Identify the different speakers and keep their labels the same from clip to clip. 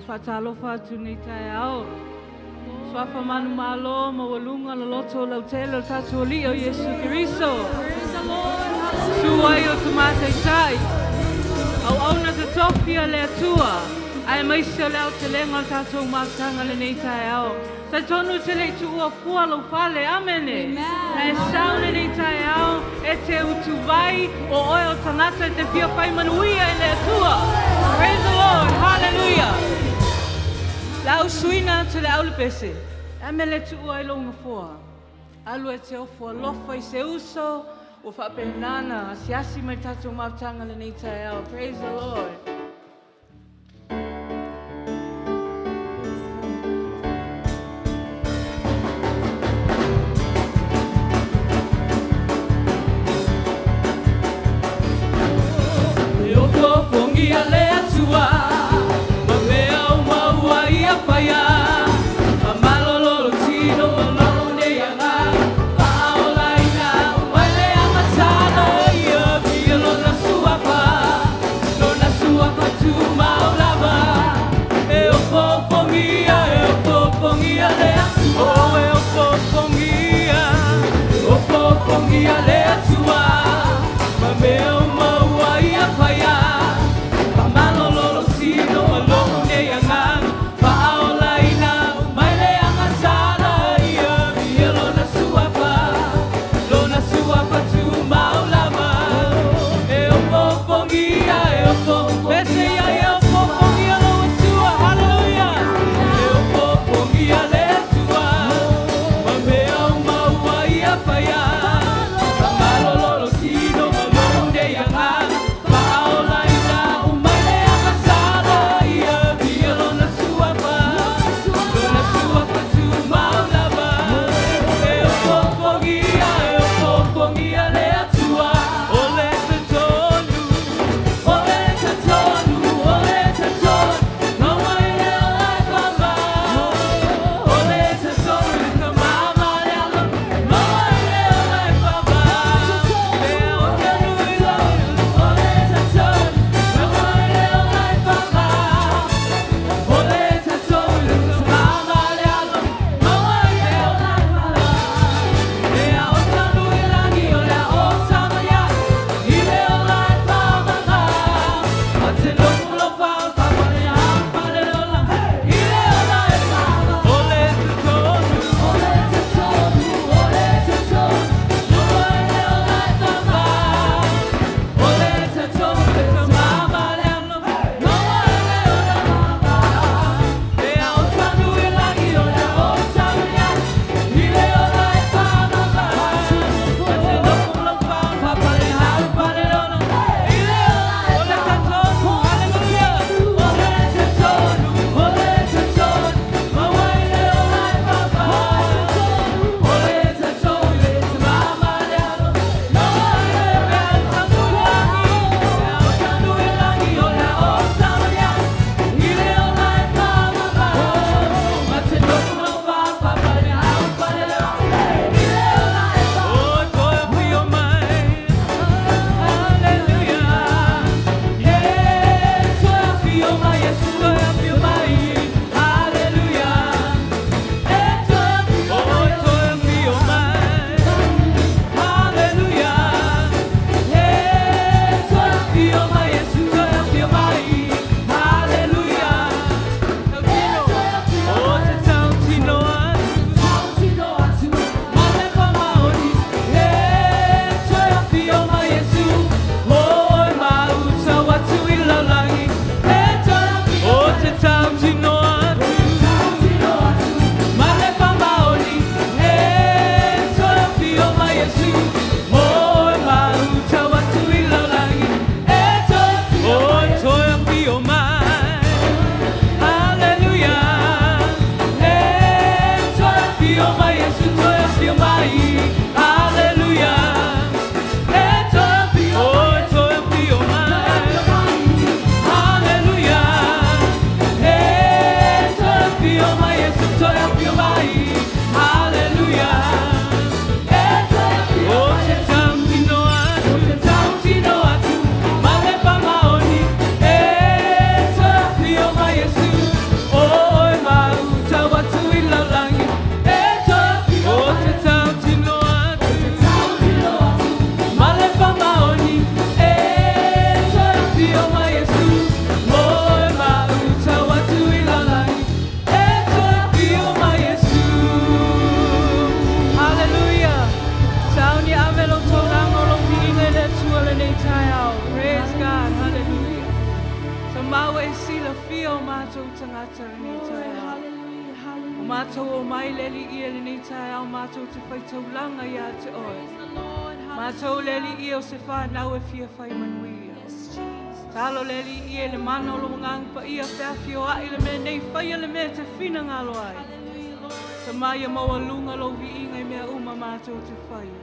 Speaker 1: Faatalofa atu nei taeao. Suafa manumalo maualuga le loto lautele o le tatou Alii o Iesu Keriso. Susu ai o tumataitai. Auauna totofi a le Atua. Aemaise o le aotelega o le tatou mafutaga lenei taeao. Talitonu e te le i tuua fua lou fale. Amene. Na e sau lenei taeao e te utuvai o oe o tagata e te fia fai manuia i le Atua. Praise the Lord. Hallelujah. Le a ou suina atu le aulapese. E mea le tuua ai lou nofoa. Alu e te ofo alofa i se uso ua faapena ona asiasi mai i le tatou mafutaga lenei taeao. Praise the Lord. E ofoofogia le Atua ma mea uma ua Ia faia, Famalolo tino ma malo nei aga, Faaolaina mai le amataga o ia, Viia Lona Suafa, Lona Suafa. matou tagata lenei
Speaker 2: Glory,
Speaker 1: taeao.
Speaker 2: hallelujah,
Speaker 1: O
Speaker 2: hallelujah.
Speaker 1: matou o mai le Alii e lenei taeao matou te faitaulaga ia te oe.
Speaker 2: Praise the Lord,
Speaker 1: Matou le
Speaker 2: hallelujah.
Speaker 1: Alii o se whanau e fia whai manuia.
Speaker 2: Yes, Jesus.
Speaker 1: Talo le Alii e le mana o lo nganga pa ia whiawhi o ai le mea nei whaia le mea te whina ngalo ai.
Speaker 2: Hallelujah, Lord.
Speaker 1: Te mai maua lunga lo viinga i mea uma mātou te whaia.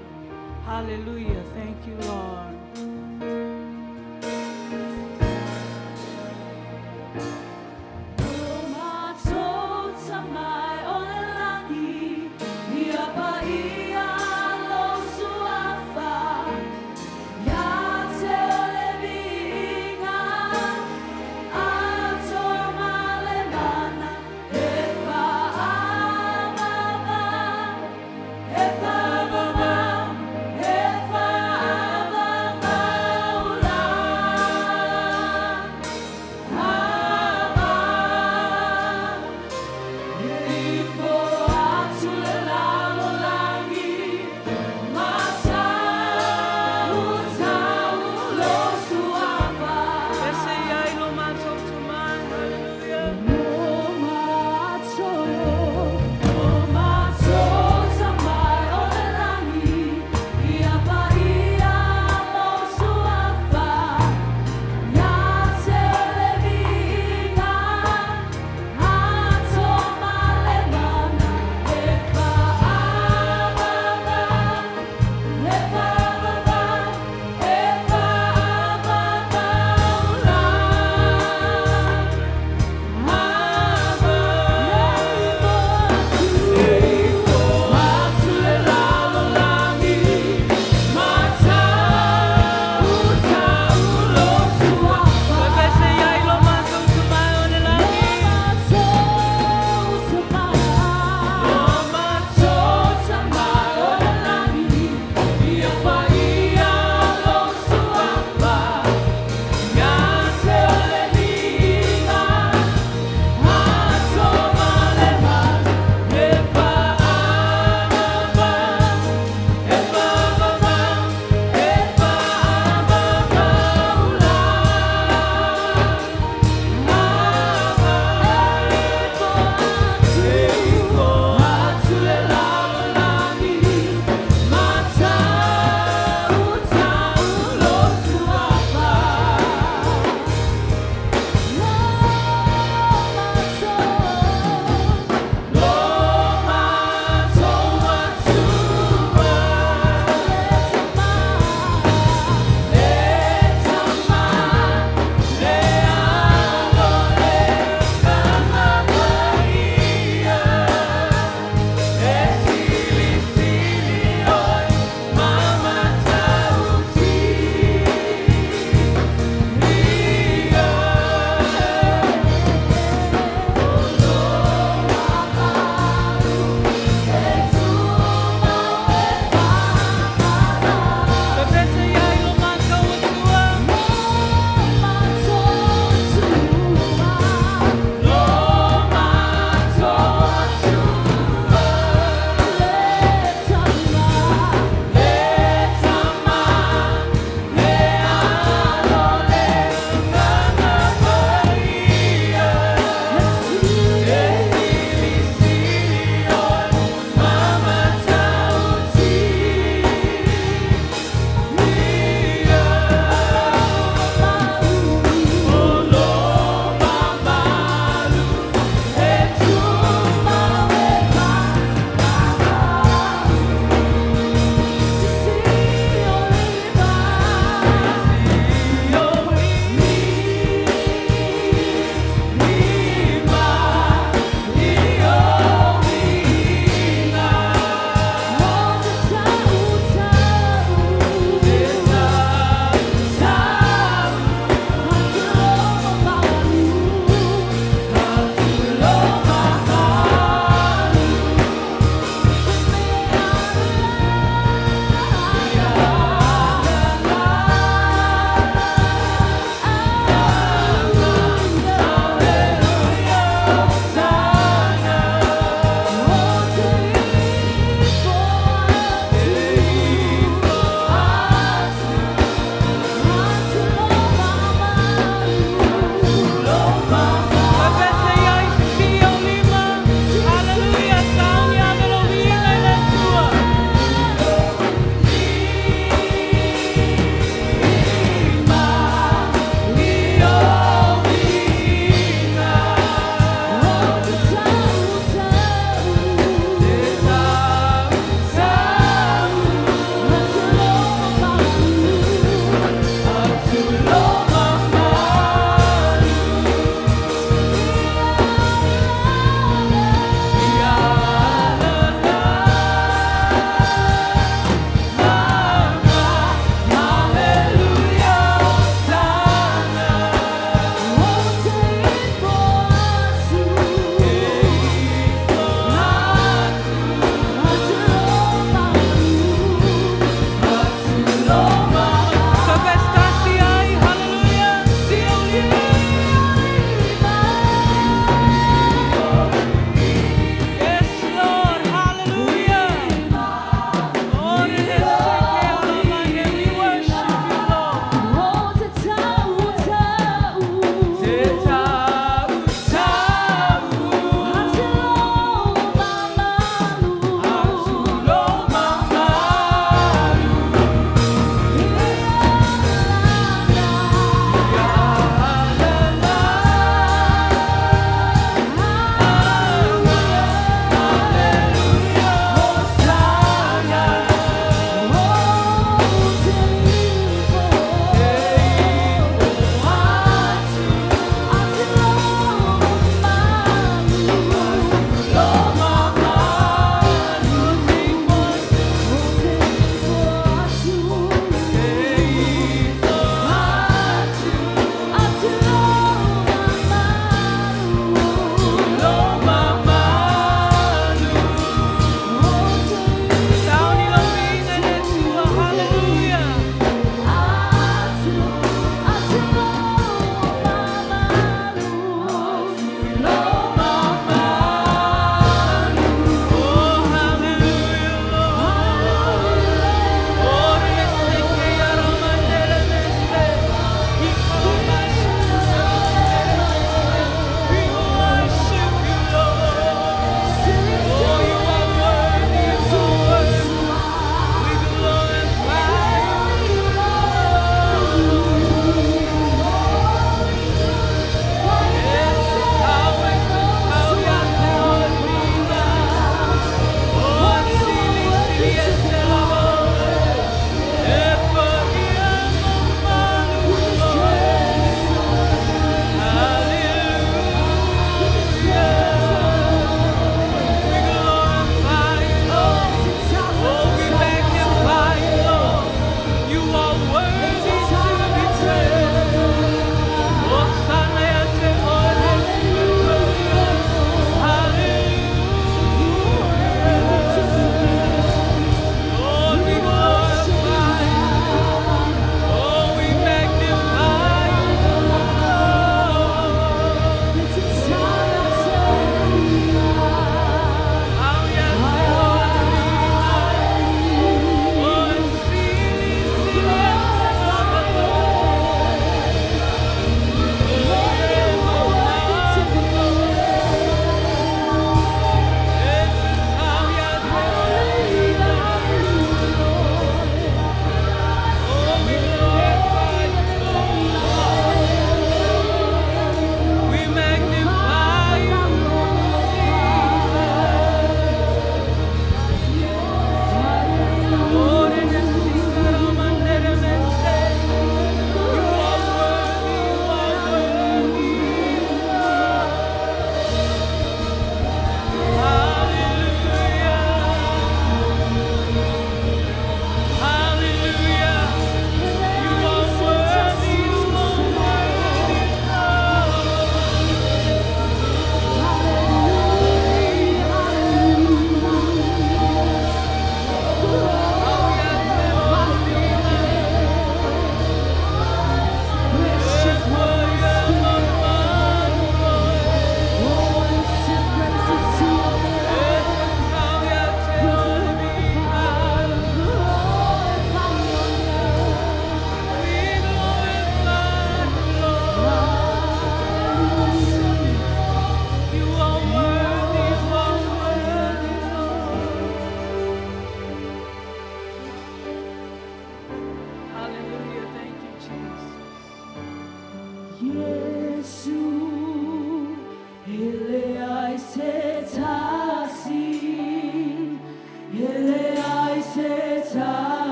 Speaker 1: Hallelujah. Thank you, Lord.
Speaker 2: E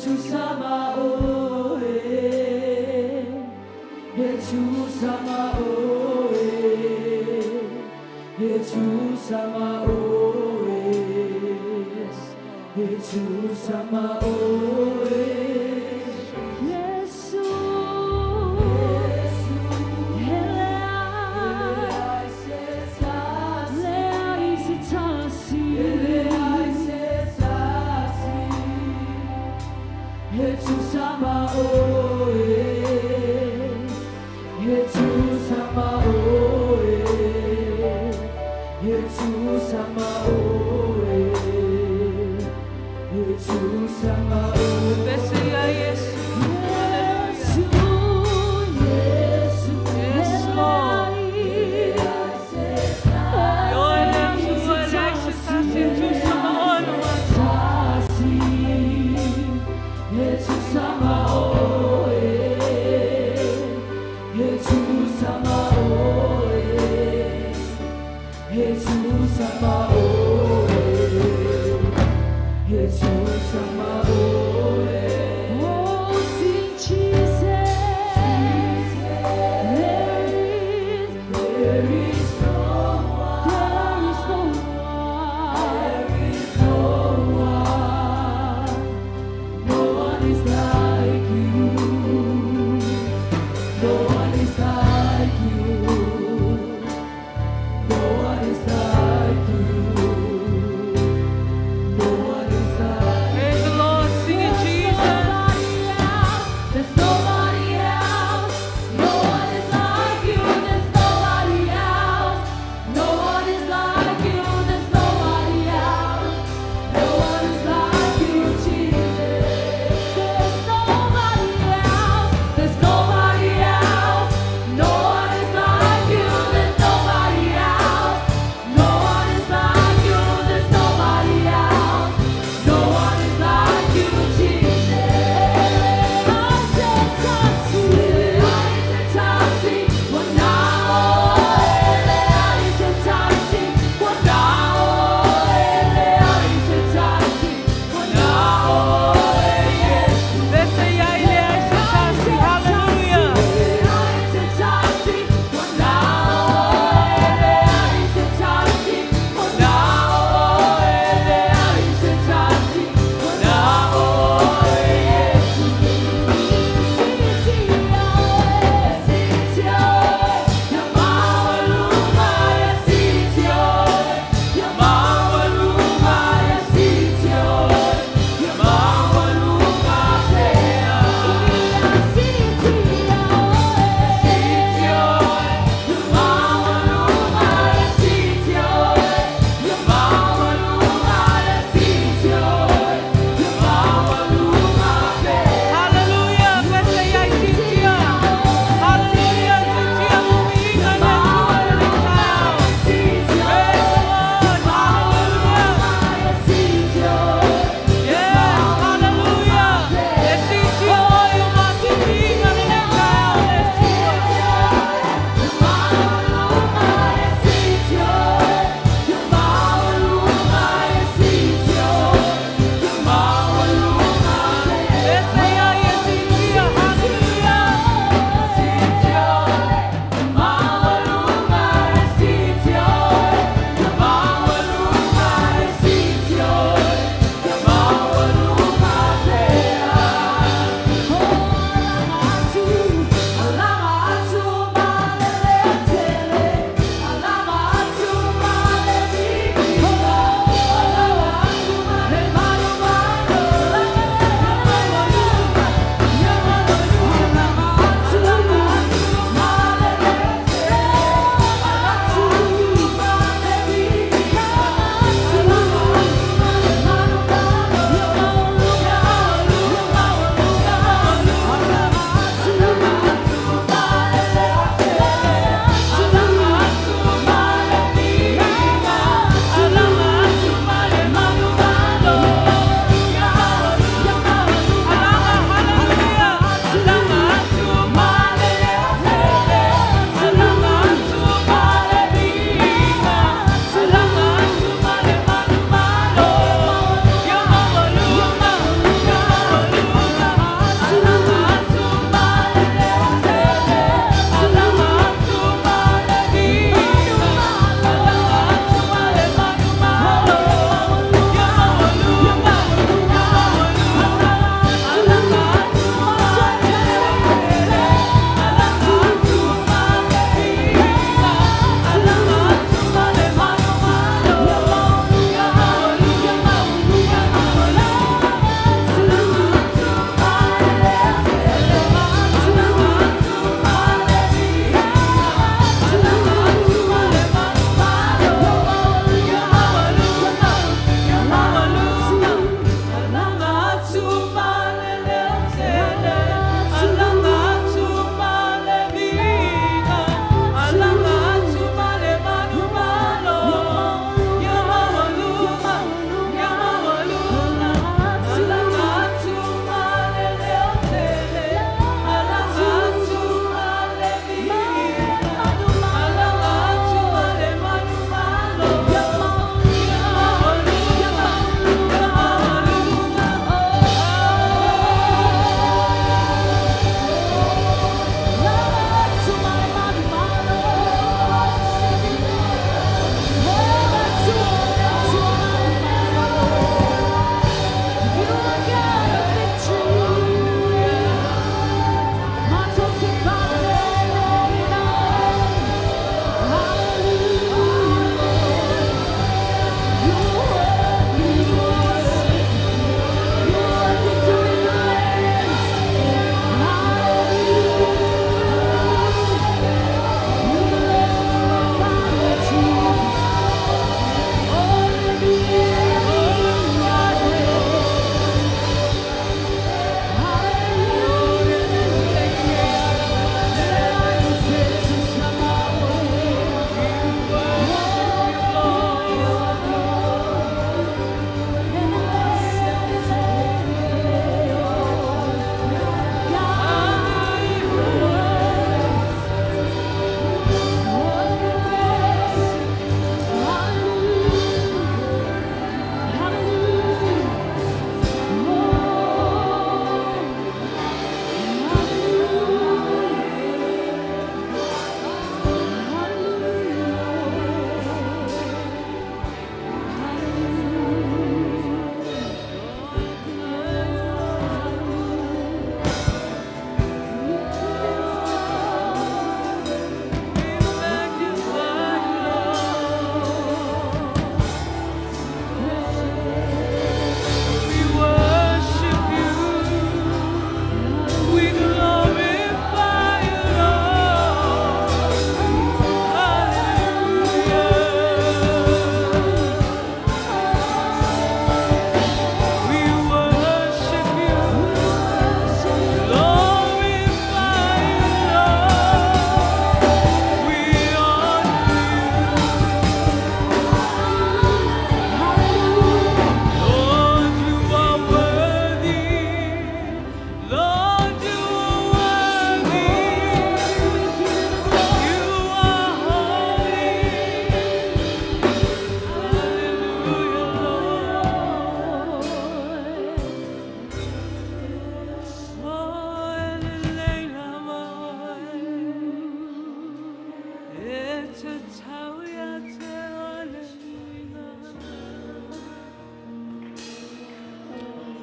Speaker 3: Tusa ma oe, e tusa ma oe, e tusa ma oe, e tusa ma oe. Yesu, Ele ai se tasi, ele ai se tasi, e tusa ma oe, e tusa ma oe, e tusa ma oe, e tusa ma oe.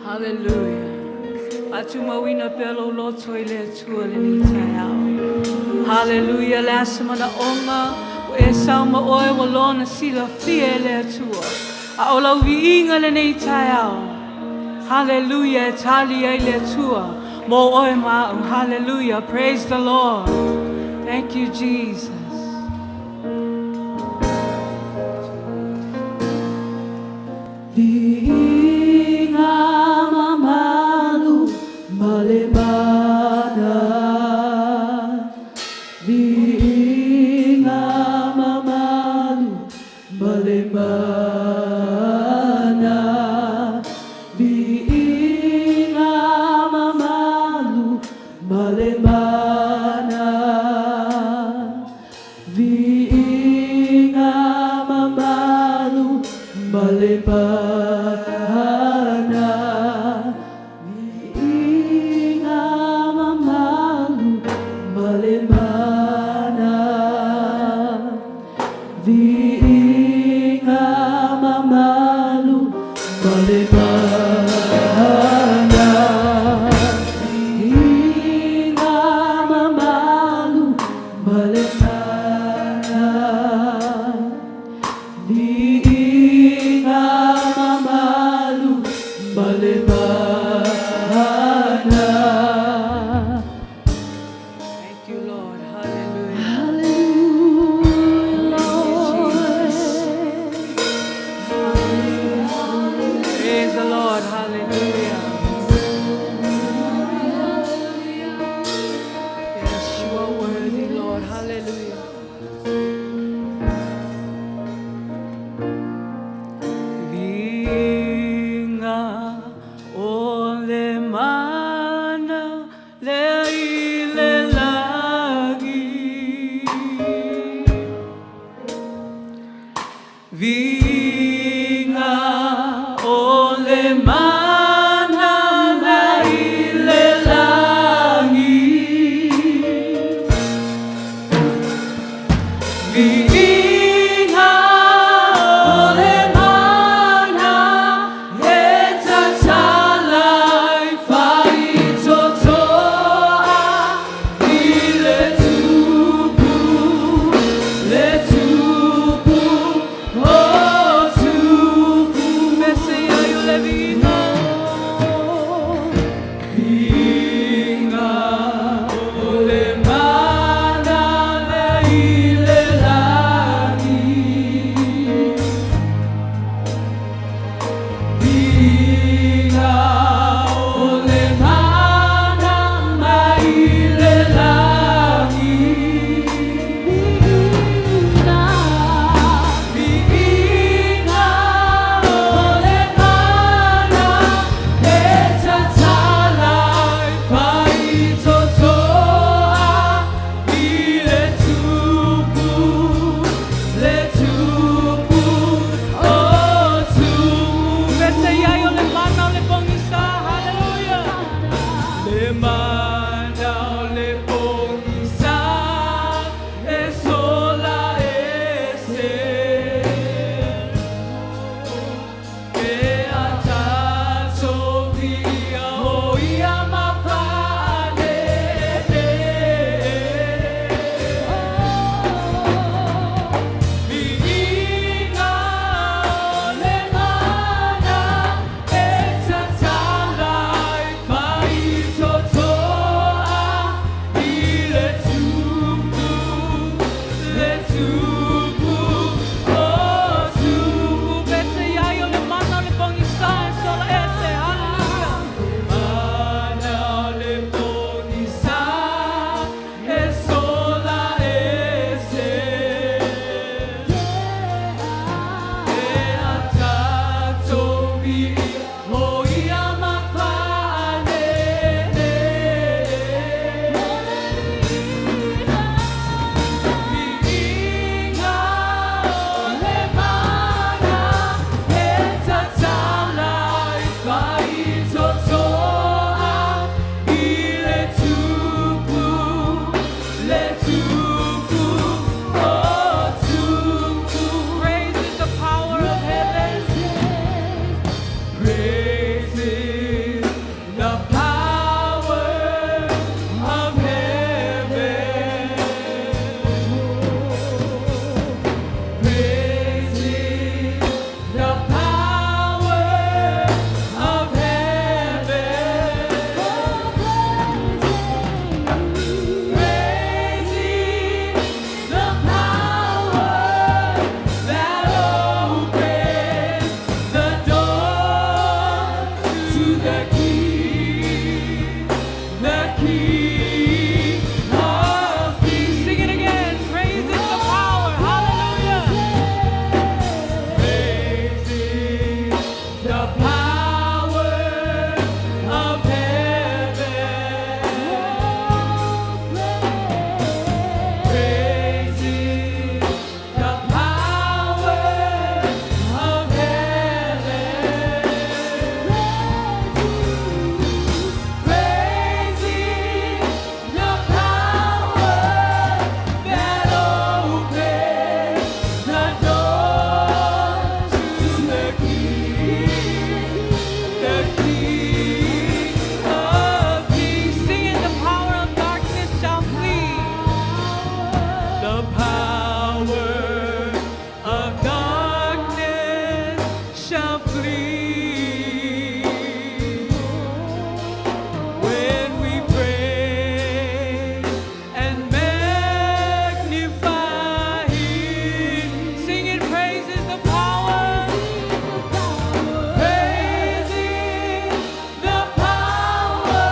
Speaker 1: Hallelujah. Faatumauina pea lou loto i le Atua lenei taeao. Hallelujah. Le a se manaoga ua e sau ma oe ua loa ona silafia e le Atua. A o lau viiga lenei taeao. Hallelujah. E tali ai le Atua mo oe ma au. Hallelujah. Praise the Lord. Thank you, Jesus.
Speaker 3: Viiga mamalu ma le mana. Viiga mamalu ma le mana. Viiga mamalu ma le mana. Viiga mamalu ma le mana. Viiga mamalu ma le mana. Viiga mamalu ma le mana. Viiga mamalu ma le mana. Viiga mamalu ma le mana.
Speaker 1: Thank you, Lord. Hallelujah.
Speaker 3: Hallelujah, Lord.
Speaker 1: Praise the Lord. Hallelujah. Yes, you are worthy, Lord. Hallelujah. Viiga o le mana le i le lagi. Viiga o le mana mai le lagi. Viiga o le mana e tatala i faitotoa i le Tupu, le Tupu, o Tupu. Mese ai o le viiga.
Speaker 3: the King, the King of Kings.
Speaker 1: Sing it again. Praise is the power. Hallelujah.
Speaker 3: Praise is the power of heaven. Praise is the power of heaven. Praise is the power that opens the door to the King of Kings.
Speaker 1: Sing it. The power of darkness shall flee.
Speaker 3: The power of darkness shall flee when we pray and magnify Him.
Speaker 1: Sing it. Praise is the power.
Speaker 3: Praise is the power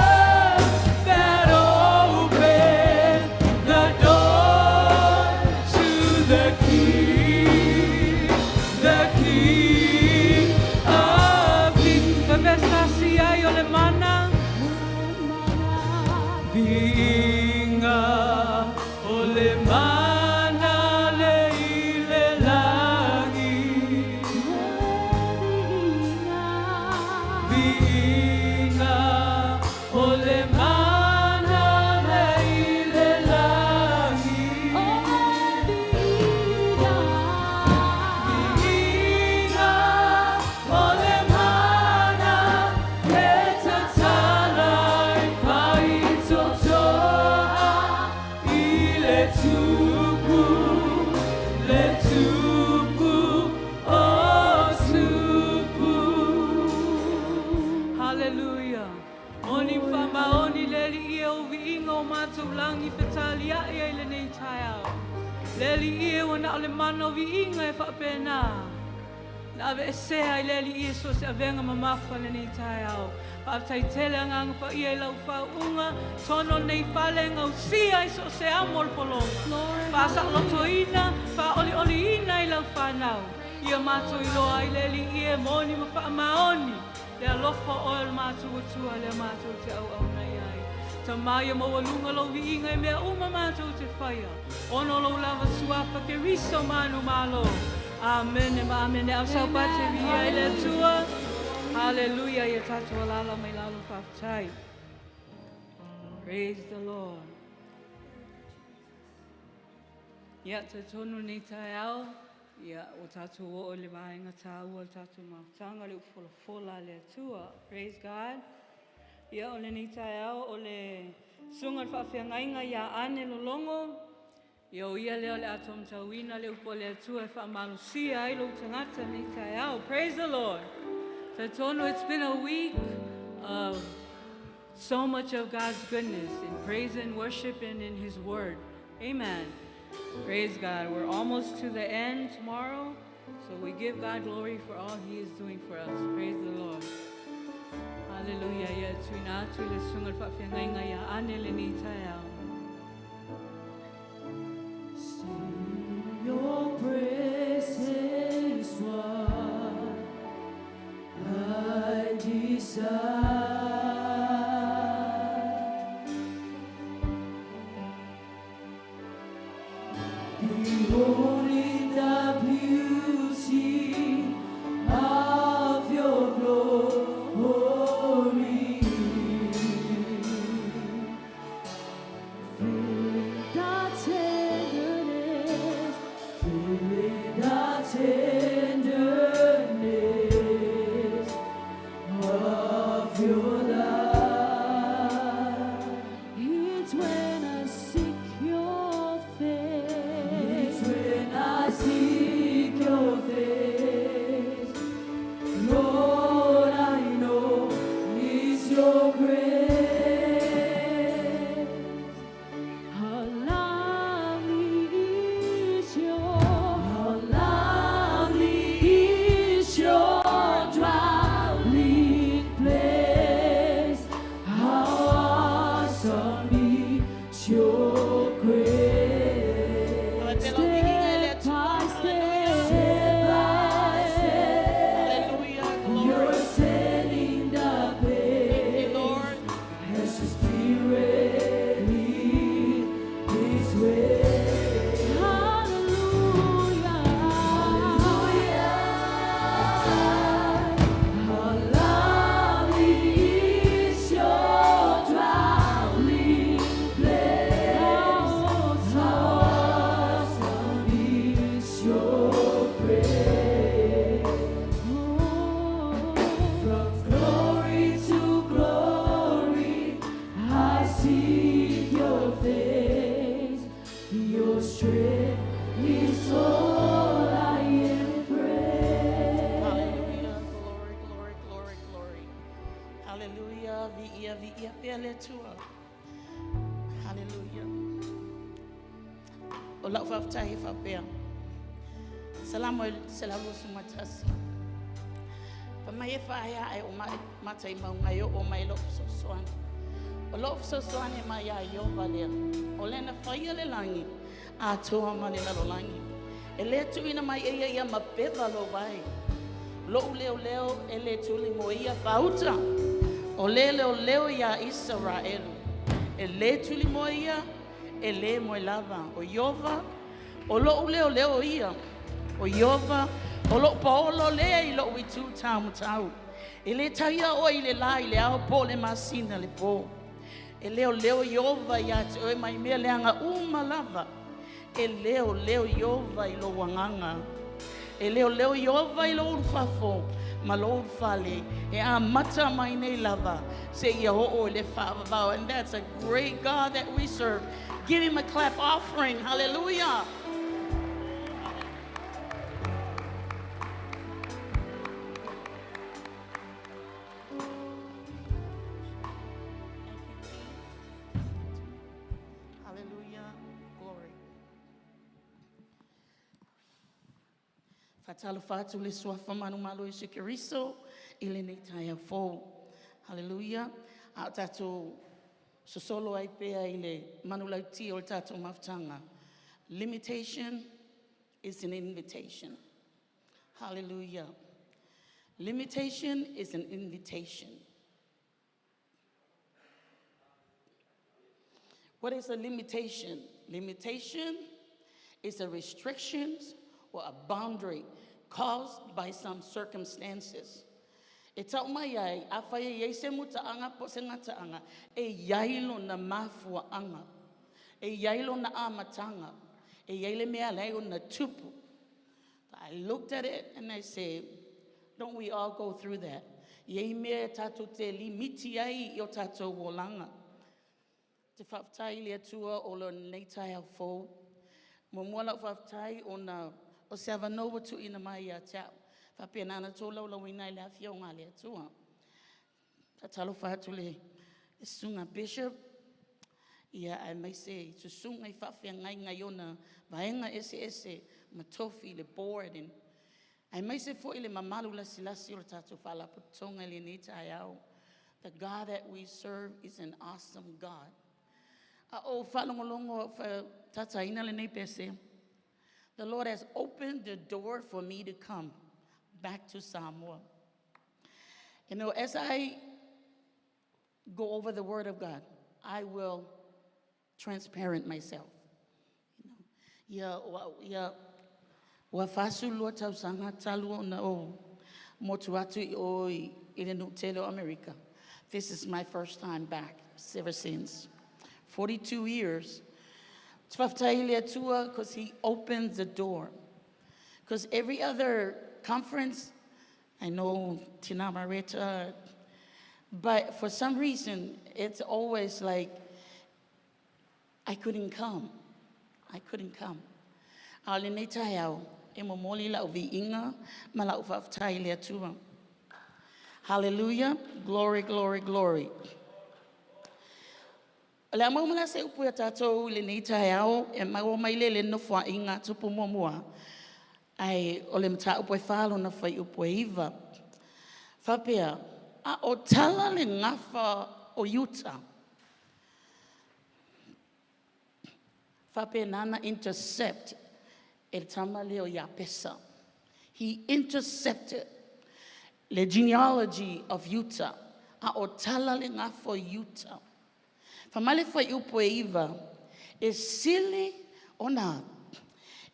Speaker 3: that opens the door to the King of Kings.
Speaker 1: Faapefesi ai o le mana.
Speaker 3: Viiga o le mana le i le lagi. Viiga o le mana le i le lagi. Viiga o le mana e tatala i faitotoa i le Tupu, le Tupu o Tupu.
Speaker 1: Hallelujah. Oni whamaoni le Alii e o viiga o matou lagi fetaliai ai lenei taeao. Le Alii e ua na o le mana o viiga e faapena. Na aveesea i le Alii e so se avega mamafa lenei taeao. Faafetai tele agaga paia i lau faauuga, tono nei fale gausia i so se amo o le pologa. Faasaolotoina, faaolioliina i lau fanau. Ia matou iloa ai le Alii e moni ma faamaoni. Le alofa o oe o le matou Atua lea matou te auauna i ai. Tamā ia maualuga lou viiga i mea uma matou te faia. Ona o lou lava suafa Keriso manumalo. Amene ma amene. Au saupate viia i le Atua. Hallelujah. Ia tatou alaala mai lalo faafetai. Praise the Lord. Ia talitonu nei taeao, ia o tatou oo i le vaega taua o le tatou mafutaga le ufolafola a le Atua. Praise God. Ia o lenei taeao o le susuga le faafeagaiga ia Ane Lologo. Ia o ia lea o le a taumatauina le upu a le Atua e faamalosia ai lou tagata nei taeao. Praise the Lord. Talitonu, it's been a week of so much of God's goodness in praise and worship and in His Word. Amen. Praise God. We're almost to the end tomorrow, so we give God glory for all He is doing for us. Praise the Lord. Hallelujah. Ia tuuina atu i le susuga le faafeagaiga ia Ane lenei taeao.
Speaker 3: In your presence, what I desire. Beholding the beauty of your glory. Feeling the tenderness, feeling the tenderness of
Speaker 4: Hallelujah. Viia, viia pea le Atua. Hallelujah. O lau faafetai e faapea. Salamo e 121. Fai mai e faaea ae ou mata i mauga e oo mai lou fesoasoani. O lou fesoasoani e mai ia Ieova lea. O le na faia le lagi, atoa ma le lalolagi. E le tuuina mai e ia ia mapeva lou vae. Lou leoleo e le tuli mo ia faauta. O le leoleo iā Isaraelu. E lē tuli moe ia, e lē moe lava. O Ieova, o lo'u leoleo ia. O Ieova, o lo'u paolo lea i lo'u itū taumatau. E lē taia oe i le lā i le ao po o le masina i le pō. E leoleo Ieova iā te oe mai mea leaga uma lava. E leoleo Ieova i lou agaga. E leoleo Ieova i lou ulufafo ma lou ulufale e amata mai nei lava seia oo i le faavavau. And that's a great God that we serve. Give him a clap offering. Hallelujah. Hallelujah. Glory. Faatalofa atu i le suafa manumalo o Iesu Keriso i lenei taeao fou. Hallelujah. A o tatou sosolo ai pea i le manulauti o le tatou mafutaga. Limitation is an invitation. Hallelujah. Limitation is an invitation. What is a limitation? Limitation is a restriction or a boundary caused by some circumstances. E tau mai ai, afai e iai se mutaaga po o se gataaga, e iai lona mafuaaga, e iai lona amataga, e iai le mea e ala ai ona tupu. I looked at it and I said, don't we all go through that? E iai mea tatou te limiti ai i o tatou olaga. Te faafetai i le Atua o lenei taeao fou. Muamua lau faafetai ona o se avanoa ua tuuina mai ia te au. Faapena ona tolaulauina ai le Afioga a le Atua. Faatalofa atu i le Susuga Bishop, ia aemaise susuga i faafeagaiga i ona vaega eseese ma tofi le board and aemaise foi le mamalu lasilasi o le tatou faalapotopotoga i lenei taeao. The God that we serve is an awesome God. A o faalogologo tataina lenei pese, the Lord has opened the door for me to come back to Samoa. As I go over the Word of God, I will transparent myself. Ia, ia, ua 42 tausaga talu ona ou motu atu i o i le nuu tele o Amerika. This is my first time back ever since. 42 years. Te faafetai i le Atua because he opened the door. Because every other conference, I know Tina Mareta, but for some reason, it's always like I couldn't come. I couldn't come. A o lenei taeao, e momoli lau viiga ma lau faafetai i le Atua. Hallelujah. Glory, glory, glory. O le a maua se upu ia tatou i lenei taeao e maua mai le le Nofoaiga Tupu muamua. Ae o le mataupu e 4 lona fuaiupu e 9. Faapea, a o tala le gafa o Iuta. Faapena na intercept e le tama lea o Iapesa. He intercepted le genealogy of Iuta. A o tala le gafa o Iuta. Fai mai le fuaiupu e 9, e sili ona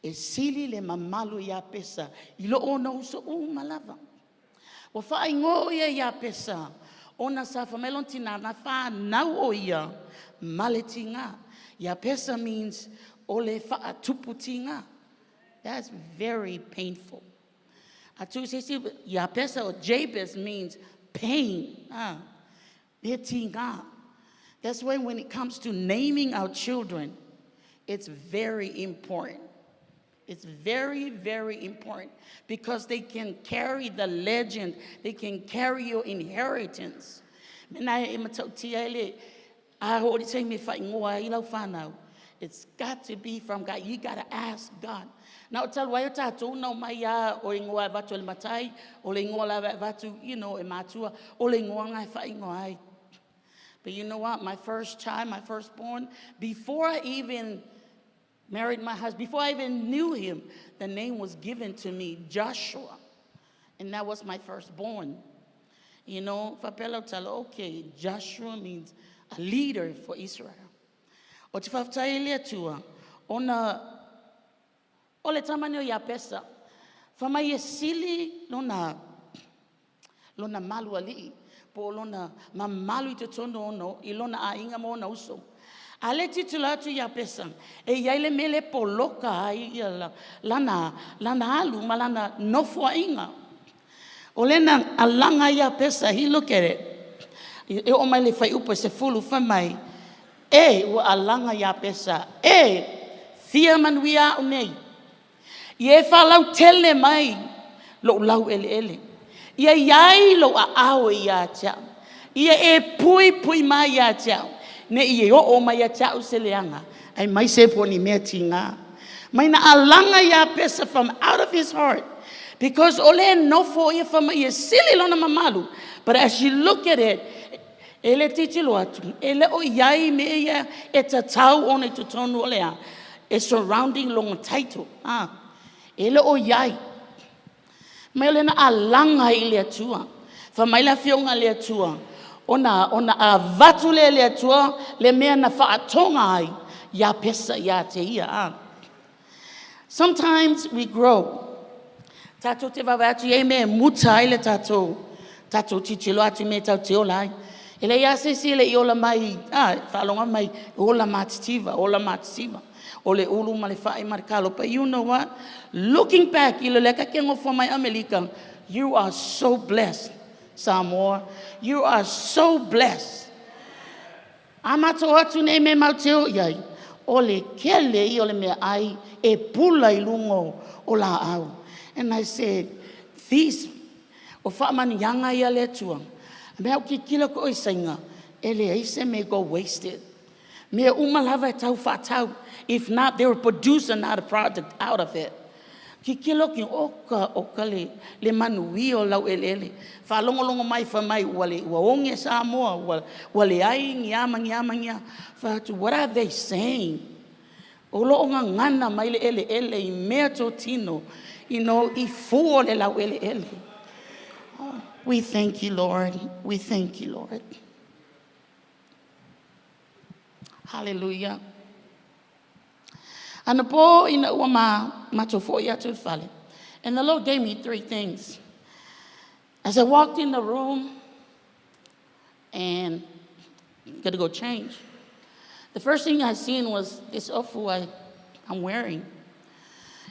Speaker 4: e sili le mamalu i Iapesa i loo ona uso uma lava. Ua faaigoa o ia Iapesa ona sa fai mai lona tina na whānau o ia ma le tiga. Iapesa means o le faatupu tiga. That's very painful. Atu se isi Iapesa or Jabez means pain. Ah, le tiga. That's why when it comes to naming our children, it's very important. It's very, very important because they can carry the legend, they can carry your inheritance. Mea na e matautia ai le a oo i le taimi e faaigoa ai lau fanau. It's got to be from God. You got to ask God. Na o talu ai o tatou na omai lava o igoa e avatu e le matai, o le igoa lava e avatu, e matua, o le igoa lena e faaigoa ai. But you know what? My first child, my firstborn, before I even married my husband, before I even knew him, the name was given to me, Joshua. And that was my firstborn. Faapea lau tala, okay, Joshua means a leader for Israel. O te faafetai i le Atua, ona o le tama nei o Iapesa, fai mai e sili lona malualii po o lona mamalu i totonu o i lona aiga ma ona uso. A o lea e tilotilo atu Iapesa, e i ai le mea lea e poloka ai lana alu ma lana nofoaiga. O lea na alaga ai Iapesa, he look at it. E oo mai le fuaiupu e 10, fai mai, e, ua alaga Iapesa, e, fia manuia au nei. Ia e faalautele mai lou laueleele. Ia i ai lou aao ia te au. Ia e puipui mai ia te au, ne i e oo mai ia te au se leaga, aemaise po o ni mea tiga. Mai na alaga Iapesa from out of his heart, because o lea e nofo ia fai mai e sili lona mamalu. But as you look at it, e le tilotilo atu, e le o i ai mea ia e tatau ona i totonu o le a, e surrounding lona title. Ah, e le o i ai. Mai o lea na alaga ai i le Atua. Fai mai le afioga a le Atua, ona avatu lea e le Atua le mea na faatoga ai Iapesa ia te ia. Ah. Sometimes we grow. Tatou te vaavaai atu e i ai mea e muta ai le tatou tilotilo atu i mea tatou te ola ai. E leai lava se isi e le i ola mai, faalogo mai, e ola matitiva, ola matitiva. O le ulu ma le fai ma le kalo. But you know what? Looking back, i le lea ka ke ngofo mai Amerika, you are so blessed, Samoa. You are so blessed. A matou atu nei me mau te o iai, o le kele ia o le mea ai e pula i luga o laau. And I said, these, o faamanuiaga ia a le Atua. Mea au tilotilo ko i sainga, e leai se mea go wasted. Mea uma lava e tau faatau. If not, they will produce another product out of it. Tilotilo ki oka oka le manuia o lau eleele. Faalogologo mai fai mai ua le ua oge Samoa ua leai ni a ma ni a ma ni a. Fai atu, what are they saying? O lo o gagana mai le eleele i mea totino, i fua o le lau eleele. Oh, we thank you, Lord. We thank you, Lord. Hallelujah. Anapo ina ua ma matou foi atu i le fale. And the Lord gave me three things. As I walked in the room and gonna go change, the first thing I seen was this ofu I'm wearing.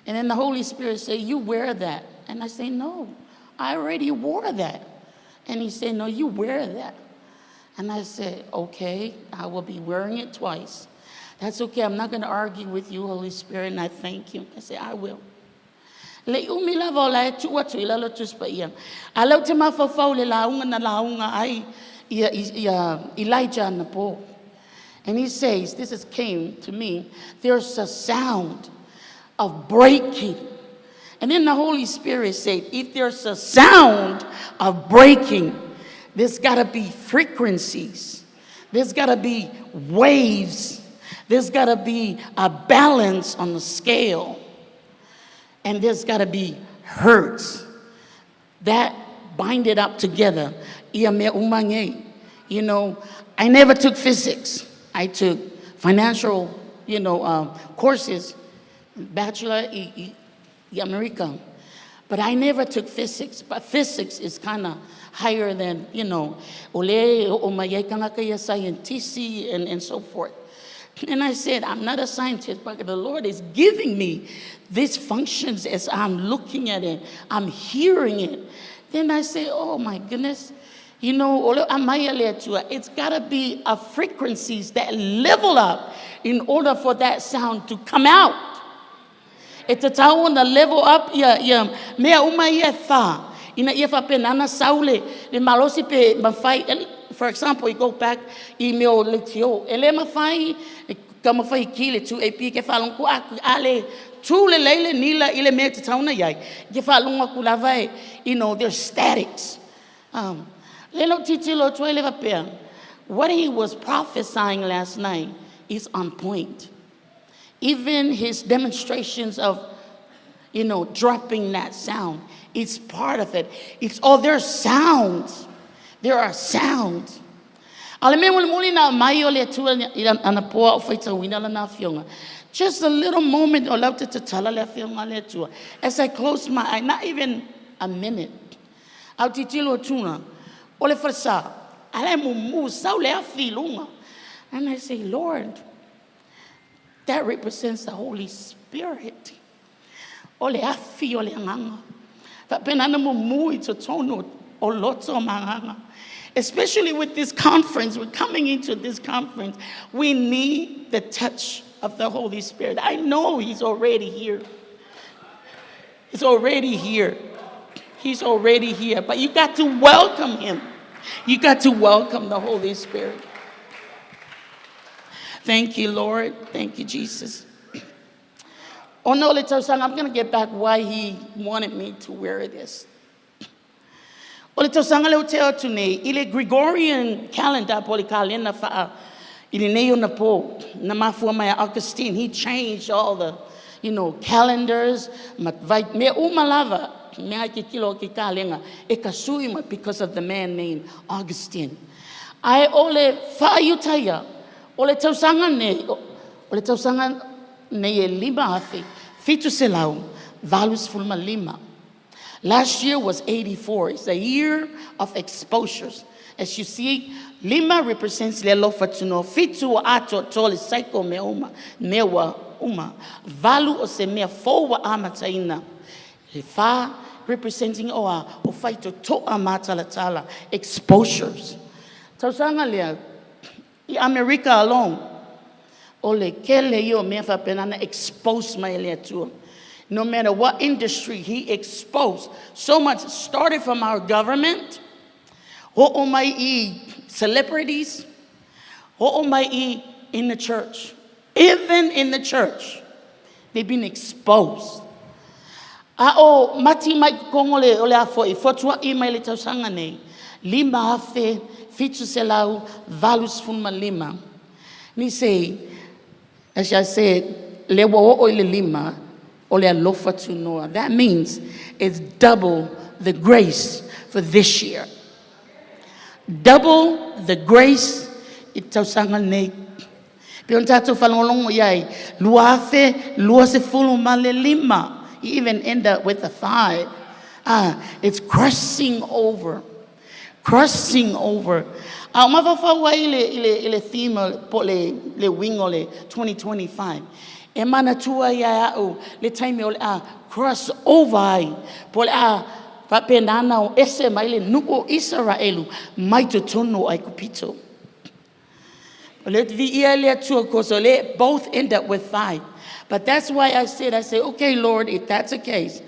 Speaker 4: And then the Holy Spirit said, you wear that. And I say, no, I already wore that. And he said, no, you wear that. And I said, okay, I will be wearing it twice. That's okay, I'm not going to argue with you, Holy Spirit, and I thank you. I said, I will. Le umi lava o la e tuu atu i lalo Tusi Paia. A lea ou te mafaufau i le lauga na lauga ai ia Elijah anapo. And he says, this is came to me, there's a sound of breaking. And then the Holy Spirit said, if there's a sound of breaking, there's got to be frequencies. There's got to be waves. There's got to be a balance on the scale. And there's got to be hertz. That bind it up together. Ia mea uma nei. I never took physics. I took financial courses, bachelor i America. But I never took physics. But physics is kind of higher than, ole o mai ai kangaka ia scientist and so forth. And I said, I'm not a scientist, but the Lord is giving me these functions as I'm looking at it, I'm hearing it. Then I say, oh my goodness, it's got to be a frequencies that level up in order for that sound to come out. E tatau ona level up ia mea uma ia e whā. Ina ia whapenana saule le malosi pe mawhai For example, you go back i mea o leitio. E le mafai, e taumafai e ki le 2AP ke faalogo aku a le tū lelei le nila i le mea e tatau ona i ai. Ke faalogo aku lava e, there's statics. Le lau tilotilo atu ai le faapea, what he was prophesying last night is on point. Even his demonstrations of dropping that sound, it's part of it. It's all, there's sounds. There are sounds. A le mea mulimuli na mai o le Atua i anapo a o faitauina lana afioga. Just a little moment o lau te tatala le afioga a le Atua. As I close my eye, not even a minute. Au tilotilo atuna, o le falesa, ala e mumu, sau le afi i luga. And I say, "Lord, that represents the Holy Spirit." O le afi o le agaga. Faapena na mumu i totonu o loto o magaga. Especially with this conference, we're coming into this conference. We need the touch of the Holy Spirit. I know He's already here. He's already here. He's already here. But you got to welcome Him. You got to welcome the Holy Spirit. Thank you, Lord. Thank you, Jesus. Oh no, le I'm going to get back why he wanted me to wear this. O le tausaga lea ua tea atu nei, i le Gregorian calendar po le kalena whaa, i le nei ona po, na mafua mai a Augustine, he changed all the calendars, ma vai, mea uma lava, mea ai ke kilo o ke kalenga, e ka sui mai because of the man named Augustine. Ai o le whaaiutaia, o le tausaga nei, o le tausaga nei e 5785. Last year was 84. It's a year of exposures. As you see, lima represents le alofa tunoa. Fitu o ato to le cycle mea uma. Mea ua uma. Valu o se mea fou wa amataina. Le fa representing o a o whaito toa matalatala. Exposures. Tausaga lea, i America alone, o le kele ia o mea faapena expose mai le Atua. No matter what industry, he exposed so much. Started from our government, ho'o mai i celebrities, ho'o mai i in the church. Even in the church, they've been exposed. A o mati mai kongo le o le afo i fotua i mai le tausaga nei, 5785. Ni sei, as I said, le ua oo i le lima, o le alofa tunoa. That means it's double the grace for this year. Double the grace i tausaga nei. Pe on tātou whalongolongo iai, 2025. You even end up with a five. Ah, it's crossing over. Crossing over. A o mawhawhau ai i le theme po le wing o le 2025. E manatua ia au le taimi o le a cross over ai. Po le a whapenana o ese mai le nu'u o Israelu mai totonu ai kupito. Let vi ia le atua koso le both end up with five. But that's why I say, "Okay, Lord, if that's the case,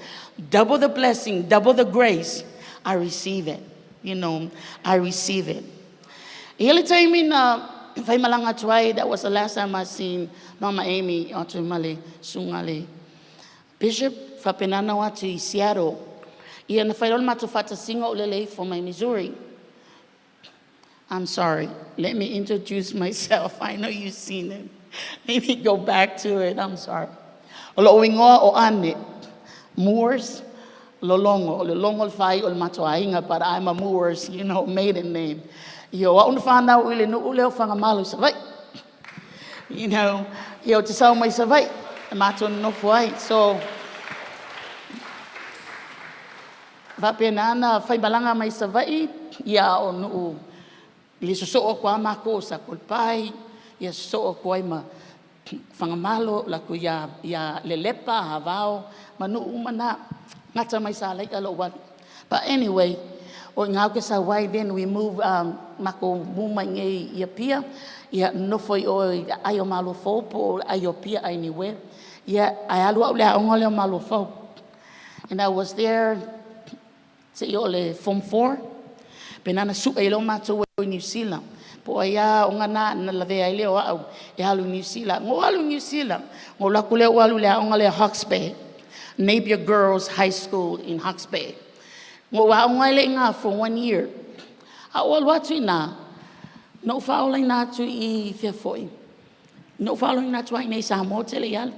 Speaker 4: double the blessing, double the grace, I receive it." I receive it. I le taimi na whai malanga atu ai, that was the last time I seen Mama Amy atu male sungale. Bishop whapenana atu i Seattle. Ia na whai rol mato whatasinga o lele for my Missouri. I'm sorry. Let me introduce myself. I know you've seen it. Let me go back to it. I'm sorry. O lo ingoa o Ane, Moores, Lolongo. O le longo le whai o le matoainga, but I'm a Moores, maiden name. Io, a una whanau i le nuu leo whangamalu sa vai. Io te sau mai sa vai. E mātou nofo ai. So, Whapenana whai malanga mai sa vai, ia o nuu le soso o kwa mako sa kolpai, ia soso o kwa ma whangamalo, la ku ia, ia lelepa, havao, manu umana, ngata mai sa laika lo wat. But anyway, o ngā ke sa wai, then we move, mako muma ngai ia pia, ia nofo i o ai o malo fō, po ai o pia ai niwe. Ia ai alu au le aonga le o malo fō. And I was there, se i o le form 4. Pe nana su e lo matou e New Zealand. Po ai a o ngana na lavea ai le o au e alu New Zealand. Ngo alu New Zealand. Ngo laku le o alu le aonga le Hawke's Bay. Napier Girls High School in Hawke's Bay. Ngo aonga le inga for 1 year. A o alu atu ina, na u whaola ina atu i fia foi. Na u whaola ina atu ai nei Samoa tele i alu.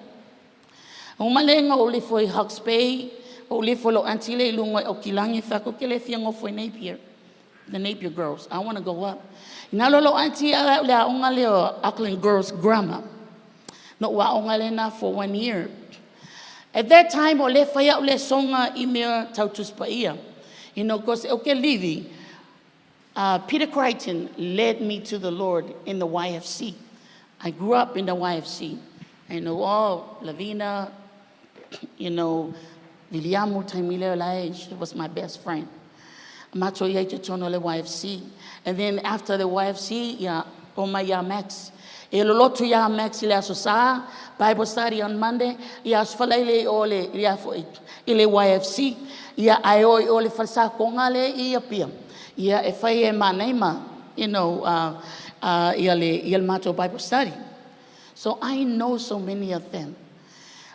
Speaker 4: O malenga o le foi Hawke's Bay, o le foi lo auntie le lunga o kilangi whako ke le fia ngofo i Napier. The Napier Girls. I want to go up. Ina lo lo auntie a le aonga le o Auckland Girls Grammar. No ua aonga le na for 1 year. At that time, o le whai au le songa i mea tautus pa ia. You know, because okay, Levi, Peter Crichton led me to the Lord in the YFC. I grew up in the YFC. I know all, Lavina, you know, Viliamu Taimile Lai, she was my best friend. Mato ia te tono le YFC. And then after the YFC, ia, o mai ia Max. E lolotu ia Max i le aso sa, Bible study on Monday, ia aso falai le o le, ia fo i, i le YFC, ia ai o i o le falsa konga le i ia pia. Ia e whai e manaima, you know, ia le, ia le mato Bible study. So I know so many of them.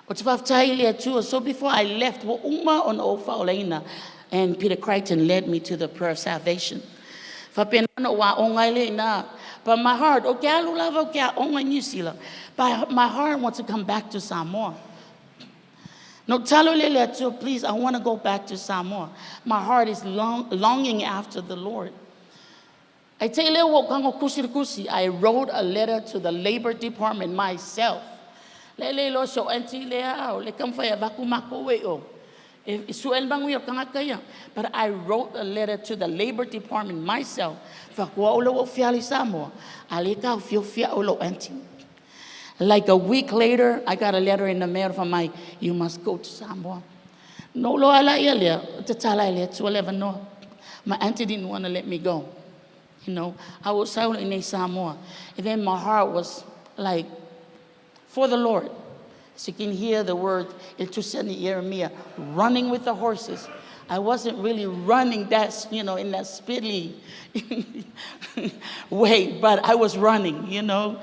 Speaker 4: O te whaftai le atua, so before I left, wa uma on o whaolaina, and Peter Crichton led me to the prayer of salvation. Whapena no wa onga ile ina, but my heart, o ke alu lava o ke a onga New Zealand, but my heart wants to come back to Samoa. No talo le le atua, please, I want to go back to Samoa. My heart is longing after the Lord. I tell you, wo kango kusi kusi, I wrote a letter to the Labor Department myself. Le le lo so anti le ao, le kam whai avaku mako we o. E su el bangu ia kanga kaya. But I wrote a letter to the Labor Department myself. Whakua o lo o fiali Samoa. A le ka fio fia o lo anti. Like a week later, I got a letter in the mail from my, you must go to Samoa. No lo ala ia lea, te tala ia tua leva noa. My auntie didn't want to let me go. You know, I was out in Samoa. And then my heart was like, for the Lord. So you can hear the word, El Tusani Jeremiah, running with the horses. I wasn't really running that, you know, in that speedily way, but I was running, you know.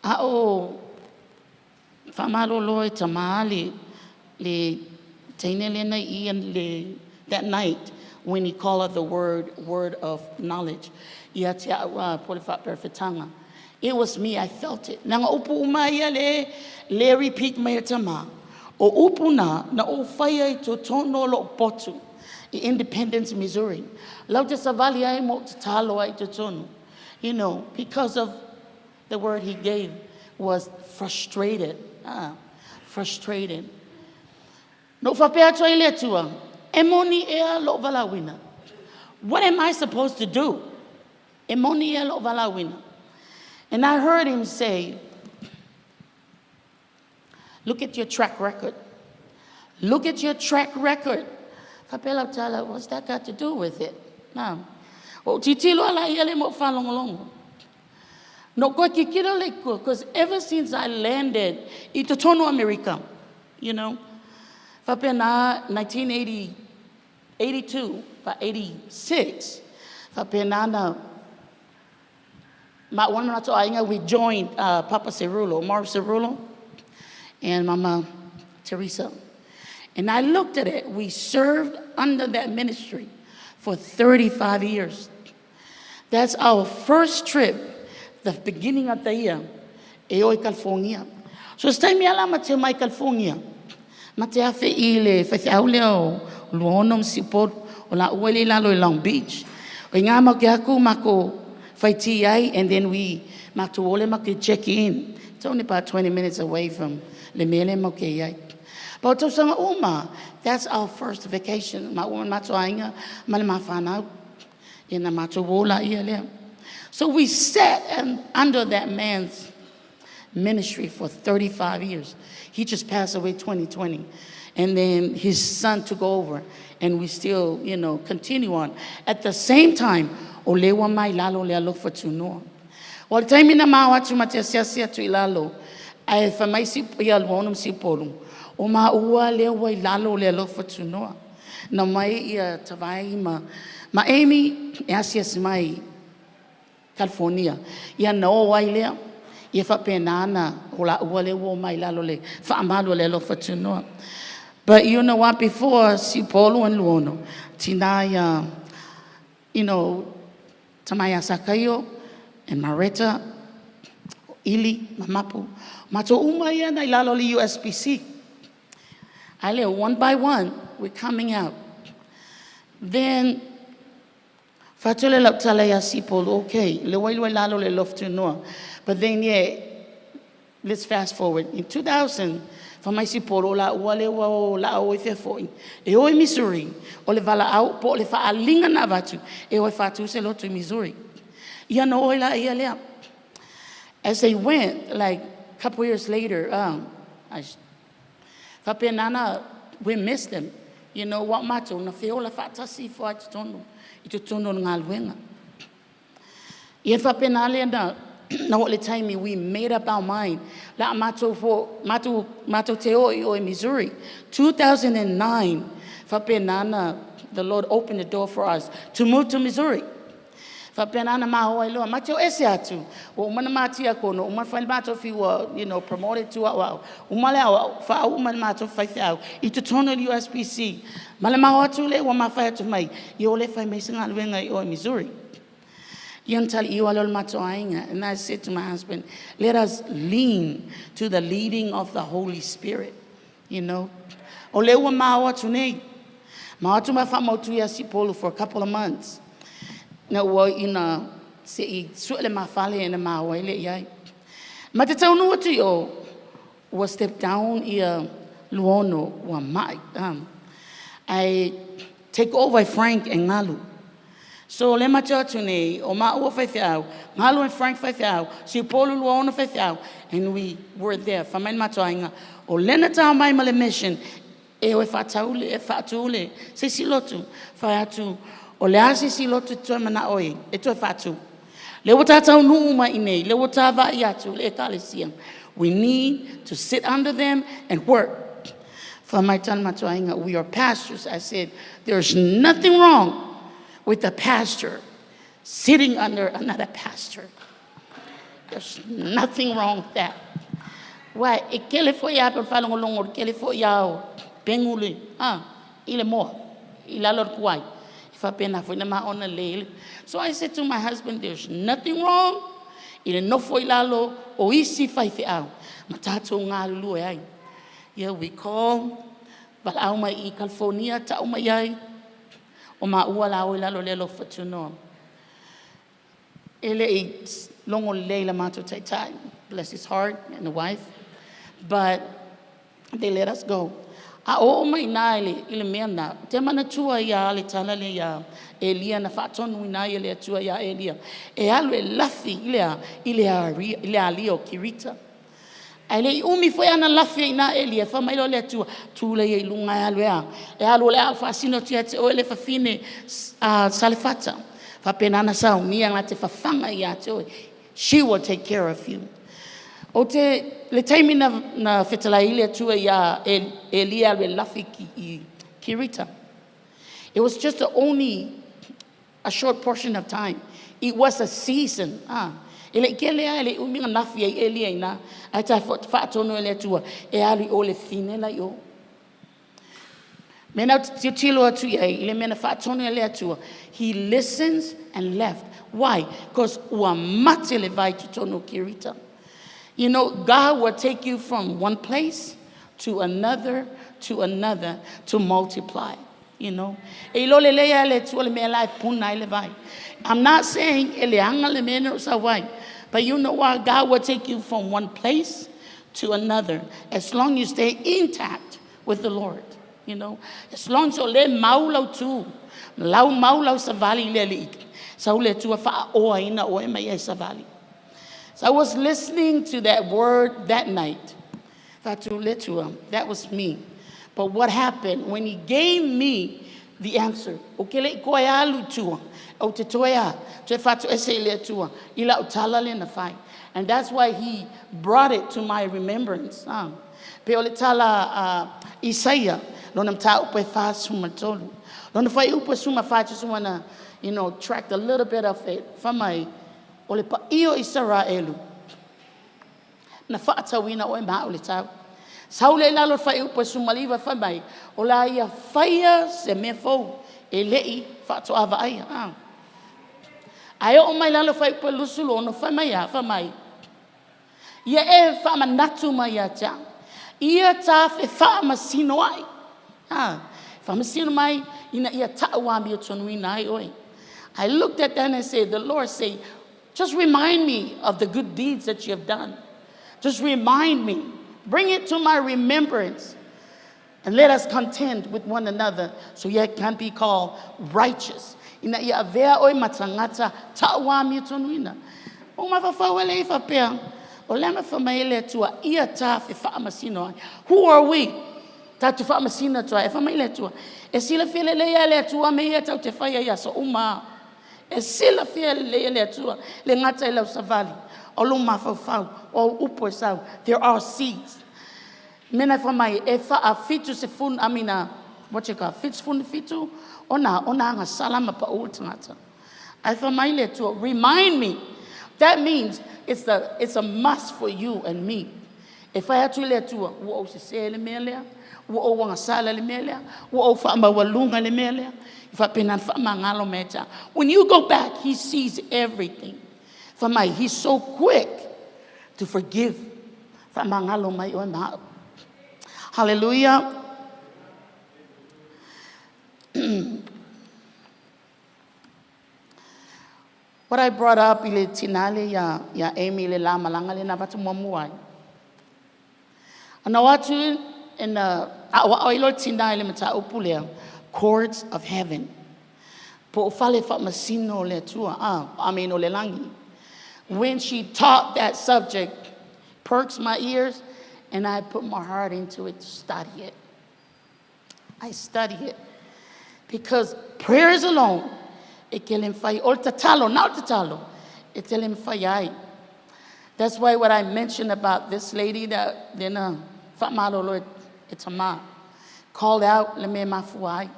Speaker 4: A o whamalolo e tamali le teine lena i le, that night when he called out the word of knowledge. Ia te aua pole whaperewhetanga. It was me, I felt it. Nanga upu umai le, le repeat mai tama. O upu na o whaia i to tono lo potu i Independence, Missouri. Lau te savali ai mo te talo ai te tono. You know, because of the word he gave was frustrated. Frustrated. No whapea atu ai le atua. E moni ea lo valawina. What am I supposed to do? E moni ea lo valawina. And I heard him say, look at your track record. Look at your track record. Whapela tala, what's that got to do with it? Nā. O titilo ala ia le mo whalongolongo. No koe kikira le kua, because ever since I landed i te tono America, you know, whapena 1982, pa 86, whapena na, ma wana nato ainga, we joined Papa Cerulo, Marv Cerulo, and Mama Teresa. And I looked at it. We served under that ministry for 35 years. That's our first trip, the beginning of the year, e oi California. So it's time ala ma te mai California. Ma te afe i le whai leo o luono msipo o la uele lalo i Long Beach. O ngā mau ke aku mako whai ti ai, and then we ma tu ole ma ke check in. It's only about 20 minutes away from le mele mau ke ai. But tau sanga uma, that's our first vacation. Ma uma ma tuainga, ma le ma whanau. Ia na ma tu wola ia lea. So we sat under that man's ministry for 35 years. He just passed away 2020. And then his son took over, and we still, you know, continue on. At the same time, o lewa mai lalo lea look for tunua. O le taimi na mau atu ma te asiasi atu i lalo, ai fa mai si ia luono si polu. O maua lea ua i lalo o le alofa tunoa. Na omai ia Tavai ma Amy e asiasi mai i California. Ia na o ai lea. Ia faapena na o laua lea ua omai i lalo o le faamalu o le alofa tunoa. But you know what? Before Sipolu and Luono, tina ia, Tamai Sakaio and Mareta, Ili, Mamapu, matou uma ia na i lalo o le USBC. Ae lea, one by one, we're coming out. Then, fai atu le lau tala ia Sipolu, okay, le ua iloa i lalo le alofa tunoa. But then, yeah, let's fast forward. In 2000, fai mai Sipolu, o la ua le ua o la o i fea foi. E o i Missouri, o le valaau po o le faaliga na avatu, e o e faatu se lotu i Missouri. Ia na o i la ia lea. As they went, like a couple years later, faapena we missed them. Wa matou na feola faatasi ifo ai totonu i totonu o le galuega. Ia faapena lea na oo le taimi we made up our mind. La matou fo matou matou te o i o i Missouri. 2009 faapena na the Lord opened the door for us to move to Missouri. Faapena na maoa iloa matou ese atu ua uma na matia kono uma fai matou fi ua promoted to au au uma le au au fa uma le matou faifeau i totonu o le USBC ma le mao atu le ua mafai atu mai i o le fai mai se galuega i o i Missouri. Ia na tali iu ale o le matou aiga. And I said to my husband, let us lean to the leading of the Holy Spirit. O le ua mao atu nei. Mao atu ma whamautu ia Sipolu for a couple of months. Na ua ina se i sue le mafale e na maua ile iai. Ma te taunu atu i o, ua step down ia Luono ua mai. I take over Frank and Ngalu. So le matou atu nei, o maua faifeau, Ngalu and Frank faifeau, Sipolu Luono faifeau, and we were there. Fai mai le matou aiga, o lena tā mai ma le mission, e o e whaataule, e whaatule, se si lotu, fai atu, o le a se si lotu toe mana oi, e toe whaatu. Le ua tātau nuu mai nei, le ua tā vai atu, le ekalesia. We need to sit under them and work. Fai mai tana matou aiga, we are pastors. I said, there's nothing wrong with the pastor sitting under another pastor. There's nothing wrong with that. Why, e kele fo ia pe whalongolongo, kele fo ia o pengule, ah, i le moa, i lalo o le kuai. E whapena fo ina ma ona lele. So I said to my husband, there's nothing wrong. I le nofo i lalo o isi faifeau. Ma tātou ngā lulu e ai. Yeah, we call, walau mai i California, tau mai ai. O ma ua la o i lalo le alofa tunoa. E le i longo lei la mātou taitai. Bless his heart and the wife. But they let us go. A o mai nā i le mea nā, te manatua ia le tala le ia Elia na whaatonu i nā ia le atua ia Elia. E alu e lafi i le a, i le a, i le alia o Kirita. Ai le i umi foi ana lafi i nā Elia, wha mai lo le atua, tūle ia i lunga e alu e a. E alu le au whaasino tia te oe le whawhine Salefata. Whapenana sa unia ngā te whawhanga i a te oe. She will take care of you. O te le taimi na whetalai le atua ia Elia alu e lafi ki, i Kirita. It was just only a short portion of time. It was a season. Ah. E le kele a e le umi ngā nafi ai Elia ina. Ai tā whaatono e le atua. E alu i o le whine la i o. Mena o tilo atu i ai, i le mena whaatono e le atua. He listens and left. Why? Because ua mate le vai totonu Kirita. God will take you from one place to another, to another, to multiply. E lo le lea le tua le mea lai puna i le vai. I'm not saying e le anga le mea no sa wai. But you know what? God will take you from one place to another as long as you stay intact with the Lord. As long as o le mau lau tu, lau mau lau savali le li. Sa ule tua wha oa ina o e mai e savali. So I was listening to that word that night. Fatu le tua, that was me. But what happened when he gave me the answer? O ke le koe alu tua, o te toea, te fatu ese le tua, i la utala le na whai. And that's why he brought it to my remembrance. Pe o le tala a Isaia, lona mataupu e 43. Lona fuaiupu e 14, I just wanna, track a little bit of it. Fai mai, o le paia o Isaraelu, na faatauina oe ma au i le tau. Sau lea i lalo o le fuaiupu e 19, fai mai, o le a ia faia se mea fou e le i faatoa vaaia. Ah. Ae oo mai lalo o le fuaiupu e 26, fai mai a? Fai mai, ia e faamanatu mai ia te au, ia ta fefaamasinoai. Ah, faamasino mai ina ia ta'u amiotonuina ai oe. I looked at that and I said, the Lord say, just remind me of the good deeds that you have done. Just remind me. Bring it to my remembrance. And let us contend with one another so ye can be called righteous. Ina ia avea oe ma tagata ta'u amiotonuina. O mafaufau e le i faapea, o le a fai mai le Atua, ia ta fefaamasino ai. Who are we? Tatou faamasino atu ai. E fai mai le Atua. E silafia lelei a le Atua mea ia tatou te faia i aso uma. E silafia lelei e le Atua le gata i lau savali, o lou mafaufau, o upu e sau. There are seeds. Mena fai mai, e 70, I mean, what you call, 77, ona agasala ma pa'u le tagata. Ae fai mai le Atua, remind me. That means it's a must for you and me. E fai atu i le Atua, ua ou sesē le mea lea, ua ou agasala le mea lea, ua ou faamaualuga le mea lea. E faapena faamagalo mai ia. When you go back, he sees everything. Fai mai, he's so quick to forgive. Faamagalo mai oe ma au. Hallelujah. What I brought up i le tinale ia Amy le la malanga le na vatu muamua ai. Ana o atu e na a'oa'o ai loa le tina i le mataupu lea, courts of heaven. Po o fale faamasino o le Atua, ah, I mean o le lagi. When she taught that subject, perks my ears, and I put my heart into it to study it. I study it. Because prayers alone, e ke le mawhai, o le tatalo, na o le tatalo, e te le mawhai ai. That's why what I mentioned about this lady that then whaamalolo e tama, called out le me mafuai.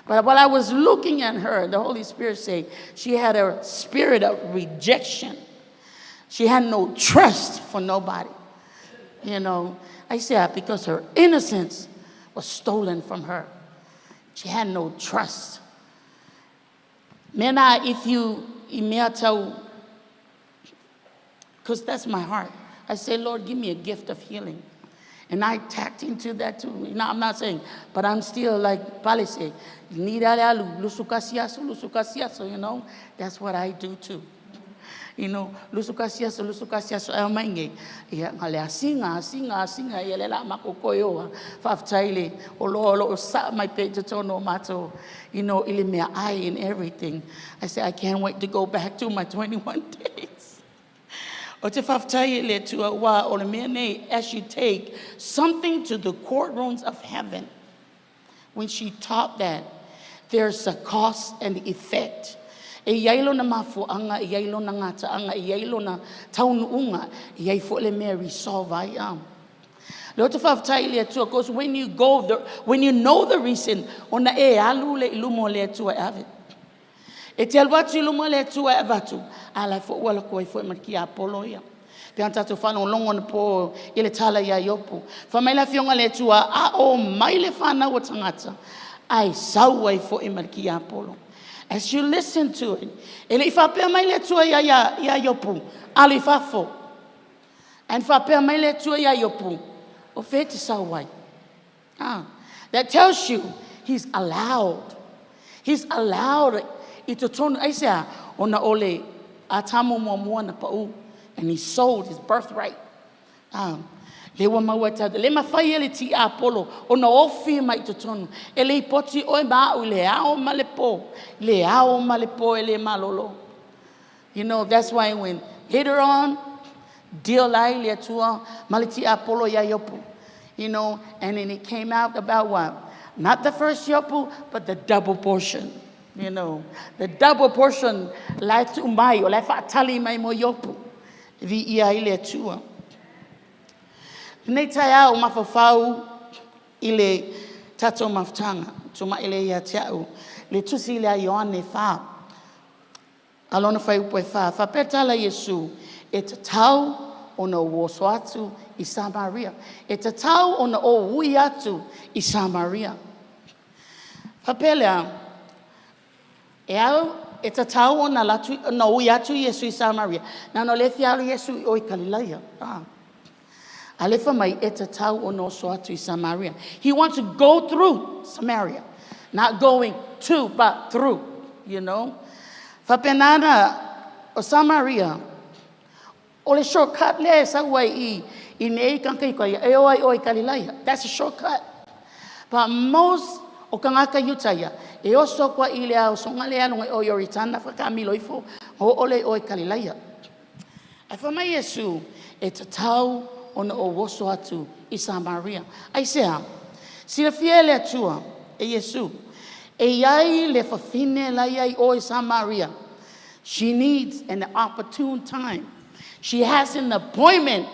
Speaker 4: But while I was looking at her, the Holy Spirit said she had a spirit of rejection. She had no trust for nobody. I said because her innocence was stolen from her. She had no trust. Mena, if you i mea tau, because that's my heart. I say, Lord, give me a gift of healing. And I tapped into that too. I'm not saying, but I'm still like Pale say, lusukasiaso, lusukasiaso. That's what I do too. Lusukasiaso, lusukasiaso, e mainge. Ia, ngale asinga, asinga, asinga, ia le la makokoioa. Whaftaile, o lo lo sa mai pe te tono mato, ili mea ai and everything. I say, I can't wait to go back to my 21 days. O te whaftai le tua wa o le mea nei, as you take something to the courtrooms of heaven. When she taught that, there's a cause and effect. E iai lona mafuanga, e iai lona ngataanga, e iai lona taunuunga, e iai fo le mea resolve ai am. Le o te whaftai le atua, because when you go, there, when you know the reason, ona e alu le ilumo le atua e ave. E te alu atu i luma le Atua e avatu, a la fo ua la koe fo e marki a polo ia. Pe an tātou whanau na po i le tala ia Iopu. Wha mai la fionga le Atua, a o mai le whanau o tangata, ai sau ai fo e marki a polo. As you listen to it, e le i whapea mai le Atua ia Iopu, alu i fafo. And whapea mai le Atua ia Iopu, o whe te sau ai. Ah, that tells you he's allowed. He's allowed i te tonu, ai sea, ona ole a tamu mua na pau, and he sold his birthright. Ah, le ua maua tau, le mawhai e le ti a polo, ona ofi mai te tonu, e le poti oe ma au, le ao ma le po, le ao ma le po e le malolo. That's why when later on, deal ai le atua, ma le ti a polo ia Iopu. And then it came out about what? Not the first Iopu, but the double portion. The double portion lai tu mai, o lai whaatali mai mo Iopu. Vi ia i le atua. Lenei taeao mafaufau i le tatou mafutaga, tumai lea ia te au le tusi lea a Ioane 4, a lona fuaiupu e 4. Faapea le tala a Iesu, e tatau ona ou oso atu i Samaria. E tatau ona ou ui atu i Samaria. Faapea lea, e au e tatau ona alu atu, ona ui atu Iesu i Samaria, leaga o lea e fia alu Iesu i o i Kalilaia. Ah. A lea e fai mai e tatau ona oso atu i Samaria. He wants to go through Samaria. Not going to, but through. Faapena na o Samaria, o le shortcut lea e sau ai i nei tagata i tai, e o ai o i Kalilaia. That's a shortcut. But most o tagata Iutaia, e oso atu ai i le aosoga lea alu agai o Ioritana whakamilo ifo, o ole o i Kalilaia. Ae fai mai Iesu, e tatau ona ou oso atu i Samaria. Aisea? Silafia e le Atua, e Iesu, e i ai le fafine la i ai o i Samaria. She needs an opportune time. She has an appointment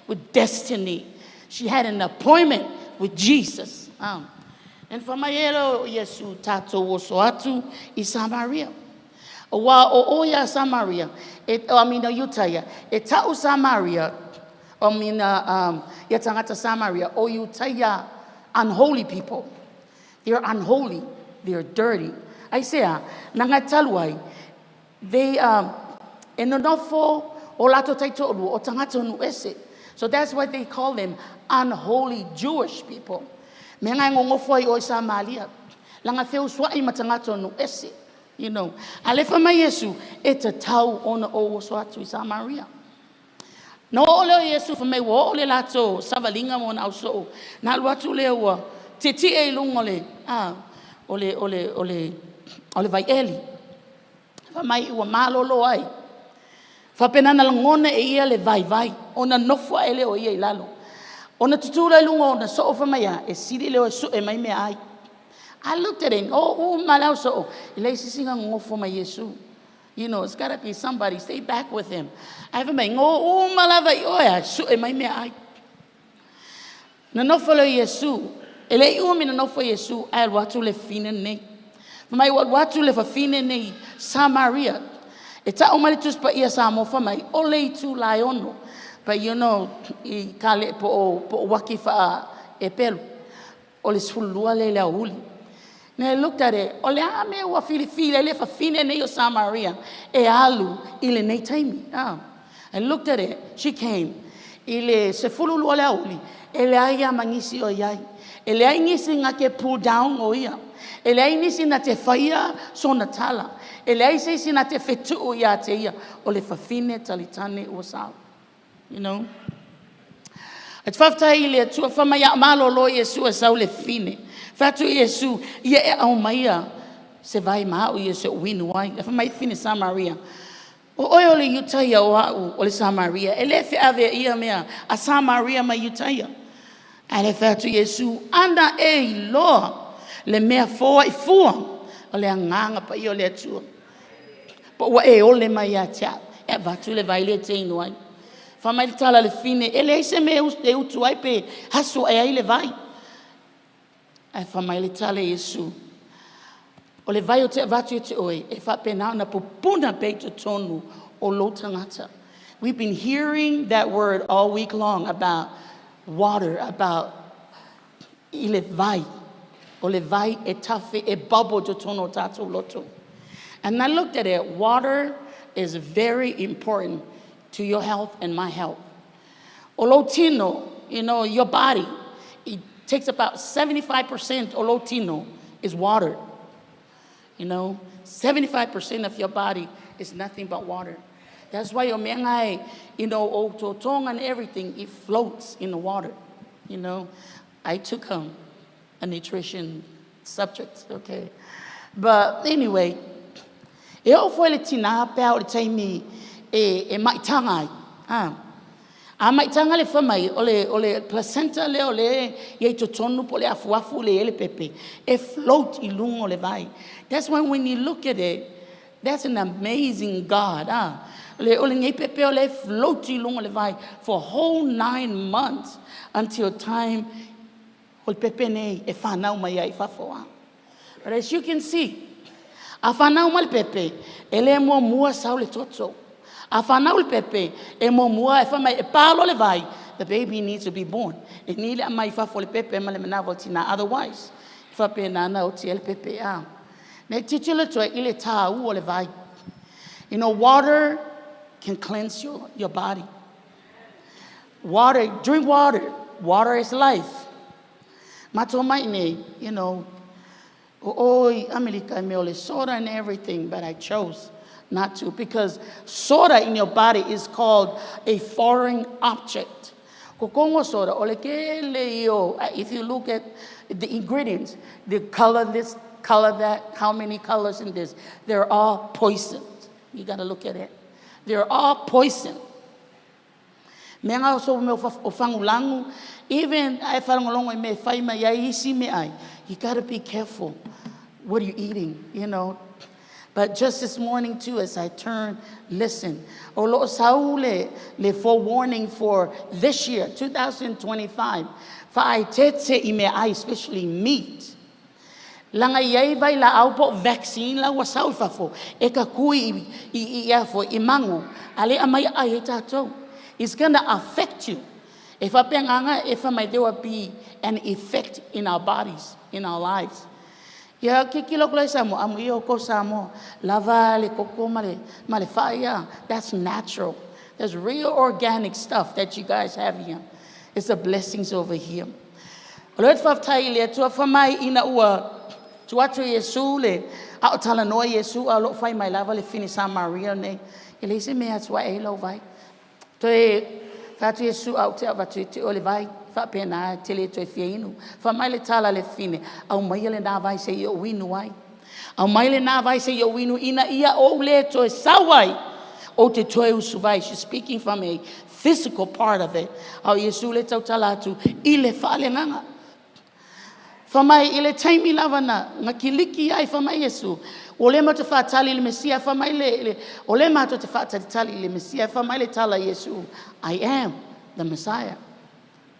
Speaker 4: with destiny. She had an appointment with Jesus. And fai mai e lea o Iesu, tatou oso atu i Samaria. Aua o o ia Samaria, e, I mean, o Iutaia, e tau Samaria, I mean, ia tagata Samaria, o Iutaia unholy people. They're unholy. They're dirty. Aisea, na ngai talu ai, they, e nonofo o latou taitoalua o tagata o nuu ese. So that's why they call them unholy Jewish people. Mea ngai ngongofo ai o i Samaria. Langa feusuai ma tagata o nuu ese. A le fai mai Iesu, e tatau ona ou oso atu i Samaria. Na oo lea o Iesu fai mai ua oo le latou savaliga ma ona ausoo. Na alu atu lea ua tietie i luga o le, o le, o le, o le, o le vaieli. Fai mai ua malolo ai. Faapena na lagona e ia le vaivai, ona nofo ae lea o ia i lalo. Ona tutū lea i luga o ona soo fai mai a, e sili le o e sue mai meaai. I looked at him, oh, ma le ausoo, e leai se isi na nonofo ma Iesu. It's gotta be somebody, stay back with him. Ae fai mai, go uma lava i oe a, sue mai meaai. Na nofo lea o Iesu, e le i umi na nofo Iesu, ae alu atu le fafine nei. Fai mai ua alu atu le fafine nei, Samaria. E tau mai le Tusi Paia Samoa fai mai, o le itula e 6. But i ka le po o waki wha e pelu. O le 12 le le aoauli. And I looked at it, o le a mea ua filifili ai le fafine nei o Samaria e alu i lenei taimi. I looked at it, she came. I le 12 le aoauli, e leai a ma nisi o iai. E leai nisi na te pull down o ia. E leai nisi na te whaia sona tala. E leai se isi na te whetuu ia te ia. O le fafine talitane ua sao. E te whaftai i le Atua, fai mai a malolo Iesu e sau le fine. Fai atu Iesu, ia e au maia se vai ma au ia se uinu ai. E fai mai fine Samaria. O oe o le Iutaia o au o le Samaria. E le fe ave ia mea a Samaria ma Iutaia. Ae le fai atu Iesu, ana e iloa le mea foa i fua o le agaga paia o le Atua. Po ua e ole mai ia te au, e avatu le vai le te inu ai. Fai mai le tala le fine, e leai se mea e utu ai pe aso e ai le vai. Ae fai mai le tala Iesu, o le vai o te avatu i te oe, e faapena ona pupuna pea i totonu o lou tagata. We've been hearing that word all week long about water, about i le vai. O le vai e tafe, e bubble totonu o tātou loto. And I looked at it, water is very important to your health and my health. O lou tino, your body, it takes about 75% o lou tino is water. 75% of your body is nothing but water. That's why your mea ngai, o tōtōga and everything, it floats in the water. I took a nutrition subject, okay. But anyway, e oo foi le tina pea o le taimi e maitaga ai. A maitaga le fai mai, o le placenta lea o le i totonu po le afuafu le ele pepe, e float i luga o le vai. That's why when you look at it, That's an amazing God. Ah. Le o lenei pepe o le float i luga o le vai for whole 9 months until time o le pepe nei e whanau mai ai fafo. Ah. But as you can see, a whanau mai le pepe, e le mua mua sau le toto. A whanau le pepe, e mua mua e whamai, e palo le vai, the baby needs to be born. E ni le mai fafo le pepe ma le manawa tina, otherwise, whape nana o ti ele pepe a. Ne titilo toe i le tā u o le vai. Water can cleanse your body. Water, drink water. Water is life. Mato mai nei, o oi Amerika me ole soda and everything, but I chose not to because soda in your body is called a foreign object. Kokongo soda, ole ke le io, if you look at the ingredients, the color this, color that, how many colors in this, they're all poisoned. You got to look at it. They're all poison. Me nga so me o fangulangu, even ai whalongolongo i me whai mai ai isi me ai. You got to be careful what you're eating. But just this morning too, as I turn, listen. O lo sau le forewarning for this year, 2025. Fa ai tete i me ai, especially meat. Langa iai vai la au po vaccine la ua sau i fafo. E ka kui i afo i mangu. Ale amai ai e tātou. It's gonna affect you. E whapenganga e whamai there will be an effect in our bodies, in our lives. Ia ki kilo kula sa mo amu i o ko sa mo lava le koko ma le whaia. That's natural. There's real organic stuff that you guys have here. It's the blessings over here. O le whaftai le atua whamai ina ua tu atu Iesu le a o tala noa Iesu a lo whai mai lava le fini Samaria nei. E le isi mea atua e lau vai. Toe whatu Iesu au te avatu te o le vai. Whapena te le toe fia inu. Wha mai le tala le fine. Au mai le nā vai se i o inu ai. Au mai le nā vai se i o inu ina ia o le toe sauai. O te toe usuvai. She's speaking from a physical part of it. Au Iesu le tautala atu i le whaale nganga. Wha mai i le taimi lava na, nga kiliki ai wha mai Iesu. O le mato whaatali le Mesia, wha mai le, o le mato te whaatali le Mesia, wha mai le tala Iesu. I am the Messiah.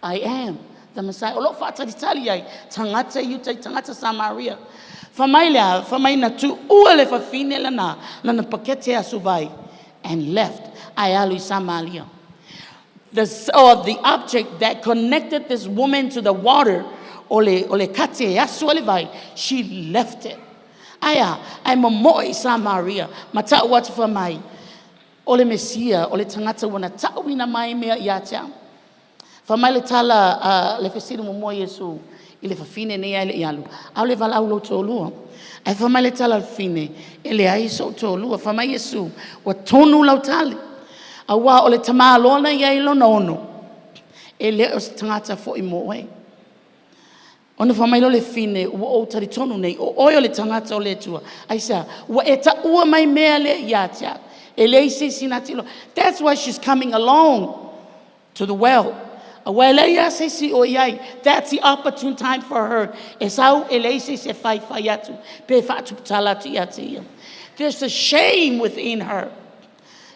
Speaker 4: I am the Messiah. O lo whaatali ai, tangata Iuta, tangata Samaria. Wha mai lea, wha mai na tu ua le whawhine la na, na pakete asu vai, and left. Ai alu i Samaria. The object that connected this woman to the water, ole kate asu ale vai, she left it. Aia, ai mo i Samaria, ma ta'u atu wha mai, o le Mesia, o le tangata wana ta'u ina mai mea ia te au. Wha mai le tala le fesiri mo mo Iesu, i le whawhine nei ai le ialu. Au le vala au lo tōlua. Ai wha mai le tala le whine, e le ai so tōlua. Wha mai Iesu, wa tonu lau tali. A wā o le tamālona ia i lona ono. E le o se tangata fo i mo e. Ona wha mai lo le whine, ua o tari tonu nei, o oi o le tangata o le tua. Ai sa, ua e ta ua mai mea le ia te au. E le isi sinatilo. That's why she's coming alone to the well. A wai le ia se si o iai. That's the opportune time for her. E sau e le isi se whai whai atu. Pe whaatu tala atu ia te ia. There's a shame within her.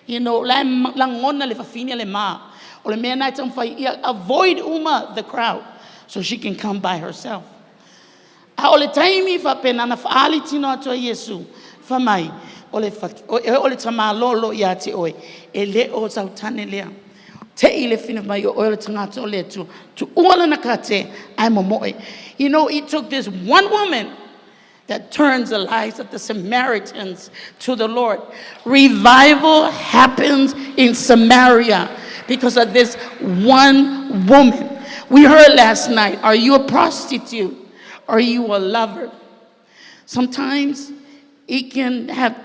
Speaker 4: La ngona le whawhine le mā. O le mea nai tam whai ia, avoid uma the crowd so she can come by herself. A o le taimi whapena na whaali tino atu a Iesu, wha mai, o le tamalolo ia te oe, e le o sautane lea. Te i le whina mai o oe le tangata o le atu, tu uala na ka te, ai mo moe. It took this one woman that turns the lives of the Samaritans to the Lord. Revival happens in Samaria because of this one woman. We heard last night, are you a prostitute? Are you a lover? Sometimes it can have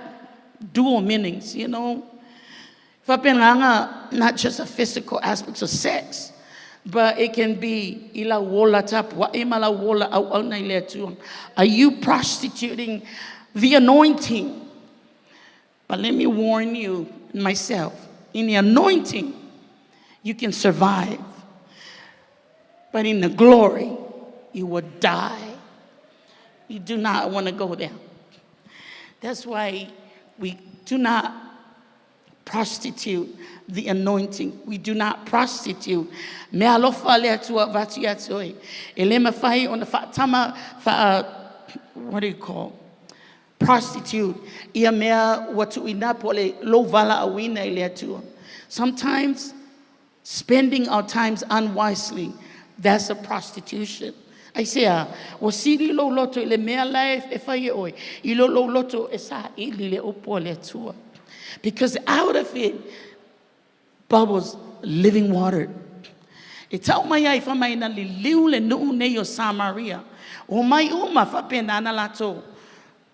Speaker 4: dual meanings. Whapenanga, not just a physical aspects of sex, but it can be ila wola tapu, wa ima la wola au au nei le atua. Are you prostituting the anointing? But let me warn you, myself, in the anointing, you can survive. But in the glory, you will die. You do not want to go there. That's why We do not prostitute the anointing. We do not prostitute. Me alofa le atua vatu ia te oe. E le mawhai o na whaatama, wha, what do you call? Prostitute. Ia mea watu ina po le lo vala awina i le atua. Sometimes spending our times unwisely, that's a prostitution. Ai sea, o sili lo loto i le mea lae e whai e oi, i lo lo loto e sa ili le opo le atua. Because out of it bubbles living water. E tau mai ai wha mai na li liu le nuu nei o Samaria. O mai uma whapena na lato.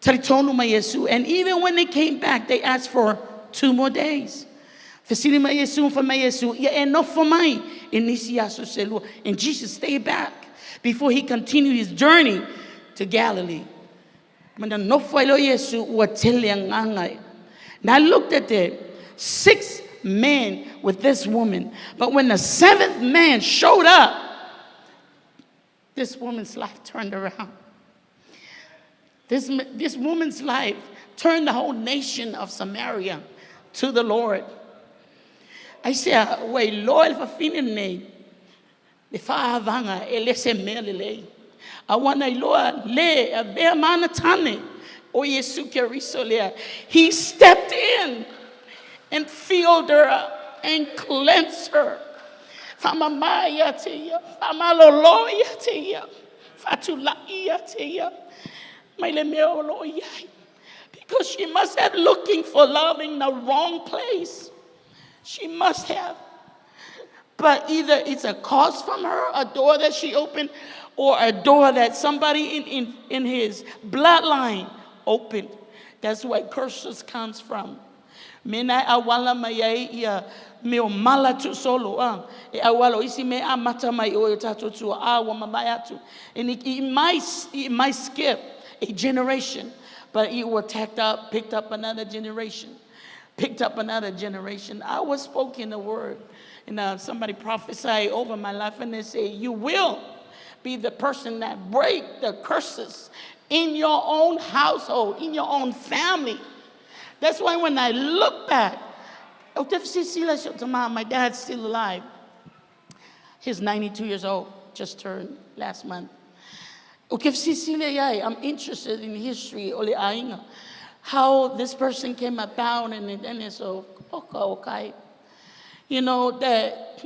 Speaker 4: Taritonu mai Yesu. And even when they came back, they asked for 2 more days. Fesili mai Yesu, wha mai Yesu, ia e nofo mai e nisi aso se lua. And Jesus stayed back before he continued his journey to Galilee. Mana nofo ai lo Yesu ua tele anganga. And I looked at it, 6 men with this woman. But when the 7th man showed up, this woman's life turned around. This woman's life turned the whole nation of Samaria to the Lord. I said, wait, Lord, for finin nei, le whaavanga e lese mea le lei. A wana i loa le, a vea mana tane, o Yesu Keriso lea. He stepped in and filled her up and cleansed her. Whamamai te ia, whamalolo ia te ia, whatulai ia te ia, mai le mea o lo iai. Because she must have looking for love in the wrong place. She must have. But either it's a cause from her, a door that she opened, or a door that somebody in his bloodline opened. That's where curses comes from. Mena awala mai ia me o mala tu solo ah e awalo isi me a mata mai o tato tu a wa mamae atu. And it might skip a generation, but it will picked up another generation, picked up another generation. I was spoken a word, and somebody prophesied over my life, and they say, you will be the person that break the curses in your own household, in your own family. That's why when I look back, my dad's still alive. He's 92 years old, just turned last month. I'm interested in history, how this person came about, and so, okay. You know, that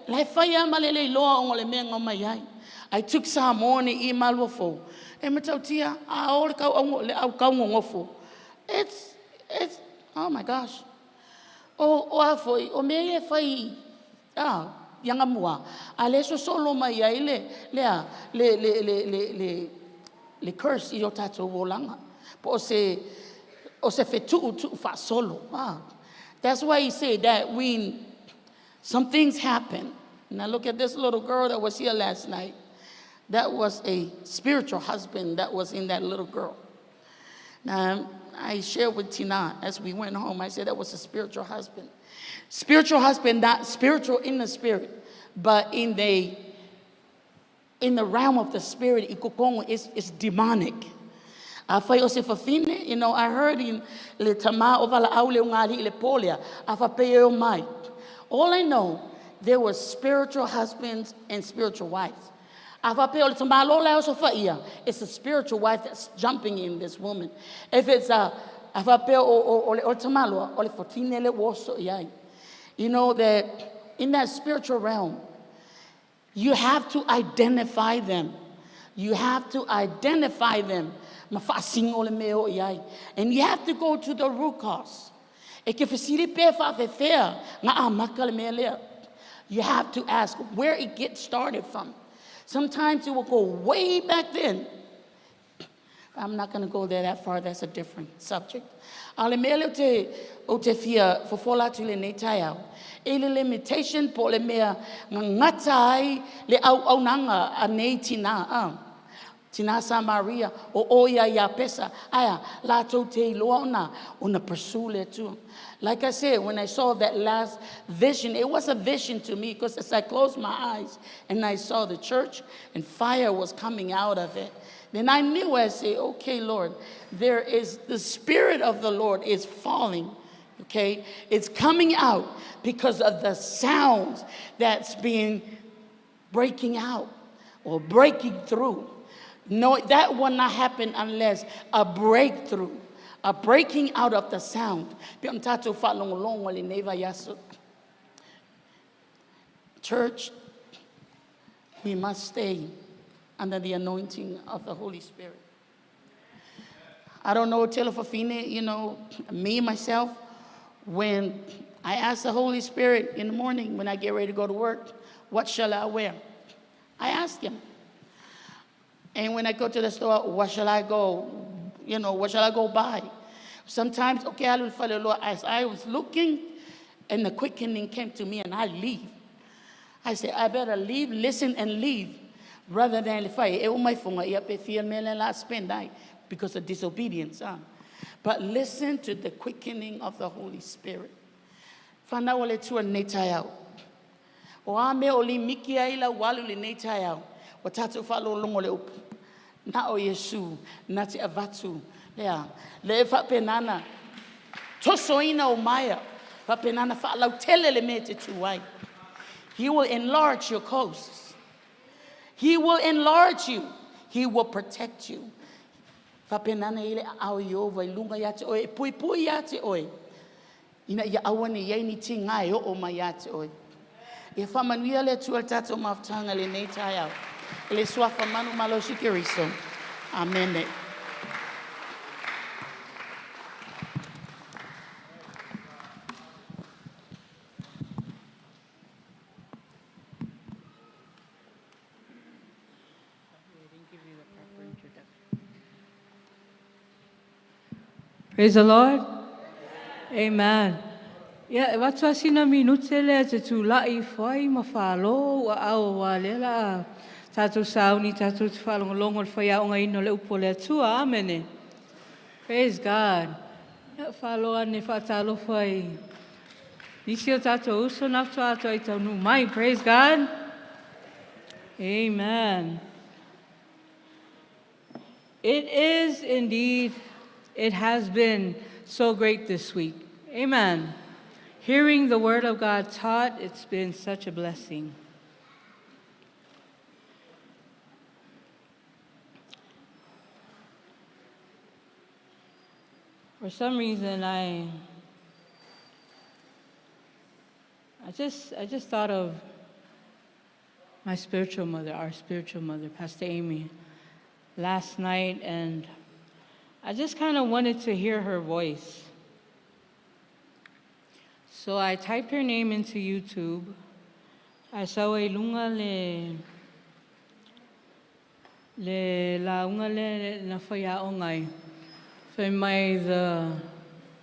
Speaker 4: I took Samoa i maluafo. E matautia, a ole kau au le au kau ngofo. It's, oh my gosh. O afoi, o me e whai, yanga mua. A le so solo mai ai le curse i o tātou olanga. Po o se whetu'u tu'u wha solo. That's why he said that when some things happen. And I look at this little girl that was here last night. That was a spiritual husband that was in that little girl. Now, I shared with Tina as we went home. I said that was a spiritual husband. Spiritual husband, not spiritual in the spirit, but in the realm of the spirit, it's demonic. You know, I heard in le tama o vala au le ungali le polia, mai. All I know, there were spiritual husbands and spiritual wives. It's a spiritual wife that's jumping in this woman. If it's a you know that in that spiritual realm, you have to identify them. You have to identify them. And you have to go to the root cause. You have to ask where it gets started from. Sometimes it will go way back then. I'm not going to go there that far. That's a different subject. Ale mele o te fia fofola tu le nei taiao. E le limitation po le mea ngata ai le au au nanga a nei tina. Tina Samaria o oia ia pesa. Aya, la tau te iloa ona pursue le tu. Like I said, when I saw that last vision, it was a vision to me because as I closed my eyes and I saw the church and fire was coming out of it. Then I knew, I say, okay, Lord, there is the Spirit of the Lord is falling. Okay? It's coming out because of the sounds that's being breaking out or breaking through. No, that will not happen unless a breakthrough, a breaking out of the sound. Church, we must stay under the anointing of the Holy Spirit. I don't know, Telefafine, you know, me, myself, when I ask the Holy Spirit in the morning when I get ready to go to work, what shall I wear? I ask him. And when I go to the store, what shall I go? You know, what shall I go buy? Sometimes, okay, I will follow Lord. As I was looking, and the quickening came to me, and I leave. I said, I better leave, listen, and leave, rather than if I spend because of disobedience. Huh? But listen to the quickening of the Holy Spirit. Whanau le tua nei tai au. O a mea o li miki ai la walu le nei tai au. O tātou whaalolongo le upu. Na o Yesu, na te avatu. Lea, le e whapenana. Toso ina o maia. Whapenana whaalau tele le me te tuai. He will enlarge your coasts. He will enlarge you. He will protect you. Whapenana ile au iova i lunga ia te oe, e pui pui ia te oe. Ina ia awane iai ni ti ngai o o mai ia te oe. Ia whamanuia le tua tātou mafutanga le nei tai au. Le suafa manu malosi Keriso. Amen.
Speaker 1: Praise the Lord. Amen. Ia, e watu asina minute le te tūla'i whai ma whālo ua au wa le la tātou sauni, tātou te whaalongolongo le whai aonga ino le upo le atua. Amene. Praise God. Ia, whālo ane whaatalo whai. Nisi o tātou uso nafto ato ai tau nu mai. Praise God. Amen. It is indeed, it has been so great this week. Amen. Hearing the word of God taught, it's been such a blessing. For some reason, I just thought of my spiritual mother, our spiritual mother, Pastor Amy, last night, and I just kind of wanted to hear her voice. So I typed her name into YouTube. I saw a lunga le la unga le na whai ongai. For my the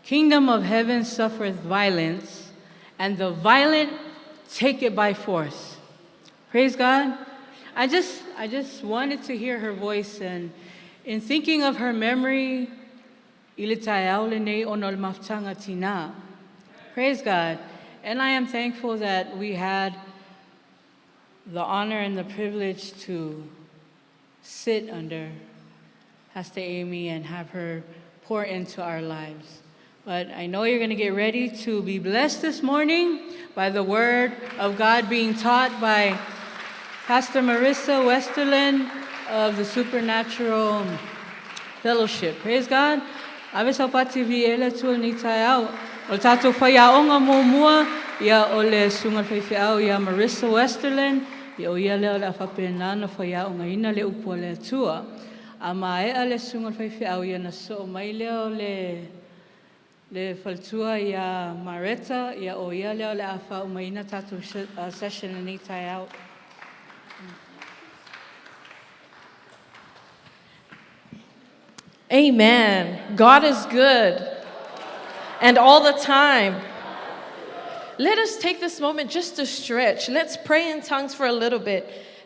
Speaker 1: kingdom of heaven suffereth violence, and the violent take it by force. Praise God. I just wanted to hear her voice, and in thinking of her memory, Praise God. And I am thankful that we had the honor and the privilege to sit under Pastor Amy and have her pour into our lives. But I know you're going to get ready to be blessed this morning by the word of God being taught by Pastor Marissa Westerlund of the Supernatural Fellowship. Praise God. Ave saupati vi ele tua ni tai au. O tātou whaiaonga mō ia o le sunga whaiwhiau ia Marissa Westerlund, ia o ia leo le awhapenana whaiaonga ina le upo le atua. A maea le sunga whaiwhiau ia na so mai leo le faltua ia Maretta, ia o ia leo le awha umaina tātou session ni tai au.
Speaker 2: Amen. God is good. And all the time. Let us take this moment just to stretch. Let's pray in tongues for a little bit.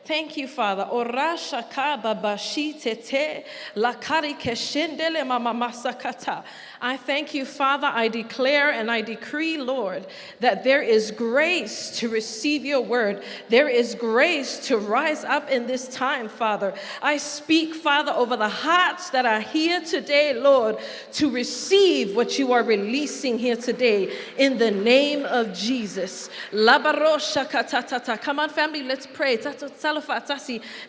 Speaker 2: Thank you, Father. Orasha ka babashi tete lakari keshendele mama masakata. I thank you, Father. I declare and I decree, Lord, that there is grace to receive your word. There is grace to rise up in this time, Father. I speak, Father, over the hearts that are here today, Lord, to receive what you are releasing here today in the name of Jesus. Labarosha katatata. Come on, family, let's pray. Tato talofa.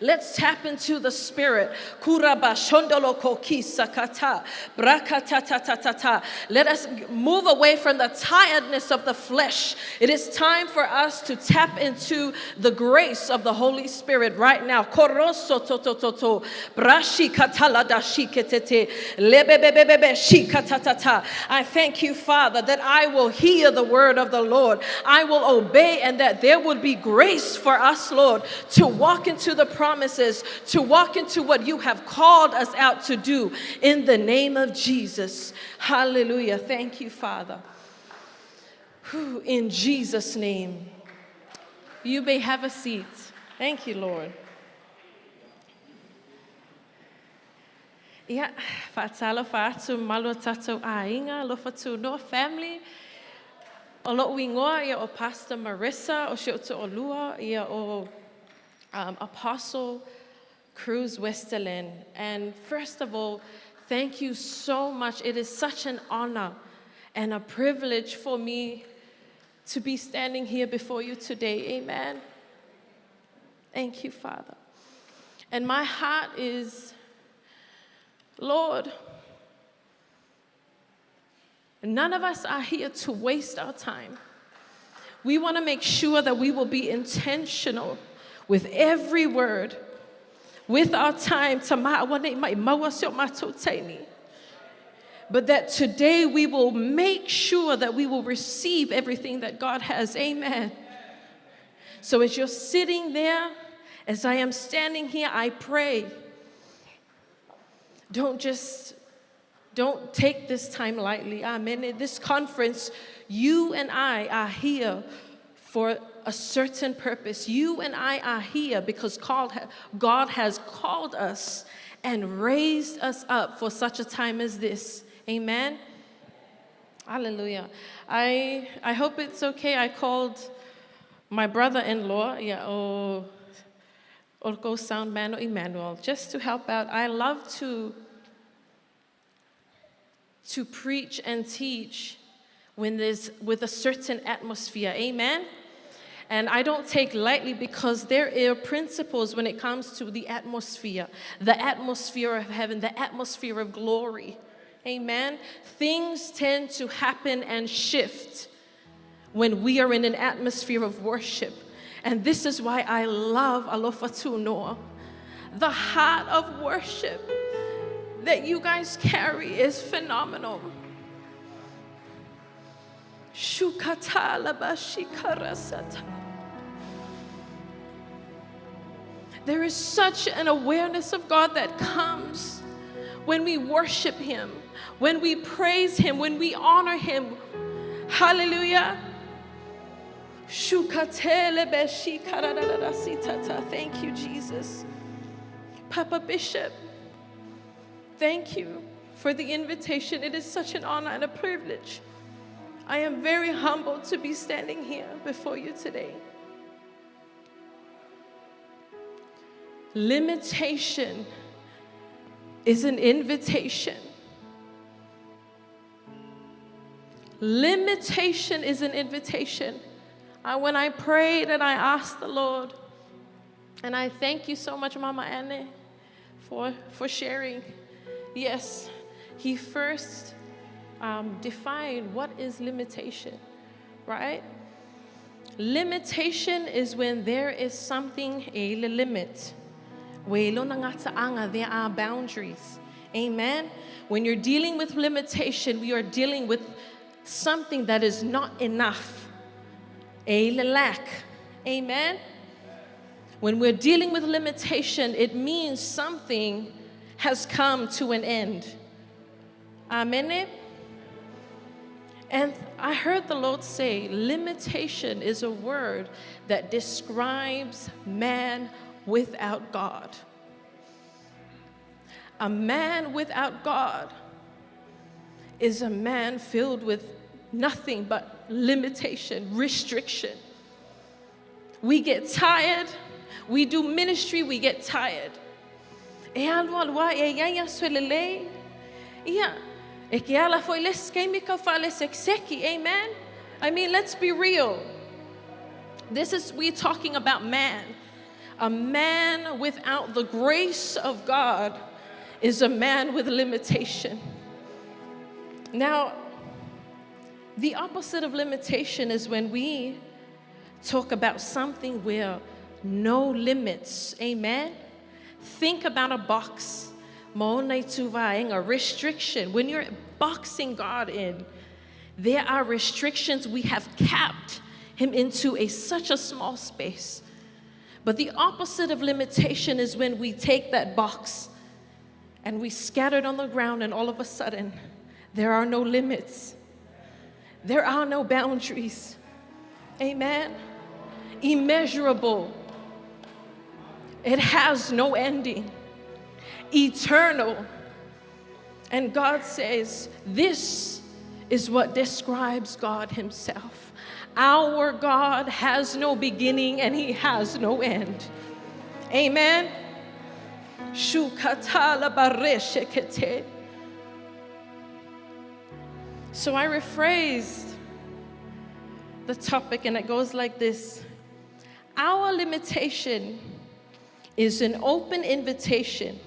Speaker 2: Let's tap into the spirit. Kuraba shondolo kokisa kata. Brakatatatata. Let us move away from the tiredness of the flesh. It is time for us to tap into the grace of the Holy Spirit right now. Koroso to to to to. Brashi katala dashi ketete. Lebebebebe shi katatata. I thank you, Father, that I will hear the word of the Lord. I will obey, and that there would be grace for us, Lord, to walk into the promises, to walk into what you have called us out to do in the name of Jesus. Hallelujah. Thank you, Father. Whew, in Jesus' name. You may have a seat. Thank you, Lord. Ia, whaatalo whaatu malo tātou āinga, alofa tūnoa family. O lo'u ingoa ia o Pastor Marissa, o si o olua, ia o Apostle Cruz Westerlin. And first of all, thank you so much. It is such an honor and a privilege for me to be standing here before you today. Amen. Thank you, Father. And my heart is, Lord, none of us are here to waste our time. We want to make sure that we will be intentional with every word, with our time. But that today we will make sure that we will receive everything that God has. Amen. So as you're sitting there, as I am standing here, I pray, don't take this time lightly. Amen. In this conference, you and I are here for a certain purpose. You and I are here because God has called us and raised us up for such a time as this. Amen. Hallelujah. I hope it's okay. I called my brother-in-law, Orko Sound Man Emmanuel, just to help out. I love to preach and teach when there's with a certain atmosphere. Amen. And I don't take lightly, because there are principles when it comes to the atmosphere of heaven, the atmosphere of glory. Amen. Things tend to happen and shift when we are in an atmosphere of worship. And this is why I love Alofa Tunoa. The heart of worship that you guys carry is phenomenal. There is such an awareness of God that comes when we worship Him, when we praise Him, when we honor Him. Hallelujah. Thank you, Jesus. Papa Bishop, thank you for the invitation. It is such an honor and a privilege. I am very humbled to be standing here before you today. Limitation is an invitation. Limitation is an invitation. When I prayed and I asked the Lord, and I thank you so much, Mama Anne, for sharing. Yes, he first defined what is limitation, right? Limitation is when there is something, a limit. There are boundaries. Amen. When you're dealing with limitation, we are dealing with something that is not enough. A lack. Amen. When we're dealing with limitation, it means something has come to an end. Amen. And I heard the Lord say, limitation is a word that describes man without God. A man without God is a man filled with nothing but limitation, restriction. We get tired. We do ministry, we get tired. E alu alu a e ia ia suelelei. Ia, e ke ala foi le skeimi ka whale sekseki, amen? I mean, let's be real. This is, we're talking about man. A man without the grace of God is a man with limitation. Now, the opposite of limitation is when we talk about something where no limits, amen? Think about a box. Maona i tūvaenga, restriction. When you're boxing God in, there are restrictions. We have capped him into a such a small space. But the opposite of limitation is when we take that box and we scatter it on the ground, and all of a sudden, there are no limits. There are no boundaries. Amen. Immeasurable. It has no ending. Eternal. And God says, this is what describes God Himself. Our God has no beginning and He has no end. Amen. Shukatala bareshekete. So I rephrased the topic, and it goes like this. Our limitation is an open invitation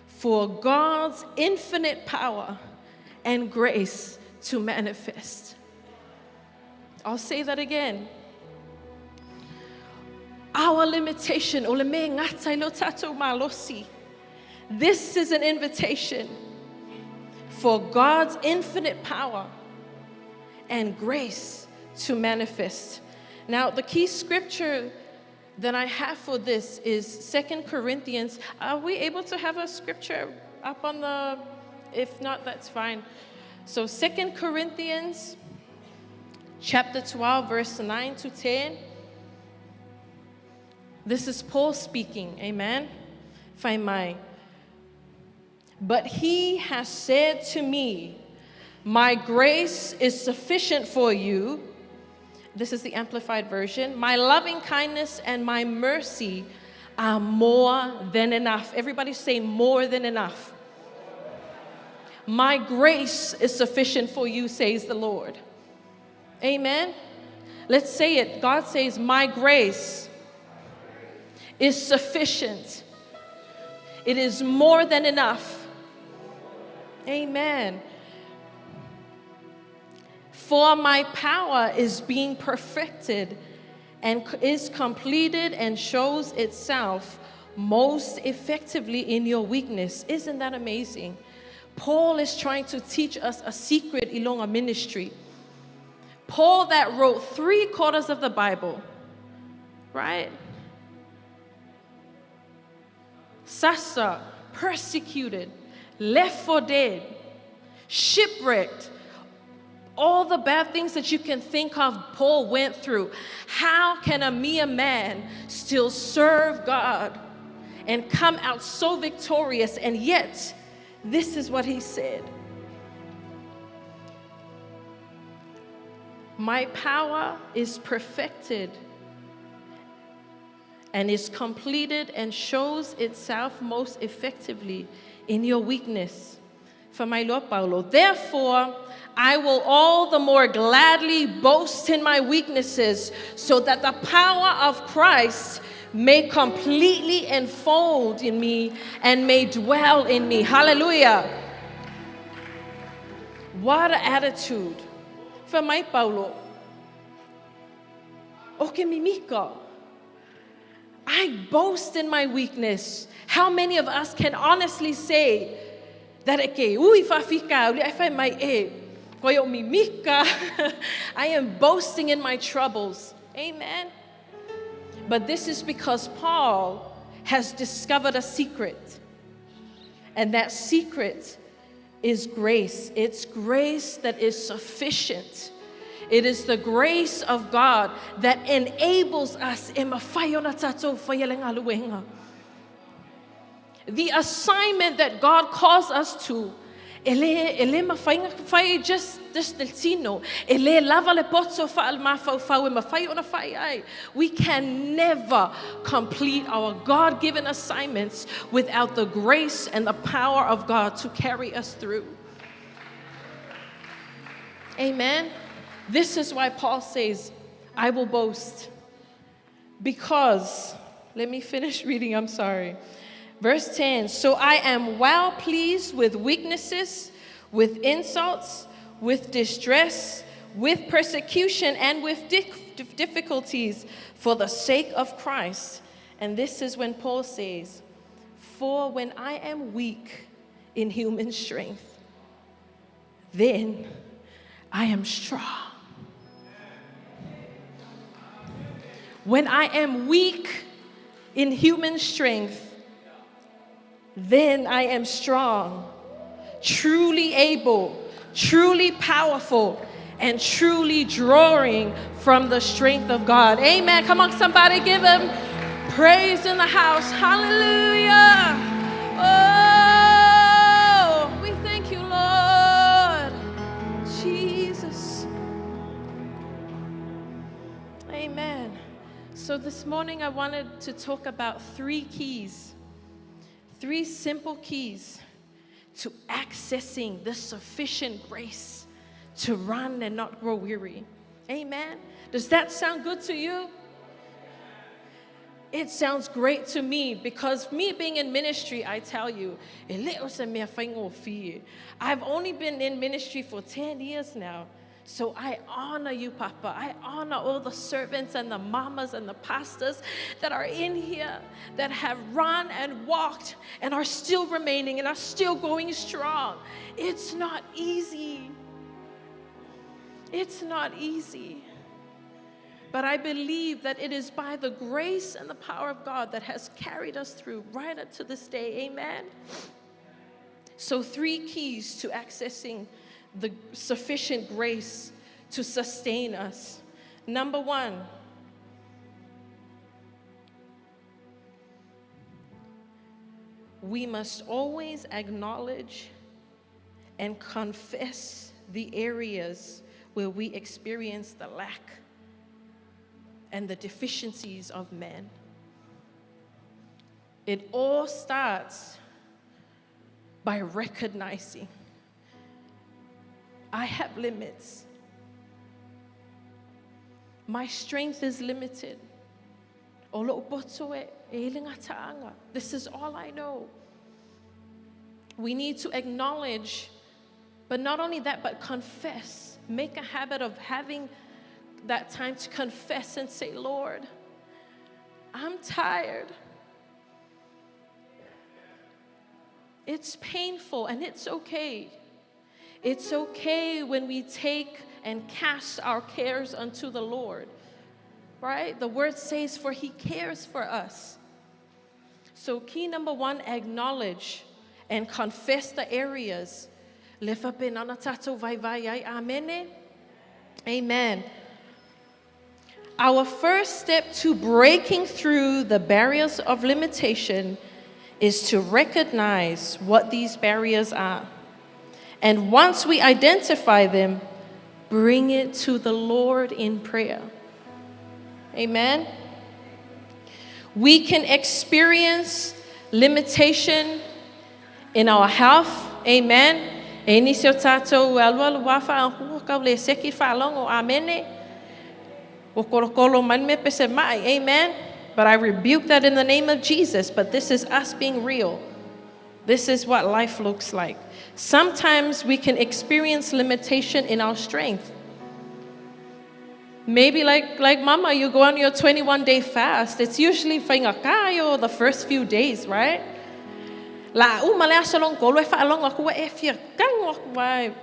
Speaker 2: for God's infinite power and grace to manifest. I'll say that again. Our limitation, o le me ngata i lo tatou malosi. This is an invitation for God's infinite power and grace to manifest. Now, the key scripture that I have for this is 2 Corinthians. Are we able to have a scripture up on the, if not, that's fine. So 2 Corinthians chapter 12, verse 9 to 10. This is Paul speaking, amen? Find my. But he has said to me, my grace is sufficient for you. This is the Amplified Version. My loving kindness and my mercy are more than enough. Everybody say more than enough. My grace is sufficient for you, says the Lord. Amen. Let's say it. God says, my grace is sufficient. It is more than enough. Amen. For my power is being perfected and is completed and shows itself most effectively in your weakness. Isn't that amazing? Paul is trying to teach us a secret ilonga ministry. Paul that wrote 3/4 of the Bible, right? Sasa, persecuted, left for dead, shipwrecked, all the bad things that you can think of, Paul went through. How can a mere man still serve God and come out so victorious? And yet, this is what he said. My power is perfected and is completed and shows itself most effectively in your weakness. For my Lord Paulo, therefore, I will all the more gladly boast in my weaknesses, so that the power of Christ may completely enfold in me and may dwell in me. Hallelujah. What an attitude. For my Paulo, okay, mimika. I boast in my weakness. How many of us can honestly say that eke ui whawhika, uli ai whai mai e, koe o mimika. I am boasting in my troubles. Amen. But this is because Paul has discovered a secret. And that secret is grace. It's grace that is sufficient. It is the grace of God that enables us e mawhai ona tātou whai le ngaluenga. The assignment that God calls us to, e le, e le mawhainga whai just le tino, e le lava le poto wha al mawhau e mawhai ona whai ai. We can never complete our God-given assignments without the grace and the power of God to carry us through. Amen. This is why Paul says, I will boast. Because, let me finish reading, I'm sorry. Verse 10, so I am well pleased with weaknesses, with insults, with distress, with persecution, and with difficulties for the sake of Christ. And this is when Paul says, for when I am weak in human strength, then I am strong. When I am weak in human strength, then I am strong, truly able, truly powerful, and truly drawing from the strength of God. Amen. Come on, somebody give him praise in the house. Hallelujah. Oh, we thank you, Lord. Jesus. Amen. So this morning I wanted to talk about three keys. Three simple keys to accessing the sufficient grace to run and not grow weary. Amen. Does that sound good to you? It sounds great to me because me being in ministry, I tell you, I've only been in ministry for 10 years now. So I honor you, Papa. I honor all the servants and the mamas and the pastors that are in here that have run and walked and are still remaining and are still going strong. It's not easy. It's not easy. But I believe that it is by the grace and the power of God that has carried us through right up to this day. Amen. So 3 keys to accessing the sufficient grace to sustain us. Number 1, we must always acknowledge and confess the areas where we experience the lack and the deficiencies of man. It all starts by recognizing I have limits. My strength is limited. This is all I know. We need to acknowledge, but not only that, but confess. Make a habit of having that time to confess and say, Lord, I'm tired. It's painful and it's okay. It's okay when we take and cast our cares unto the Lord, right? The word says, for he cares for us. So key number 1, acknowledge and confess the areas. Amen. Our first step to breaking through the barriers of limitation is to recognize what these barriers are. And once we identify them, bring it to the Lord in prayer. Amen. We can experience limitation in our health. Amen. Amen. But I rebuke that in the name of Jesus. But this is us being real. This is what life looks like. Sometimes we can experience limitation in our strength. Maybe like Mama, you go on your 21-day fast. It's usually whaingakayo the first few days, right? La uma le asalong kolo e whaalonga kua e fia kango wai.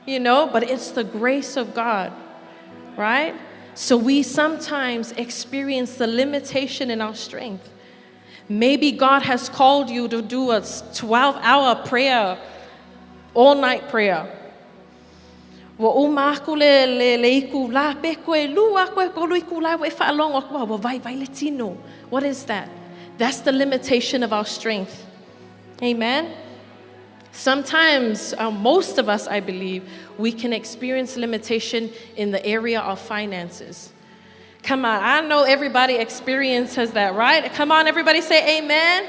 Speaker 2: You know, but it's the grace of God, right? So we sometimes experience the limitation in our strength. Maybe God has called you to do a 12-hour prayer, all-night prayer. Ua uma aku le, le, le itulā, pe koe lua, koe tolu itulā, ua e faalogo aku, ua vaivai le tino. What is that? That's the limitation of our strength. Amen? Sometimes, most of us, I believe, we can experience limitation in the area of finances. Come on, I know everybody experiences that, right? Come on, everybody say amen.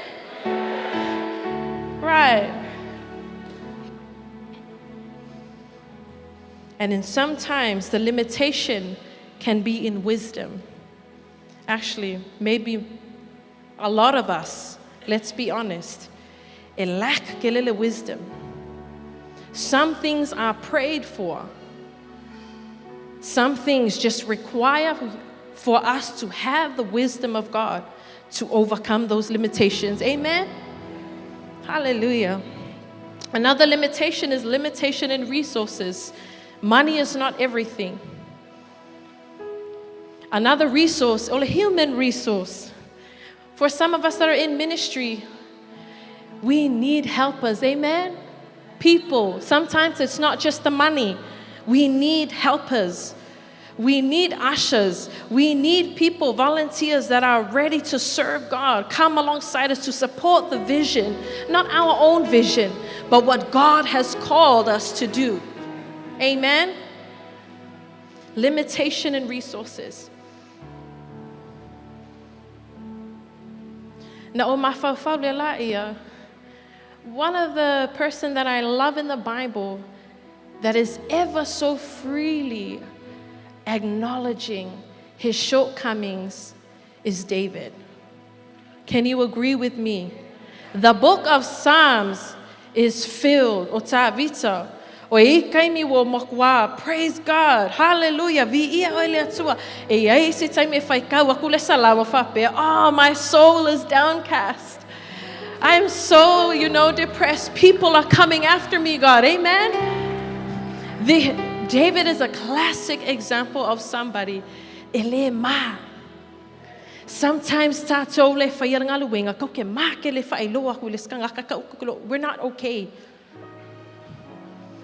Speaker 2: Right. And in sometimes the limitation can be in wisdom. Actually, maybe a lot of us, let's be honest, e lack kelele wisdom. Some things are prayed for. Some things just require for us to have the wisdom of God to overcome those limitations. Amen? Hallelujah. Another limitation is limitation in resources. Money is not everything. Another resource, or a human resource. For some of us that are in ministry, we need helpers. Amen? People. Sometimes it's not just the money. We need helpers. We need ushers. We need people, volunteers that are ready to serve God, come alongside us to support the vision, not our own vision, but what God has called us to do. Amen? Limitation in resources. Na o mafaufau le la ia, one of the person that I love in the Bible that is ever so freely acknowledging his shortcomings is David. Can you agree with me? The book of Psalms is filled, o tā vita, o e kaimi wo mokwa, praise God, hallelujah, vi ia o le atua, e ai se taimi e whai kau aku le salama whapea, oh, my soul is downcast. I'm so, depressed. People are coming after me, God. Amen. David is a classic example of somebody. Ele ma. Sometimes tātou le whai ngaluenga, kau ke ma ke le whai loa ku le skanga ka kau ku lo. We're not okay.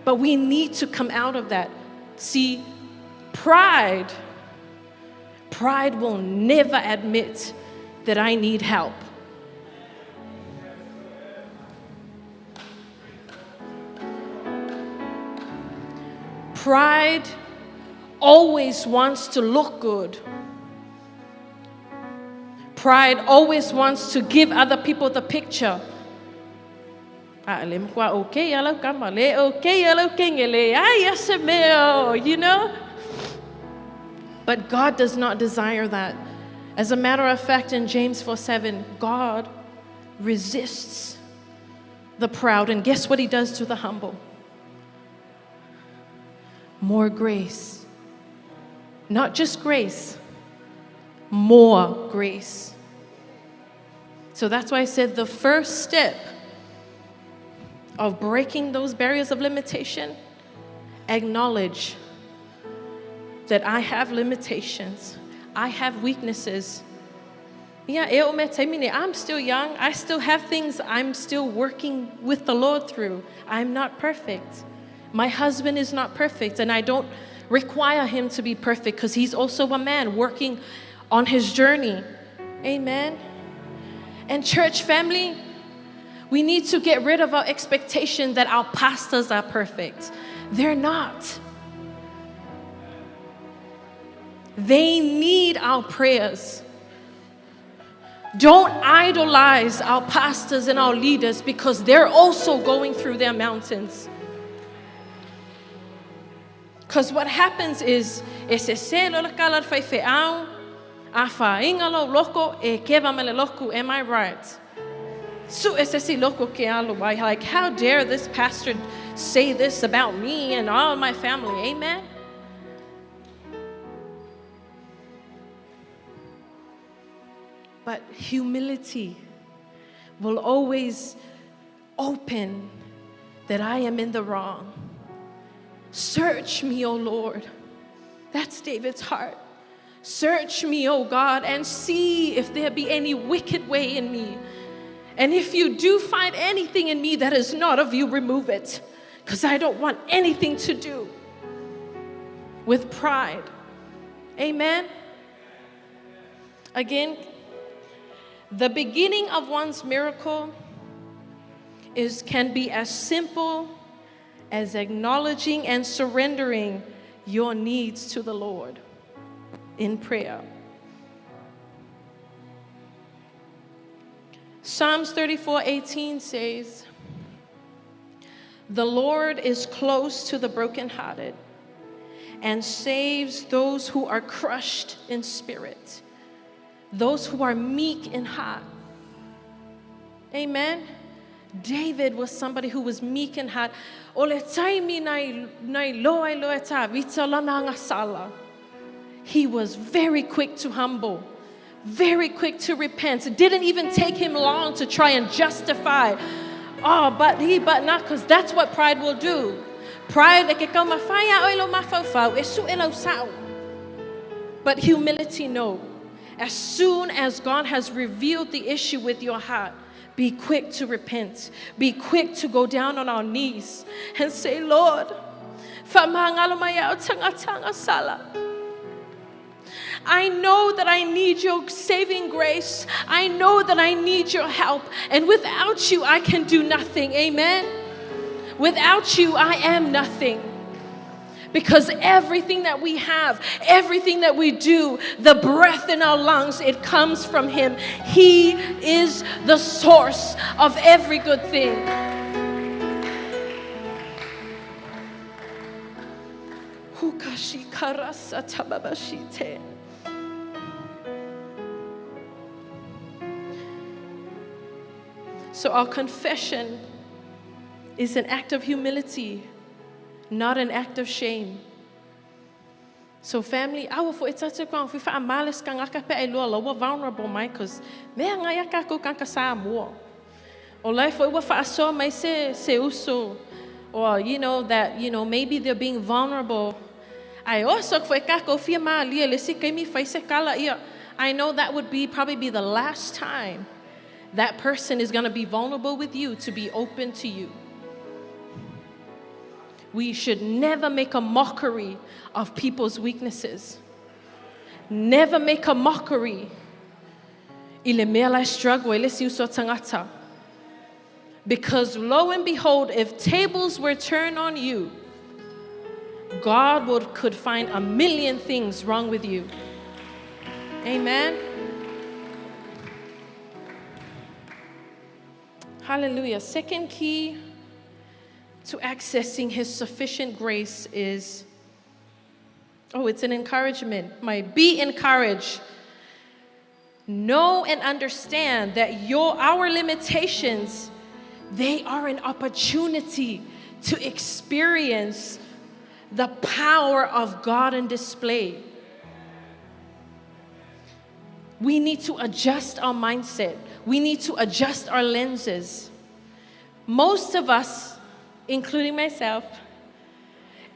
Speaker 2: But we need to come out of that. See, pride will never admit that I need help. Pride always wants to look good. Pride always wants to give other people the picture. Okay, you know? But God does not desire that. As a matter of fact, in James 4:7, God resists the proud. And guess what he does to the humble? More grace. Not just grace, more grace. So that's why I said the first step of breaking those barriers of limitation, acknowledge that I have limitations. I have weaknesses. Yeah, I'm still young. I still have things I'm still working with the Lord through. I'm not perfect. My husband is not perfect, and I don't require him to be perfect because he's also a man working on his journey. Amen. And church family, we need to get rid of our expectation that our pastors are perfect. They're not. They need our prayers. Don't idolize our pastors and our leaders because they're also going through their mountains. Because what happens is, e se se lo la kala whai wheau, a whainga lo loko, e keva mele loku, am I right? Su e se si loko ke alu ai, like, how dare this pastor say this about me and all my family, amen? But humility will always open that I am in the wrong. Search me, O Lord. That's David's heart. Search me, O God, and see if there be any wicked way in me. And if you do find anything in me that is not of you, remove it. Because I don't want anything to do With pride. Amen. Again, the beginning of one's miracle can be as simple as acknowledging and surrendering your needs to the Lord in prayer. Psalms 34:18 says, "The Lord is close to the brokenhearted and saves those who are crushed in spirit, those who are meek in heart." Amen. David was somebody who was meek in heart. O le taimi nai loa i loa tā vita lana sala. He was very quick to humble, very quick to repent. It didn't even take him long to try and justify. Oh, but he, but not, because that's what pride will do. Pride, e ke kau mawhai a oilo mawhauwhau, e su e lau sao. But humility, no. As soon as God has revealed the issue with your heart, be quick to repent. Be quick to go down on our knees and say, "Lord, whamangalo mai au tanga sala. I know that I need your saving grace. I know that I need your help. And without you, I can do nothing." Amen. Without you, I am nothing. Because everything that we have, everything that we do, the breath in our lungs, it comes from Him. He is the source of every good thing. So our confession is an act of humility, not an act of shame. So family, awa fo e tatu kwa fi wha amales ka ngaka pe e lua lawa vulnerable mai, cause mea ngai a kako kanka sa mua. O lai fo ua wha asoa mai se uso, or you know that, you know, maybe they're being vulnerable. Ai oso fo e kako fia maalia le si kaimi whai se kala ia. I know that would be probably be the last time that person is going to be vulnerable with you, to be open to you. We should never make a mockery of people's weaknesses. Never make a mockery. I le mea lai struggle, le si uso tangata. Because lo and behold, if tables were turned on you, God could find a million things wrong with you. Amen. Hallelujah. Second key to accessing His sufficient grace is, it's an encouragement. My be encouraged. Know and understand that our limitations, they are an opportunity to experience the power of God in display. We need to adjust our mindset. We need to adjust our lenses. Most of us, including myself,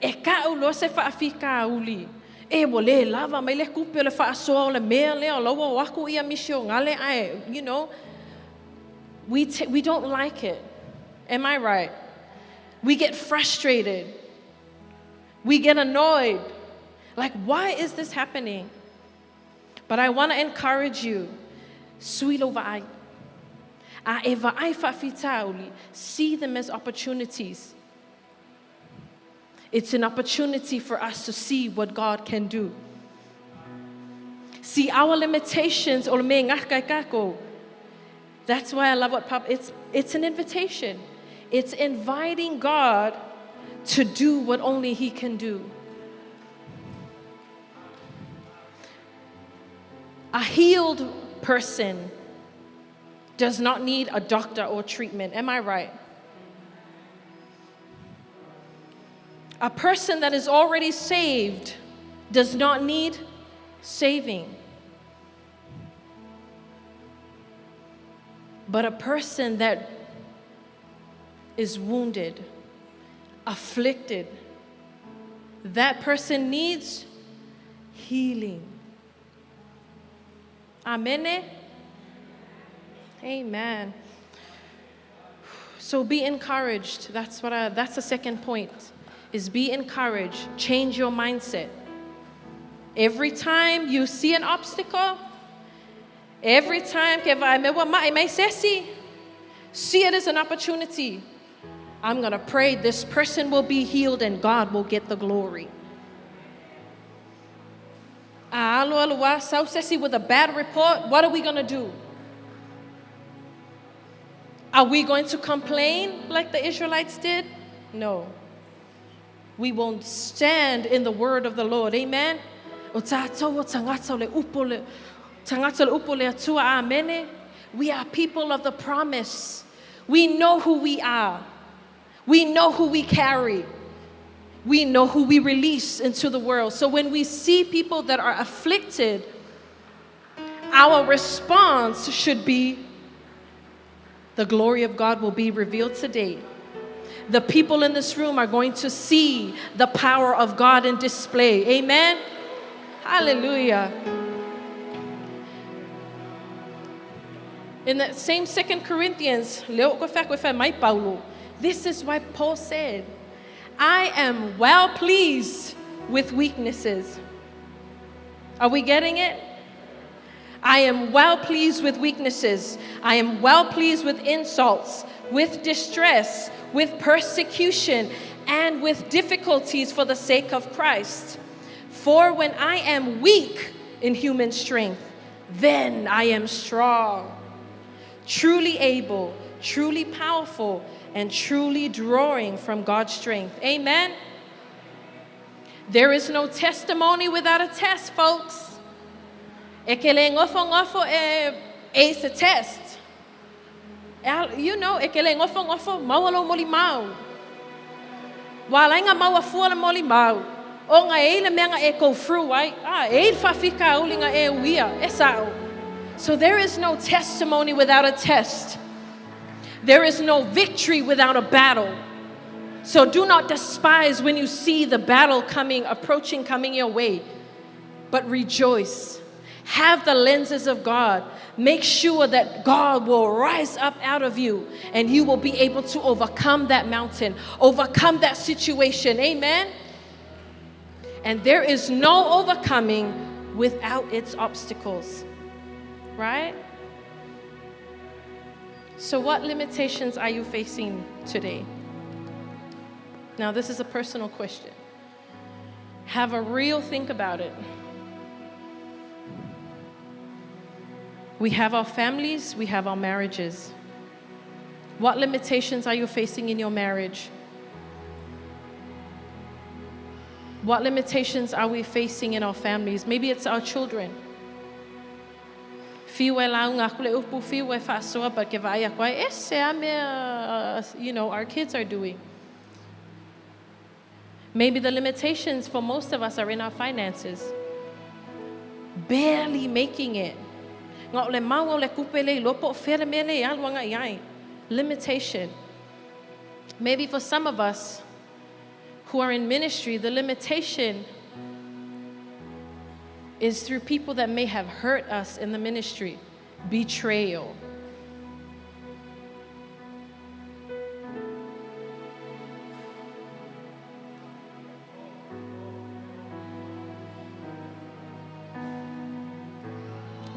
Speaker 2: e ka'u se whaafika uli. E wo le lava mai le kupe le whaasoa o le mea lea o laua o aku ia misio ngale ai, you know, we don't like it. Am I right? We get frustrated. We get annoyed. Like, why is this happening? But I want to encourage you. Sui lo va'ai. A e va'ai whaafitauli. See them as opportunities. It's an opportunity for us to see what God can do. See, our limitations, o me ngā kako. That's why I love what Papa, it's an invitation. It's inviting God to do what only He can do. A healed person does not need a doctor or treatment. Am I right? A person that is already saved does not need saving. But a person that is wounded, afflicted, that person needs healing. Amen. Amen. So be encouraged. That's the second point. is be encouraged, change your mindset. Every time you see an obstacle, every time ke vai me wa mai mai sesi, see it as an opportunity. I'm going to pray this person will be healed and God will get the glory. Alo alo wa sau sesi with a bad report, what are we going to do? Are we going to complain like the Israelites did? No. We won't stand in the word of the Lord. Amen. O tātou o tangata o le upo le, tangata le upo le atua, amene. We are people of the promise. We know who we are. We know who we carry. We know who we release into the world. So when we see people that are afflicted, our response should be, the glory of God will be revealed today. The people in this room are going to see the power of God in display. Amen? Hallelujah. In that same 2 Corinthians, this is why Paul said, I am well pleased with weaknesses. Are we getting it? I am well pleased with weaknesses. I am well pleased with insults, with distress, with persecution, and with difficulties for the sake of Christ. For when I am weak in human strength, then I am strong, truly able, truly powerful, and truly drawing from God's strength. Amen. There is no testimony without a test, folks. E ke le ngofo ngofo e it's a test. You know, e ke le ngofo ngofo maua lo moli mau. Wa lainga maua fua le moli mau. O nga e le mea e go through, right? Ah, e le whawhika ulinga e uia, e sao. So there is no testimony without a test. There is no victory without a battle. So do not despise when you see the battle coming, approaching, coming your way, but rejoice. Have the lenses of God. Make sure that God will rise up out of you and you will be able to overcome that mountain, overcome that situation. Amen? And there is no overcoming without its obstacles, right? So what limitations are you facing today? Now, this is a personal question. Have a real think about it. We have our families, we have our marriages. What limitations are you facing in your marriage? What limitations are we facing in our families? Maybe it's our children. Whiu e launga aku le upu, whiu e whaasoa, but ke vai a koe, e se a mea, you know, our kids are doing. Maybe the limitations for most of us are in our finances. Barely making it. Ngā o le mau o le kupe le lopo where mea le aluanga i ai. Limitation. Maybe for some of us who are in ministry, the limitation is through people that may have hurt us in the ministry. Betrayal.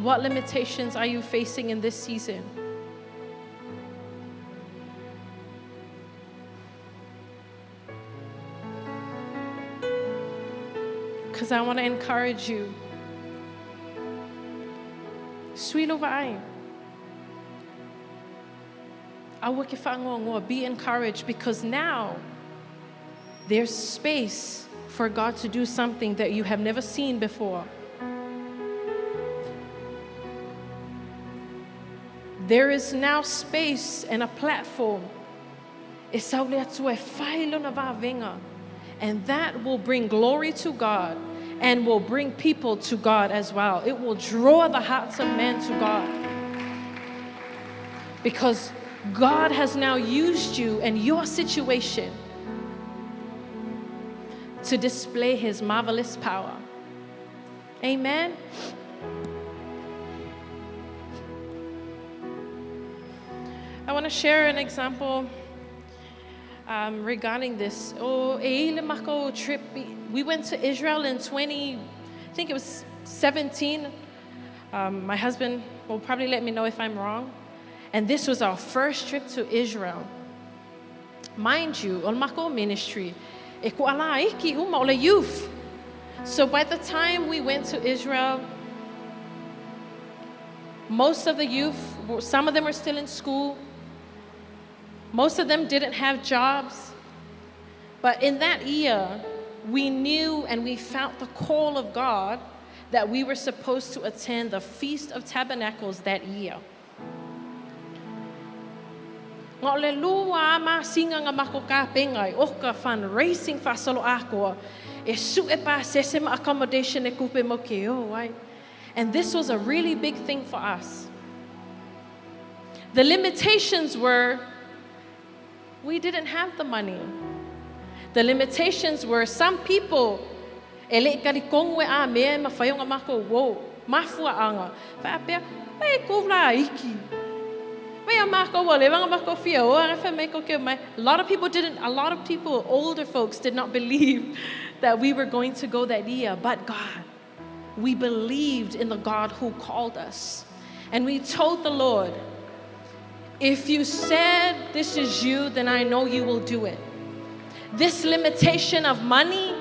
Speaker 2: What limitations are you facing in this season? Because I want to encourage you. Sui lo vaai. Aua ke whaangoangoa. Be encouraged, because now there's space for God to do something that you have never seen before. There is now space and a platform. E saule atu e whai lona vāvenga. And that will bring glory to God and will bring people to God as well. It will draw the hearts of men to God. Because God has now used you and your situation to display His marvelous power. Amen. I want to share an example. regarding this. O e ile mako trip, we went to Israel in 20, I think it was 17. My husband will probably let me know if I'm wrong. And this was our first trip to Israel. Mind you, o mako ministry, e ko ala iki uma o le youth. So by the time we went to Israel, most of the youth, some of them were still in school. Most of them didn't have jobs. But in that year, we knew and we felt the call of God that we were supposed to attend the Feast of Tabernacles that year. Nga o le lua ma singa nga mako ka pengai o ka fundraising whaasolo akoa e su e pa sese ma accommodation e kupe mo ke o ai. And this was a really big thing for us. The limitations were we didn't have the money. The limitations were some people e le kari kongwe a mea e mawhai o ngā mako wo, mafua anga. Whaapea, e ko la iki. Wei a mako wa le wanga mako fia o ara wha me ko ke mai. A lot of people didn't, a lot of people, older folks did not believe that we were going to go that year, but God. We believed in the God who called us. And we told the Lord, if you said this is you, then I know you will do it. This limitation of money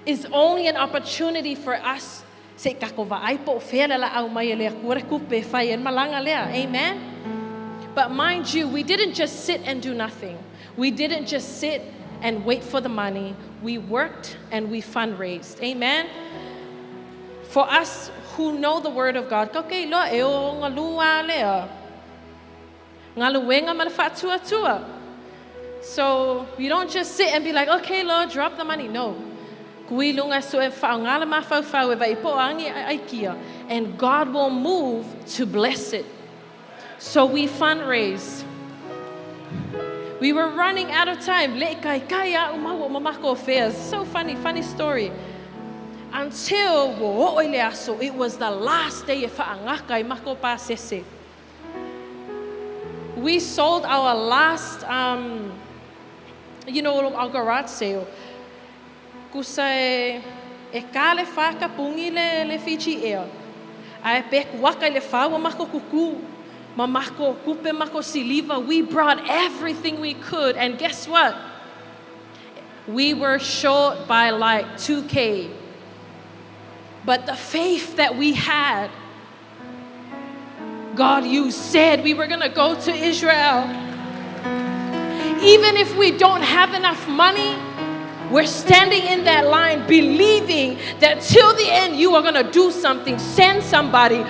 Speaker 2: is only an opportunity for us. Se kako va ai po whera la au mai le kura kupe whai en malanga lea. Amen. But mind you, we didn't just sit and do nothing. We didn't just sit and wait for the money. We worked and we fundraised. Amen. For us who know the word of God, ka ke lo e o ngā lua lea. Ngā luenga ma le whaatua. So you don't just sit and be like, okay, Lord, drop the money. No. Kui lunga so e whaongala ma whauwhau e vai po angi ai kia. And God will move to bless it. So we fundraised. We were running out of time. Le kai kai a umawa mamako affairs. So funny, funny story. Until wo o ile aso, it was the last day e whaangaka i mako pa sese. We sold our last, our garage sale. Kusa e ka le whaka pungi le Fiji Air. Ai pe waka le whawa mako kuku, ma mako kupe mako siliva. We brought everything we could, and guess what? We were short by like 2K. But the faith that we had, God, you said we were going to go to Israel. Even if we don't have enough money, we're standing in that line believing that till the end you are going to do something, send somebody.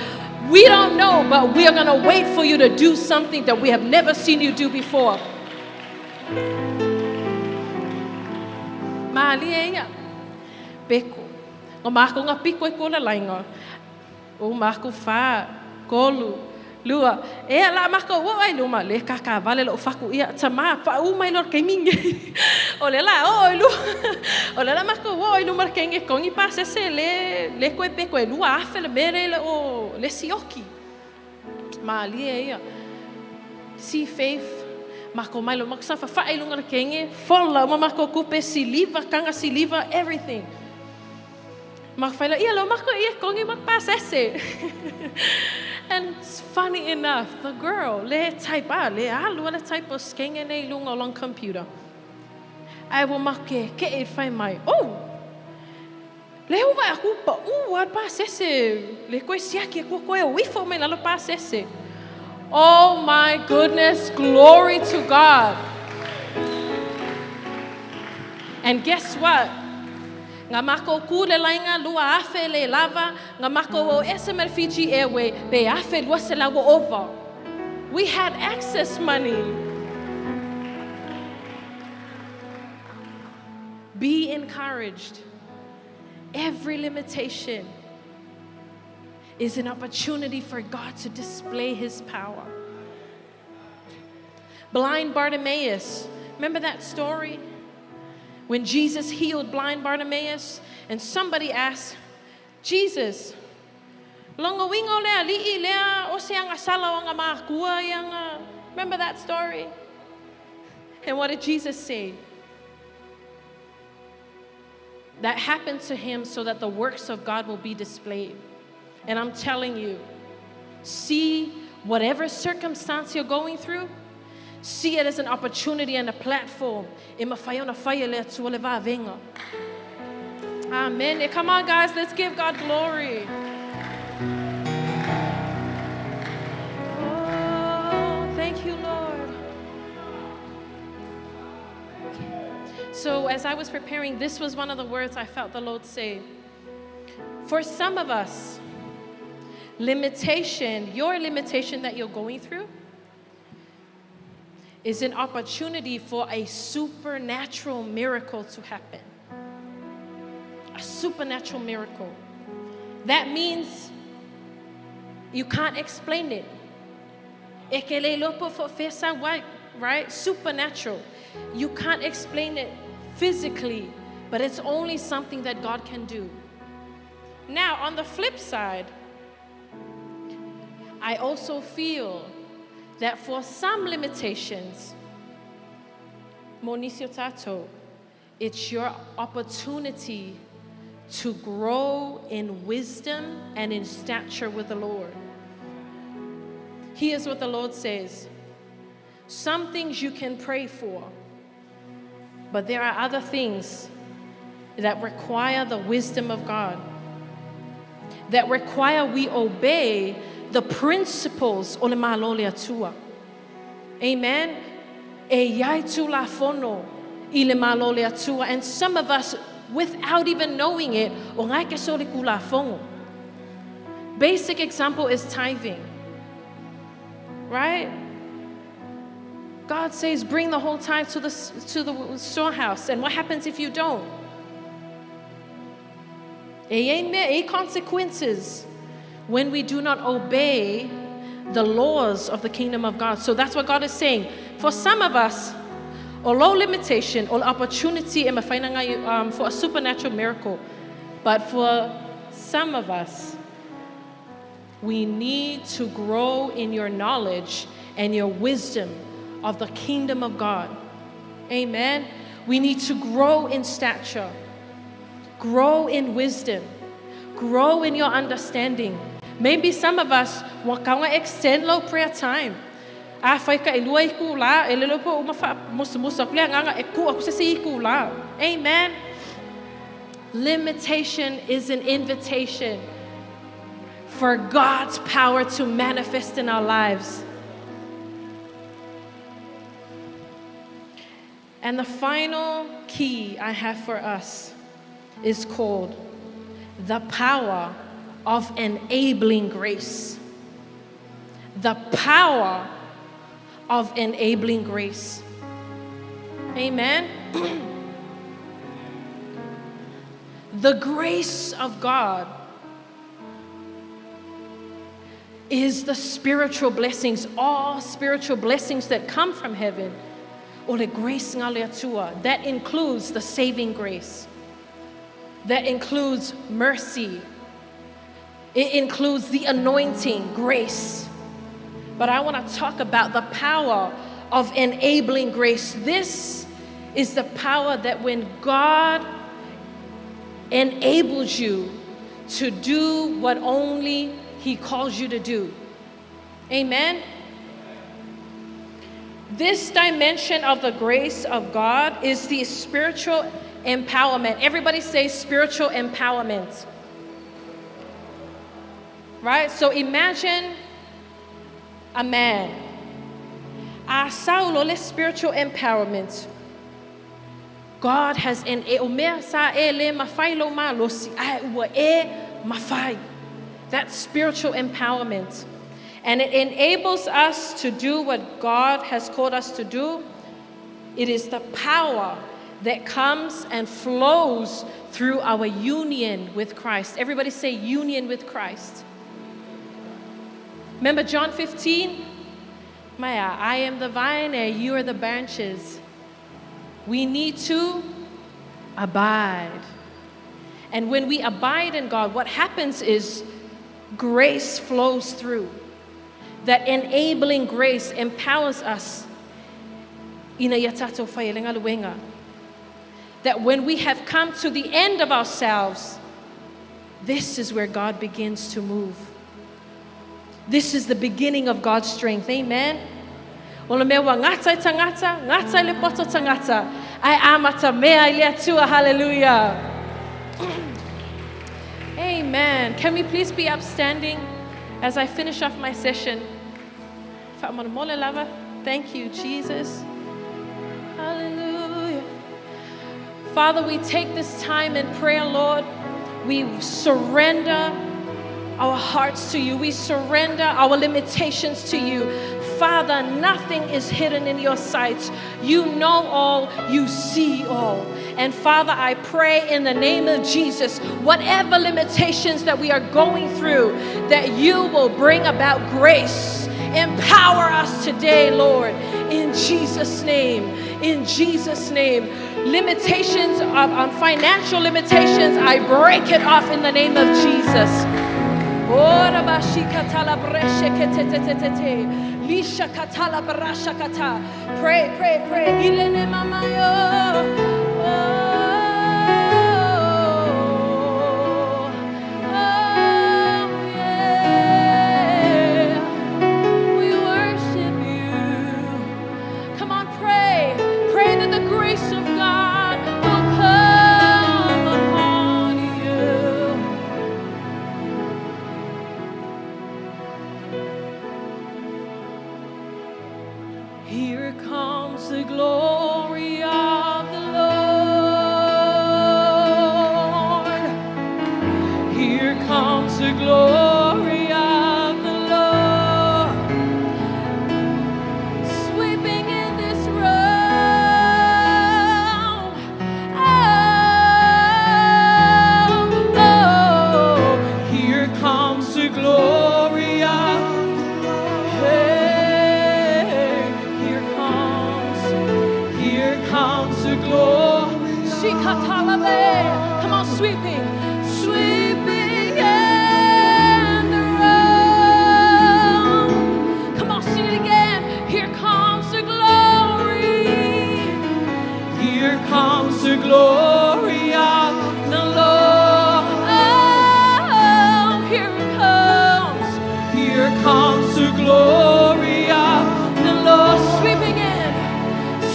Speaker 2: We don't know, but we are going to wait for you to do something that we have never seen you do before. Maali ia. Peko. Ngā mako ngā piko e kola lainga. O mako wha, kolu, lua. E la mako o ai luma le kaka vale lo faku ia tama pa u mai lor ke minge. O le la o ai lua. O le la mako o ai luma ke nge kongi pa se se le koe pe koe lua afe le mere le o le sioki. Ma li e ia. Si faith. Mako mai lo mako sa fa ai lunga le kenge. Fola uma mako kupe siliva, kanga siliva, everything. Mako whaila, ia lo mako ia kongi mako pa sese. And it's funny enough, the girl, le type a, le alu le type o skenge nei lunga o long computer. Ai wo make ke e whai mai, oh, le uwa aku pa ua pa sese, le koe siaki aku koe o ifo mai lalo pa sese. Oh my goodness, glory to God. And guess what? Ngā mako kule lainga lua afe le lava, ngā mako o SML Fiji Airway, pe afe lua se lawa over. We had access money. Be encouraged. Every limitation is an opportunity for God to display his power. Blind Bartimaeus, remember that story? When Jesus healed blind Bartimaeus, and somebody asked, Jesus, longo wingo lea li'i lea o se anga sala o anga makua i anga. Remember that story? And what did Jesus say? That happened to him so that the works of God will be displayed. And I'm telling you, see whatever circumstance you're going through, see it as an opportunity and a platform. E mawhai ona whai e le atua le vāvenga. Amen. Come on, guys, let's give God glory. Oh, thank you, Lord. So, as I was preparing, this was one of the words I felt the Lord say. For some of us, limitation, your limitation that you're going through, is an opportunity for a supernatural miracle to happen. A supernatural miracle. That means you can't explain it. E ke le lopo fo fesa wai, right? Supernatural. You can't explain it physically, but it's only something that God can do. Now, on the flip side, I also feel that for some limitations, Monicio Tato, it's your opportunity to grow in wisdom and in stature with the Lord. Here's what the Lord says. Some things you can pray for, but there are other things that require the wisdom of God, that require we obey the principles o le malo le atua. Amen. E iai tu la fono i le malo le atua. And some of us, without even knowing it, o ngai ke so le kula fongo. Basic example is tithing. Right? God says, bring the whole tithe to the storehouse. And what happens if you don't? E consequences when we do not obey the laws of the kingdom of God. So that's what God is saying. For some of us, or low limitation, or opportunity for a supernatural miracle. But for some of us, we need to grow in your knowledge and your wisdom of the kingdom of God. Amen. We need to grow in stature, grow in wisdom, grow in your understanding. Maybe some of us wakaunga extend low prayer time. A whai ka ilua i ku la, e lelo po uma wha musa musa ku lea nganga e ku aku sese i ku la. Amen. Limitation is an invitation for God's power to manifest in our lives. And the final key I have for us is called the power of enabling grace. The power of enabling grace. Amen. The grace of God is the spiritual blessings, all spiritual blessings that come from heaven. O le grace nga le atua. That includes the saving grace. That includes mercy. It includes the anointing, grace. But I want to talk about the power of enabling grace. This is the power that when God enables you to do what only He calls you to do. Amen. This dimension of the grace of God is the spiritual empowerment. Everybody say spiritual empowerment. Right? So imagine a man. A saulo le spiritual empowerment. God has enabled. That spiritual empowerment. And it enables us to do what God has called us to do. It is the power that comes and flows through our union with Christ. Everybody say union with Christ. Remember John 15? Maya, I am the vine and you are the branches. We need to abide. And when we abide in God, what happens is grace flows through. That enabling grace empowers us. Ina ia tātou whai e le ngaluenga. That when we have come to the end of ourselves, this is where God begins to move. This is the beginning of God's strength. Amen. O le mea ua ngata i tangata, ngata i le poto tangata. Ai amata mea i le atua, hallelujah. Amen. Can we please be upstanding as I finish off my session? Fa'amolemole lava. Thank you, Jesus. Hallelujah. Father, we take this time in prayer, Lord. We surrender our hearts to you. We surrender our limitations to you. Father, nothing is hidden in your sight. You know all, you see all. And Father, I pray in the name of Jesus, whatever limitations that we are going through, that you will bring about grace. Empower us today, Lord, in Jesus' name. In Jesus' name. Limitations of financial limitations, I break it off in the name of Jesus. Ora bashikatala breshe ketetetetete. Lisha katala barasha kata. Pray, pray, pray. Ilene mama yo. Oh, oh, yeah. We worship you. Come on, pray. Pray that the grace of God will come upon you. Here comes the glory of the Lord. Here comes the glory of the Lord. Sweeping in this room. Oh, oh. Here comes the glory of the Lord. Hey, here comes the glory. Shikatalabe. Come on, sweeping, sweeping in the room. Come on, sing it again. Here comes the glory. Here comes the glory of the Lord. Oh, here it comes. Here comes the glory of the Lord. Sweeping in.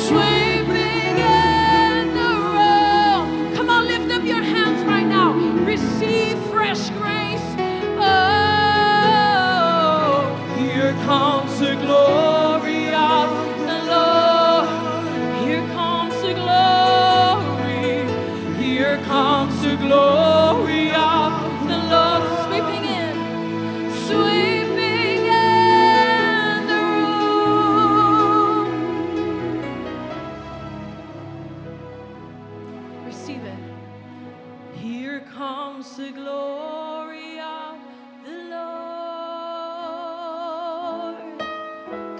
Speaker 2: Sweeping in the room. Come on, lift up your hands right now. Receive fresh grace. Oh, here comes the glory of the Lord. Here comes the glory. Here comes the glory of the Lord. Sweeping in. Sweeping in the room. Receive it. Here comes the glory of the Lord.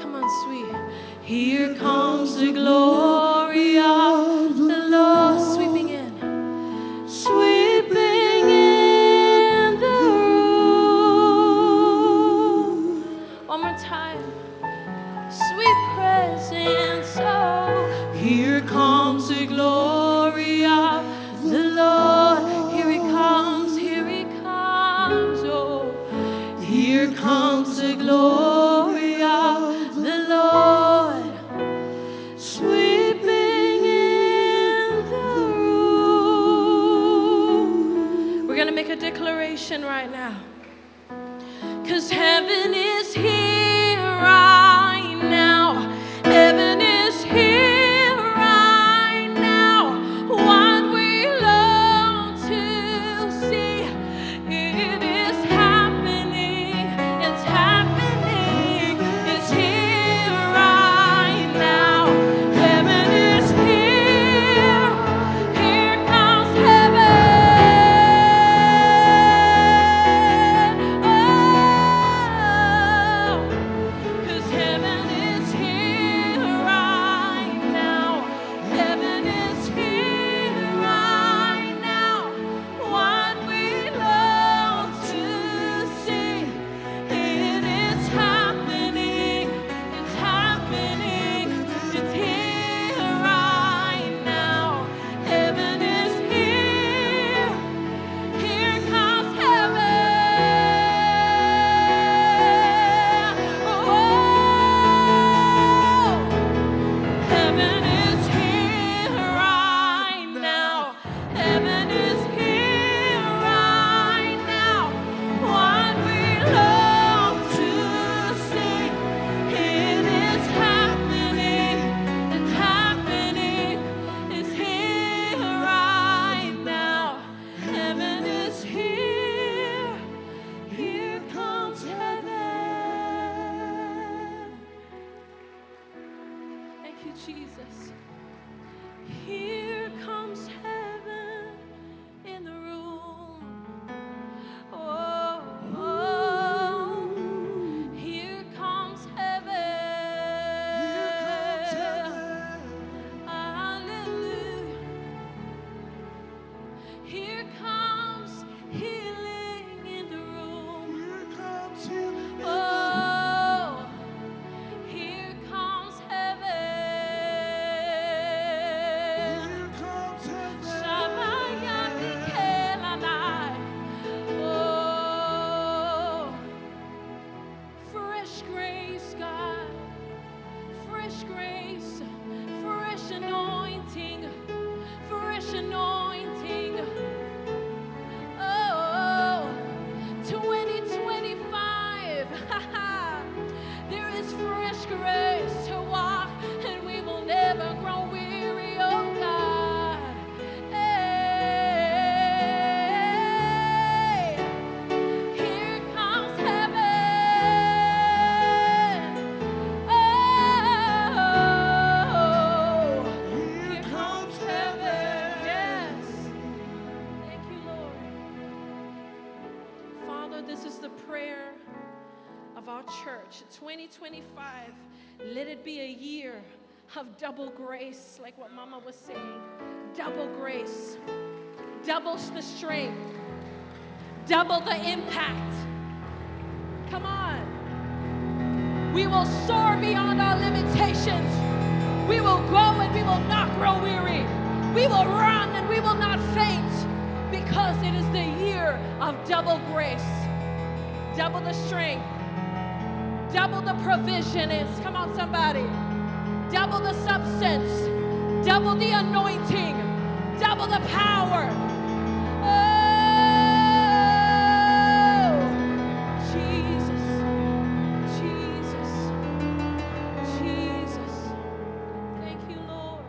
Speaker 2: Come on, sweet. Here comes the glory of the Lord. Sweeping in. Sweeping in the room. One more time. Sweet presence, oh. Here comes the glory of the Lord. Here he comes, here he comes, oh. Here comes the glory of the Lord. Sweeping in the room. We're going to make a declaration right now. 'Cause heaven is here right now. Heaven is here right now. What we long to see, it is happening. It's happening. It's here right now. Heaven is here. Here comes heaven. Oh. Heaven is here right now. What we long to see, it is happening. It's happening. It's here right now. Heaven is here. Here comes heaven. Thank you, Jesus. Here comes heaven in the room. Oh, oh, here comes heaven. Hallelujah. Here comes healing in the room. Oh, here comes heaven. Shabayabikelanai. Oh, fresh grace, God. Fresh grace, fresh anointing, fresh anointing. Oh, 2025. There is fresh grace to walk, and we will never grow weary, oh God. Hey, here comes heaven. Oh, here comes heaven. Yes. Thank you, Lord. Father, this is the prayer of our church. 2025, let it be a year of double grace, like what Mama was saying. Double grace, double the strength, double the impact. Come on. We will soar beyond our limitations. We will grow and we will not grow weary. We will run and we will not faint, because it is the year of double grace, double the strength, double the provision is. Come on, somebody. Double the substance, double the anointing, double the power. Oh, Jesus, Jesus, Jesus. Thank you, Lord.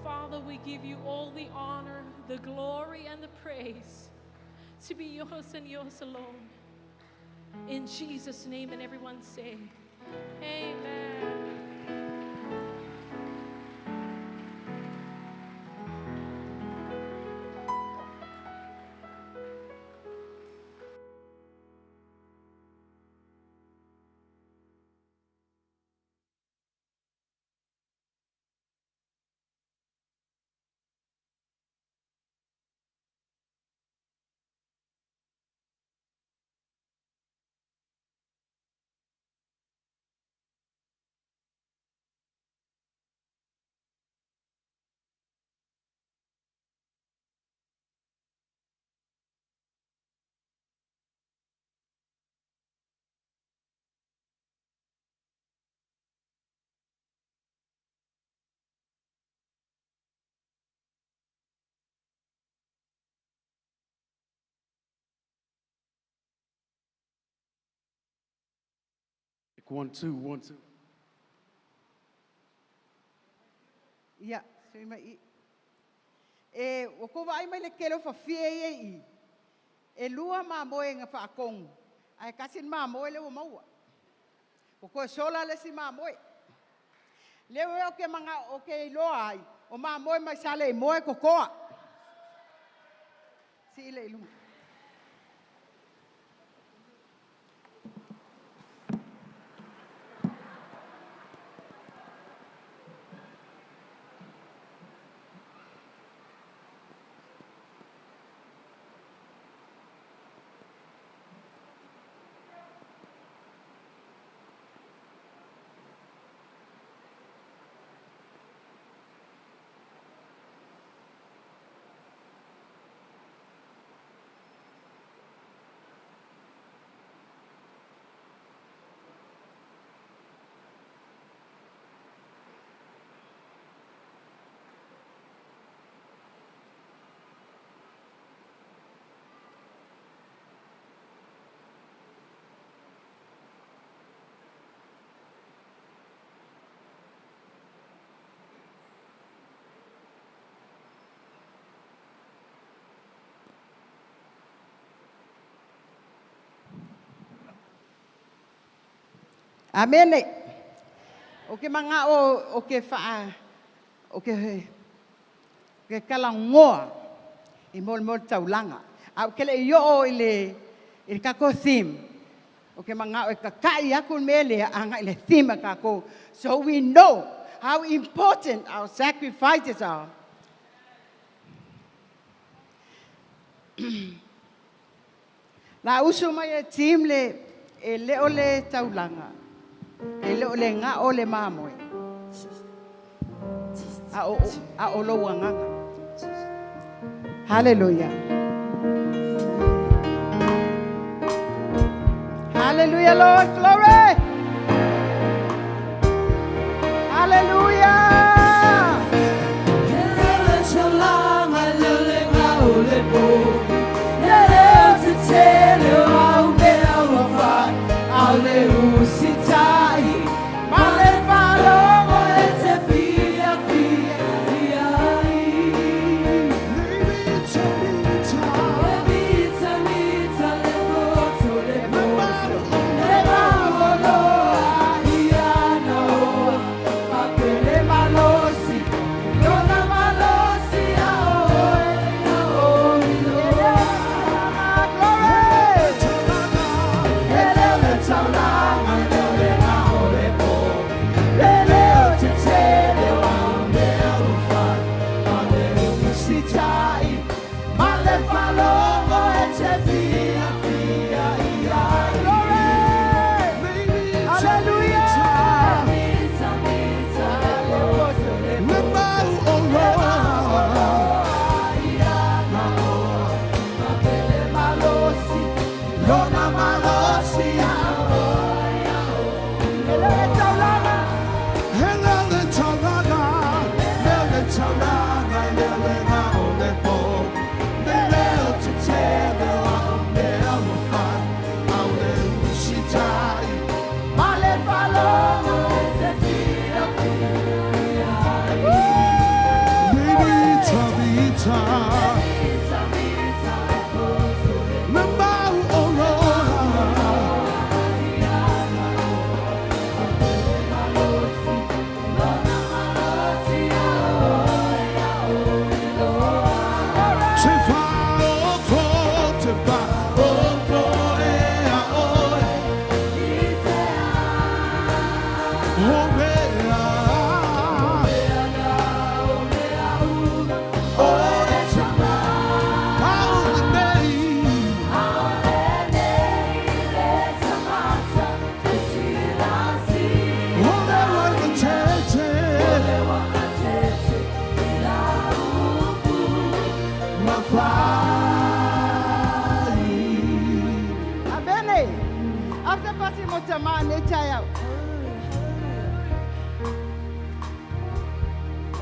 Speaker 2: Father, we give you all the honor, the glory, and the praise to be yours and yours alone. In Jesus' name, and everyone say, amen.
Speaker 5: 1, 2, 1, 2.
Speaker 6: Ia, sui mai i. E, o ko vai mai le kelo fa fie e i. E lua ma moe nga fa akong. Ai kasin ma moe le o maua. O ko sola le si ma moe. Le o ke manga o ke iloa ai. O ma moe mai sale i moe kokoa. Si ile ilunga. Amene. O ke manga o ke fa o ke ke kalangoa i mol mol taulanga. Au ke le io o i le kako theme. O ke manga o e kakai aku mele anga i le theme a kako. So we know how important our sacrifices are. La usu mai e team le e le o le taulanga. E le o le ngā o le māmoe. A o lo wanganga. Hallelujah. Hallelujah, Lord. Glory. Hallelujah.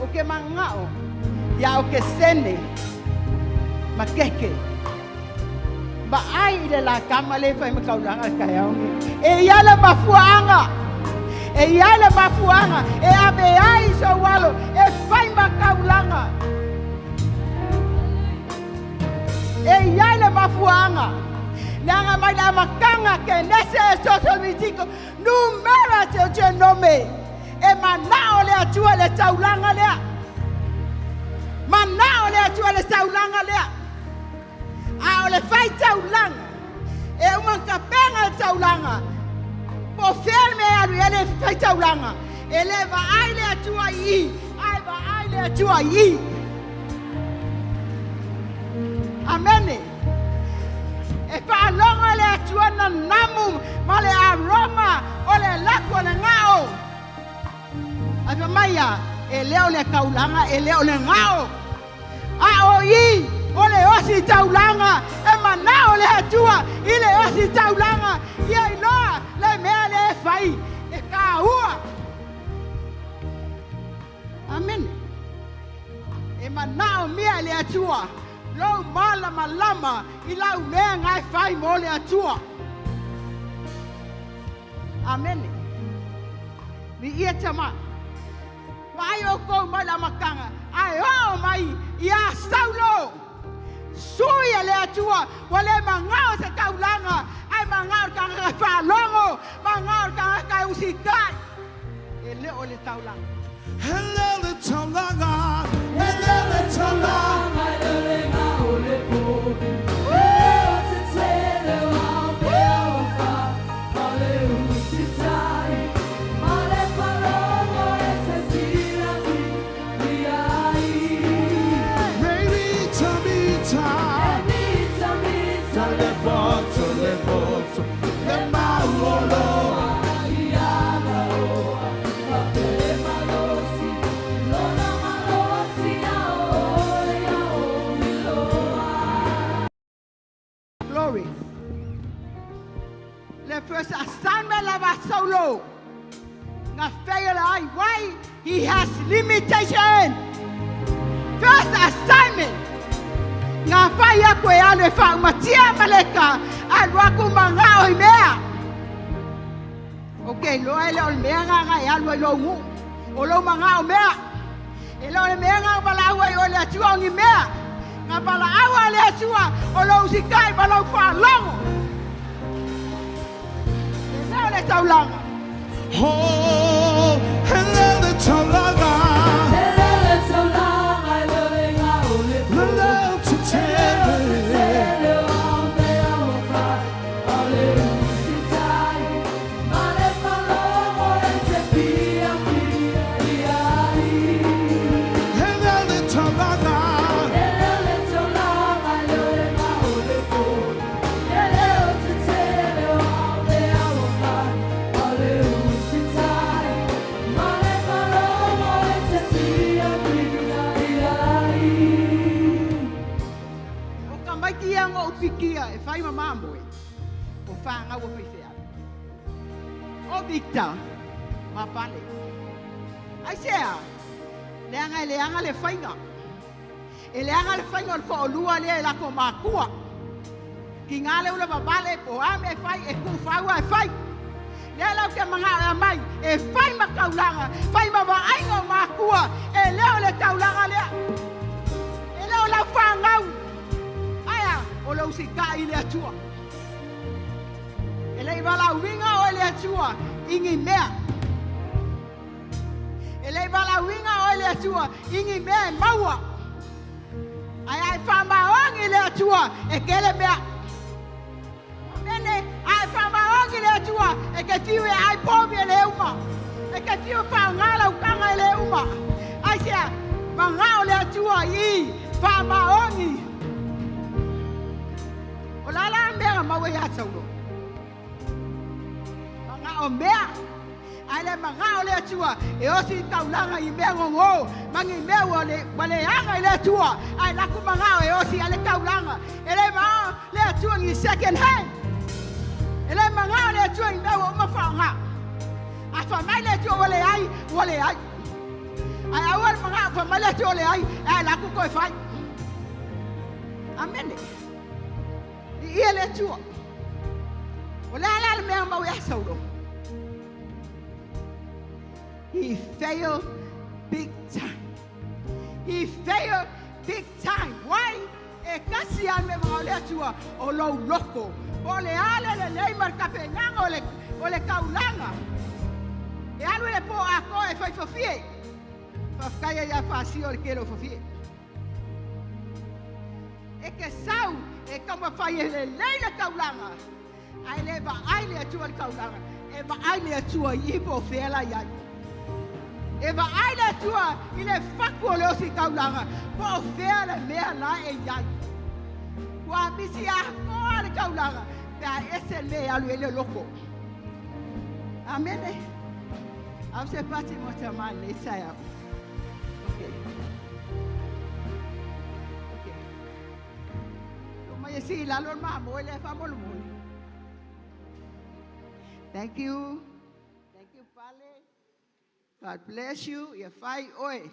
Speaker 6: O ke mangao ia o ke sene makeke ba ai le la kama le fai makaulanga ka yao e ia le mafuanga e ia le mafuanga e ave ai so walo e fai makaulanga e ia le mafuanga nanga mai la makanga ke nese e social media numera te o te nome e manao le atua le taulanga lea. Manao le atua le taulanga lea. A o le fai taulanga. E uma kapenga le taulanga. Po ferme alu ele fai taulanga. E le va ai le atua i. Ai va ai le atua i. Amen. E whaalonga le atua na namu ma le aroma o le lako le ngao. Ai fa maia e leo le kaulanga e leo le ngao. A o i o le osi taulanga e manao le atua i le osi taulanga ia iloa le mea le fai e ka ua. Amen. E manao mia le atua. Lou malama lama i lau mea ngai fai mo le atua. Amen. Mi ia tama. Mai o kou mai la makanga. Ai o mai ia Saulo. Sui le atua. Wa le mangao se taulanga. Ai Ai mangao le tagata e faalogo, mangao le tagata e usitai. E le o le taulaga.
Speaker 3: E le o le taulaga, e le o le taulaga. Mita, mita, le poto, le poto, le mauolo.
Speaker 6: Glory. Le first assignment lava solo. Nga fail ai. Why? He has limitation. First assignment. Nga whai aku e alu e whaumatia maleka. Alu aku mangao i mea. Okay, loa ele o le mea ngā ngā e alu ai lo ngu. O lo mangao mea. E lo le mea ngā wala ua i o le atua o ngi mea. Ngā wala aua le atua o lo usikai ma lo whalongo. E leo le taulaga.
Speaker 3: Oh, e le o le taulaga. Le leo te tele. E le o le taulaga.
Speaker 6: O ka maiki ia ngo upikia e whai mamamoe. O whangau o whaiwhea. O Victor, mapale. Ai sea, leanga e leanga le whainga. E leanga le whainga o le whaolua lea e lako makua. Ki ngā le ula babale po ame e whai e ku whaua e whai. Lea lau ke manga e mai e whai ma kaulanga, whai ma vaaiga o makua. E leo le taulaga lea. E leo lau whangau. Aia, o lau sika i le atua. E lei wala winga o le atua ingi mea. E lei wala winga o le atua ingi mea e maua. Ai ai whamaongi le atua e kele mea. Mene ai whamaongi le atua e ke fiu e ai povi e le uma. E ke fiu whaongala ukanga e le uma. Ai sea, mangao le atua i whamaongi. O la la mea maua ia saulo. Manga o mea. Ai le manga o le atua. E osi taulanga i mea ngongo. Mangi mea ua le, ua le anga i le atua. Ai laku manga o e osi ale taulanga. E le maa le atua ngi second hand. E le manga o le atua i mea ua uma whaonga. A wha mai le atua ua le ai, ua le ai. Ai aua le manga wha mai le atua ua le ai, ai laku koe whai. Amene. I ia le atua. O le ala le mea mau ia saulo. He failed big time. He failed big time. Why? E kasi an me mga le atua o lou loko. O le ale le lei mar kapenanga o le kaulanga. E alu le po a ko e whai whawhie. Whawhakaya ia whasi o le kelo whawhie. E ke sau e kama whai e le lei le kaulanga. Ai le va ai le atua le kaulanga. E va ai le atua i ipo whela iai. E va ai le atua i le whaku o le osi kaulanga. Po o whea le mea la e iai. Kua misi a koa le kaulanga. Pea ese le alu e le loko. Amene. Au se pati mo te mai le tai au. Okay. Okay. Lo mai si la lo ma mo le fa mo lo mo. Thank you. Thank you, Pale. God bless you. Ia whai oe.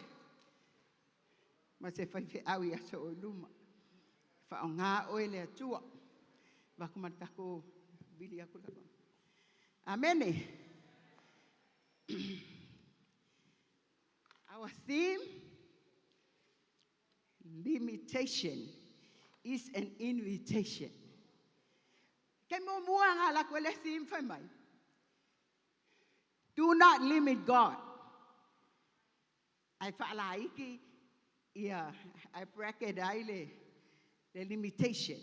Speaker 6: Ma se whai fe au ia so o luma. Wha o ngā oe le atua. Wako matako bili aku lako. Amene. Our theme, limitation, is an invitation. Ke mo mua ngā la koe le si mwhai mai. Do not limit God. Ai whaalaiki ia, I bracket ai le, the limitation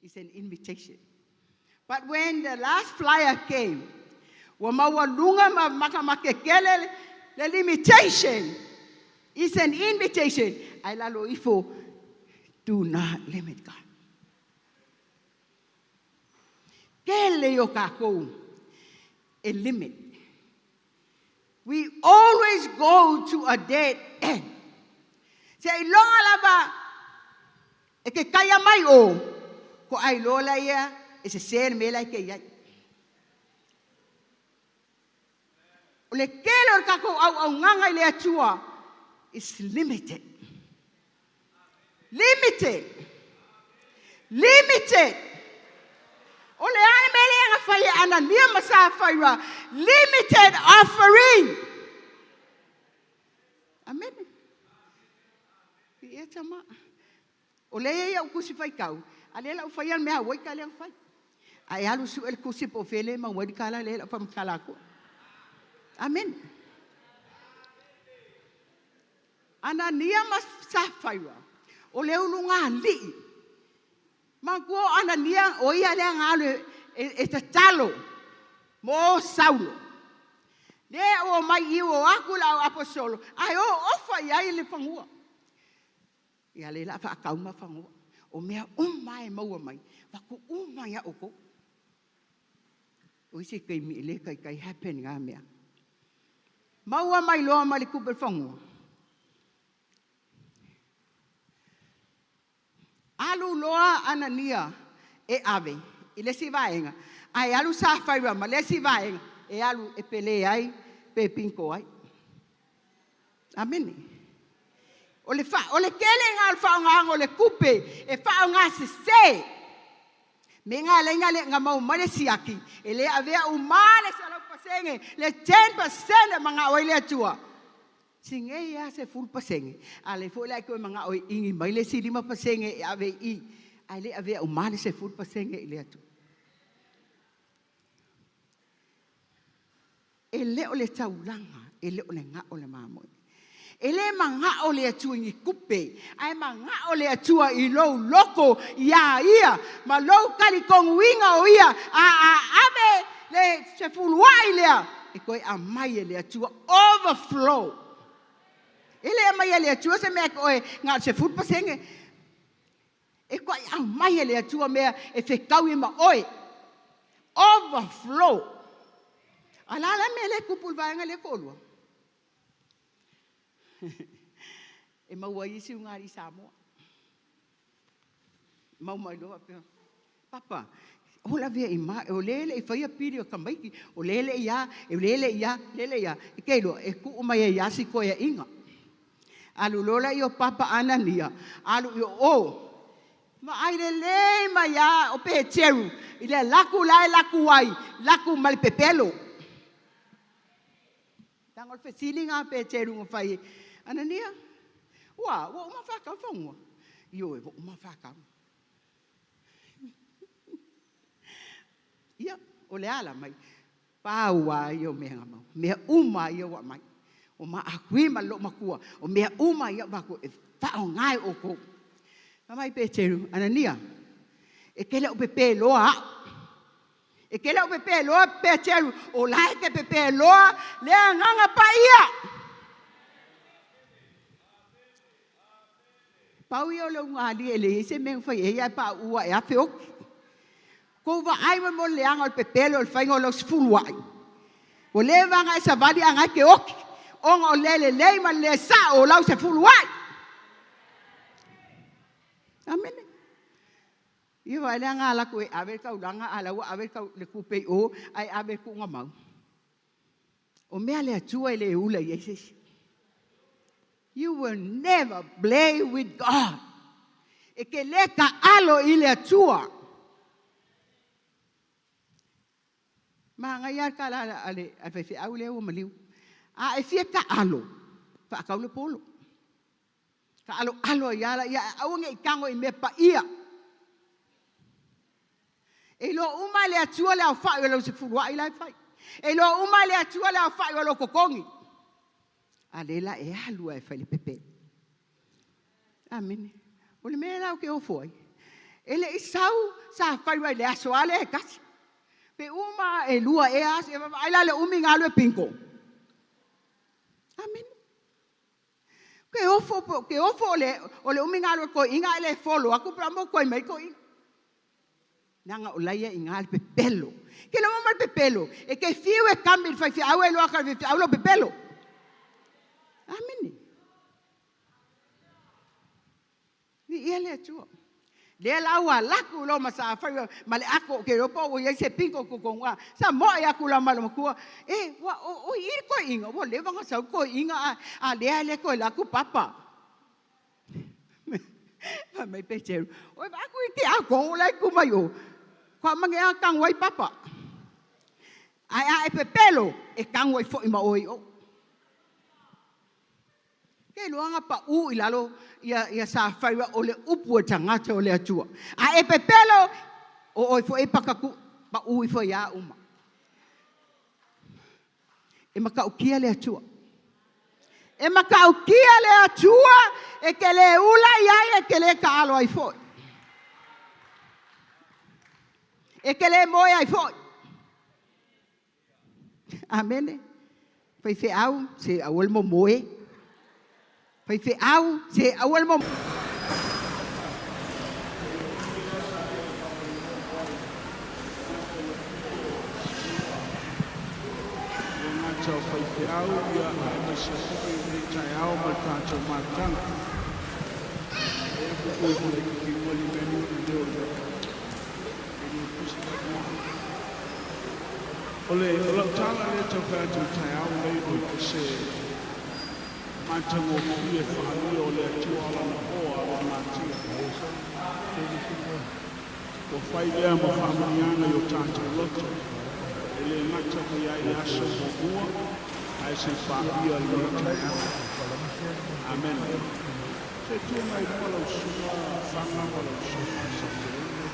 Speaker 6: is an invitation. But when the last flyer came, ua maualuga ma makamakekele le limitation is an invitation. Ai lalo ifo, do not limit God. Kele o kākou e limit. We always go to a dead end. Se i longa lava e ke kaia mai o, ko ai lola ia e se se me lai ke iai. O le kele o le kākou au au nganga i le atua is limited. Limited. Limited. O le ane mele anga whai e Anania ma Sapphira. Limited offering. Amen. I e tama. O le ia u kusi whai kau. A le la u whai al mea wai ka le whai. A e alu su el kusi po fele ma wai kala le la wham kala ko. Amen. Anania ma Sapphira. O le ulu ngā lii. Ma kua Anania o ia le ngā e tatalo mo Saulo. Le o mai i o aku la o apostolo. Ai o ofa i ai le fangua. Ia le la whaakau ma fangua. O mea uma e maua mai. Waku uma ia oko. O isi kei mi le kai kai happen ngā mea. Maua mai loa mai le kupe fangua. Alu loa Anania e ave i le si vaenga. Ai alu Sapphira ma le si vaenga. E alu e pele ai, pe pinko ai. Amen. O le fa, o le kele ngā o le whaonga o le kupe, e whaonga se se. Me ngā le ngā le ngā mau mai le siaki, e le avea u male sa lau pasenge, le 10% e mga oi le atua. Si nge ia se full pasenge. A le fo le koe mga oi ingi mai le si lima pasenge e ave i. A le avea u male se full pasenge i le atua. E le o le taulanga, e le o le ngā o le mamoe. E le manga o le atua ni kupe, ai manga o le atua i lou loko ia ia, ma lou kali konguinga o ia, a ave le se fuluai lea, e koe a mai e le atua, overflow. E le mai e le atua se mea koe ngā se fulu pasenge, e koe a mai e le atua mea e whekau i ma oe, overflow. A la la me le kupu vaenga le kolua. E maua isi unga i Samoa. Mau mai loa pea. Papa, o la vea i ma, o lele i whaia piri o kamaiki, o lele ia, e lele ia, lele ia. E keilo, e ku mai e iasi koe e inga. Alu lola i o papa Anania, alu i o o. Ma ai le le mai ia o pe teru, i le laku lai laku ai, laku mali pepelo. Tanga o fesili ngā pe teru ngā whai. Anania, ua, ua uma whakau whangua. Io e, ua uma whakau. Ia, o le ala mai. Pāua i o mea ngā mau. Mea uma i o wa mai. O ma akui ma lo makua. O mea uma i o wako e whao ngai o kou. Ma mai pe teru, Anania, e kele o pepe loa au. E kele o pepe loa pe teru, o lai ke pepe loa, lea nganga pa ia. Pau ia o le unga ali e le ese mea whai e ia pa ua e awhe oki. Ko wa ai mo le anga o le pepele o le whainga o lau sifulu ai. O le wanga e savali anga ke oki. Onga o lele lei ma le sa o lau sifulu ai. Amen. Ia wa le anga la koe ave kaulanga ala ua ave kau le kupe o ai ave ku ngā mau. O mea le atua e le ula i eisesi. You will never play with God. E ke le ka alo i le atua. Ma ngai a ka la ale a fe au le ua maliu. A e fia ka alo. Fa kau le polo. Ka alo alo ia la ia au nge i kango i me pa ia. E iloa uma e le Atua le aofa'i o lau sefulua'i la e fai. E iloa uma e le Atua le aofa'i o lou totogi. A o lea la e alu lava e fai le pepelo. Amene. O le mea la ou te ofo ai, e le i sau Safaira i le aso lava lea e tasi. Pe uma e lua ea aso, ia vaavaai la i le umi ona alu e bingo. Amene. Ke ofo, ke ofo o le umi ona alu o le toeaina ae le follow atu pe a toe mai le toeaina. Leaga o la e i ina le pepelo. E te iloa ma le pepelo, e te fiu e kami i le faifeau e iloa atu e le faifeau lou pepelo. Amene. Viia le Atua. Lea la ua alu atu loa ma Safaira ma le ato, ou te iloa po ua i ai se bingo i totonu, a. Sa moe atu la ma le matua, e, ua, o i i le toeaina, ua leva ona sau le toeaina, a lea e le toe alu atu papa. Fai mai Peteru, oi vaai atu i le tiakono la e tu mai o, faatoa uma nei lava ona tanu ai papa. Ae a e pepelo, e tanu ai foi ma oe i o. Ke iloa na pau i lalo ia Safaira o le upu a le tagata o le Atua. A e pepelo, o oe foi e patatu, pau ifo ia uma. E matautia le Atua. E matautia le Atua e te le ula i ai, e te le taalo ai foi. E te le moe ai foi. Amene. Faifeau, se aua le momoe. Faifeau, se aua le momoe.
Speaker 5: Le gata o faifeau ia aemaise foi lenei taeao ma le tatou mafutaga. E puupuu laitiiti e le tusi. O le o lau tala lea taufai atu i le taeao lenei o i se matagofie faaalia o le Atua lana oa alamatia. Ua fai lea ma faamanuiaga i o tatou loto. E le gata mai ai le aso muamua, ae se paia lenei taeao. Amen. Se tu mai lua lau susuga Faga ma lau susuga Saoteleno.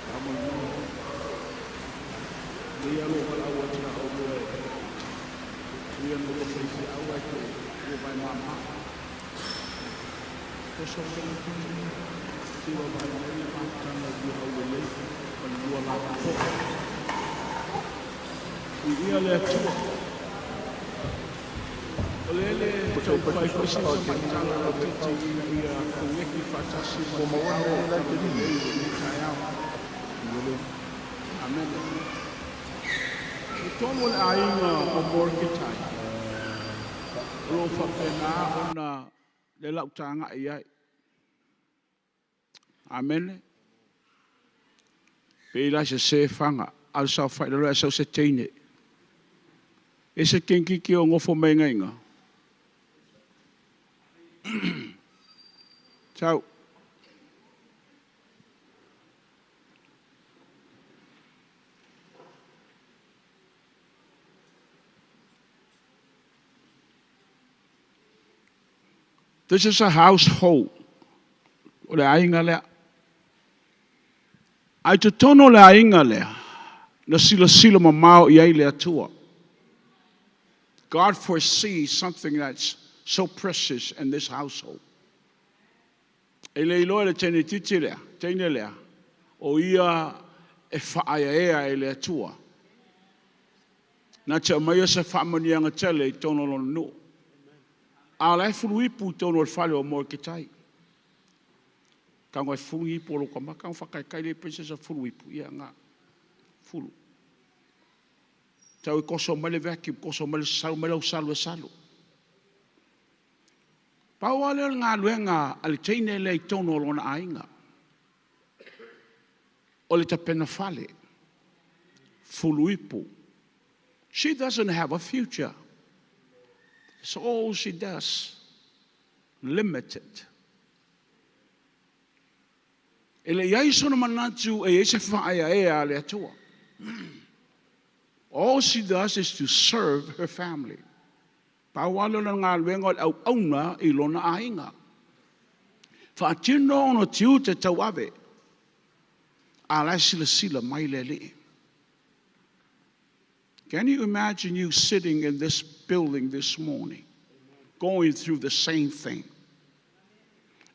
Speaker 5: Faamolemole. Lea lo valaau atu ia oulua e ui ona ua faifeau ae toe ua vae mama. Toso mai le pito. Se i vaavaai mai le mafutaga i lua aulelei ma le lua lapopoa. Viia le Atua. O le ele taumafai foi se tamaitala laitiiti ina ia koneki faatasi ma le feau o le Talalelei i lenei taeao. Amene. I totonu o le aiga o Moreketai, o lo o faapena ona le lau tagai ai. Amene. Pe la se se faga, a o le saofai i lalo ae sau se teine. E se kenkiki o gofo mai ngaiga. Ciao. This is a household. O le aiga lea. Ai totonu o le aiga lea, na silasila mamao i ai le Atua. God foresees something that's so precious in this household. E le iloa e le teine titi lea, teine lea, o ia e faaeaea e le Atua. Na te aumaia se faamanuiaga tele i totonu o lona nuu. A o la e fuluipu i totonu o le fale o Moeketai. Tago e fulu ipu o lou tama, tago faataitai le princess fulu ipu, ia na, fulu. Tau e toso mai le vacuum, toso mai le salu mai lau salu e salu. Pau lava lea o le galuega a le teine lea i totonu o lona aiga. O le tapena fale, fuluipu. She doesn't have a future. It's all she does. Limited. E le iai sona manatu e iai se faaeaea a le Atua. All she does is to serve her family. Pau lava lea o le galuega o le auauna i lona aiga. Faatino ona tiute tauave. A la e silasila mai le Alii. Can you imagine you sitting in this building this morning, going through the same thing?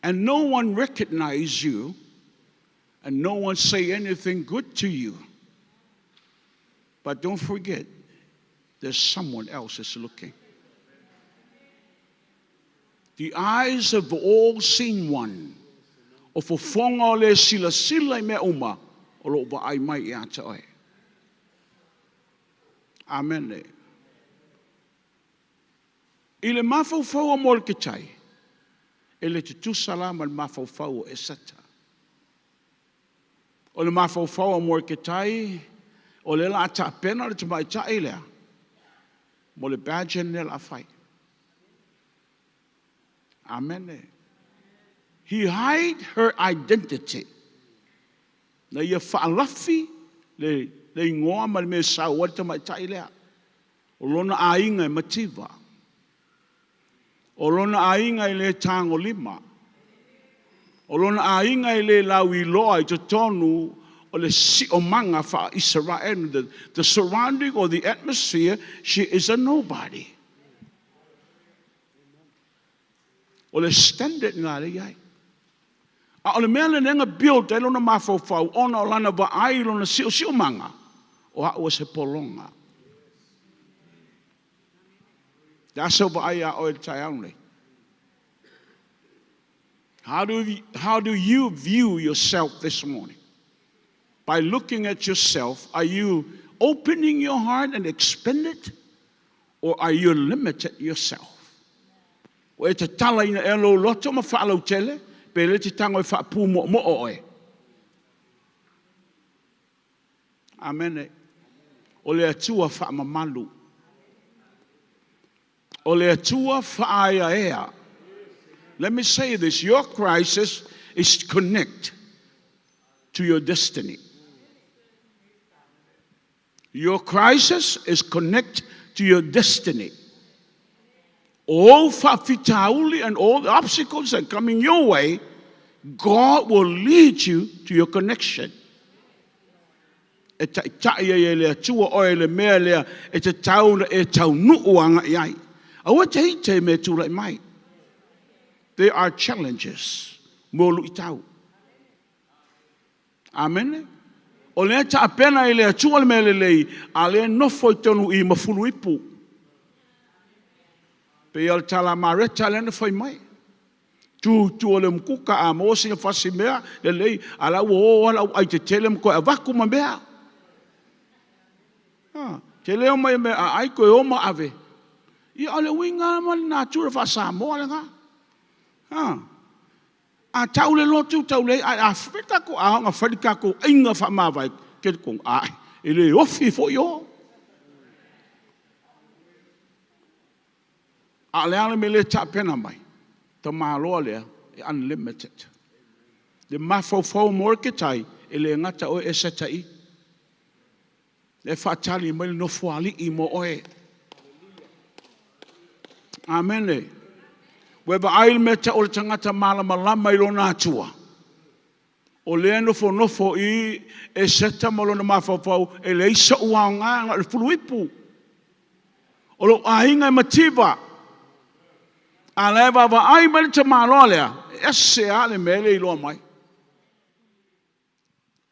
Speaker 5: And no one recognize you, and no one say anything good to you. But don't forget, there's someone else is looking. The eyes of the all-seeing one, o fofoga o le silasila i mea uma, o lo o vaai mai ia te oe. Amene. I le mafaufau o Moreketai, e le tutusa la ma le mafaufau o Eseta. O le mafaufau o Moreketai, o le la tapena le tamaitai lea, mo le pageant lea o le a fai. Amene. He hide her identity. Na ia faalafi le igoa ma le mea e sau ai le tamaitai lea. O lona aiga e mativa. O lona aiga e le tagolima. O lona aiga e le lauiloa i totonu o le siosiomaga faa-Isaraelu. The surrounding or the atmosphere, she is a nobody. O le standard lena lea e i ai. A o le mea lenei na build ai lona mafaufau ona o lana vaai i lona siosiomaga, o au o se pologa. O le a sau vaai ia oe i le taeao lenei? How do you view yourself this morning? By looking at yourself, are you opening your heart and expand it? Or are you limited yourself? Ua e tatalaina ea lou loto ma faalautele, pe le te tago e faapumoomoo oe? Amene. O le Atua faamamalu. O le Atua faaeaea. Let me say this. Your crisis is connect to your destiny. Your crisis is connect to your destiny. All faafitauli and all the obstacles that are coming your way, God will lead you to your connection. E taitai ai e le Atua oe le mea lea e te tau na e taunuu agai ai. Aua te ite i mea tulai mai. There are challenges mo luitau. Amene. O lea taapena i le Atua le mea lelei, a lea nofo i totonu i ma fuluipu. Pei o le tala a Mareta lea na fai mai. Tu i tua o le umukuka a maua sina fasi mea lelei, a la ua o lava lau ai tetele ma toe avatu ma mea. Ah, te leo mai mea a ai toe o ma ave. Ia o le uiga ma le natura faa-Samoa lena. Ah, a tau le lotu tau le ai a fai tatou a ona fai le tatou aiga faamavae ke tonu a e le ofi foi o. A o le a le mea lea e tapena mai? Tamaloa lea e unlimited. Le mafaufau o Moreketai, e le gata oe Eseta i. E faatali mai le nofoalii mo oe. Amene. Ua e vaai i le mea tau o le tagata malamalama i lona Atua? O lea e nofonofo i Eseta ma lona mafaufau, e leai so'u aoga na o le fuluipu. O lou aiga e mativa. A la e vaavaai mai le tamaloa lea, e ese lava le mea lea e iloa mai.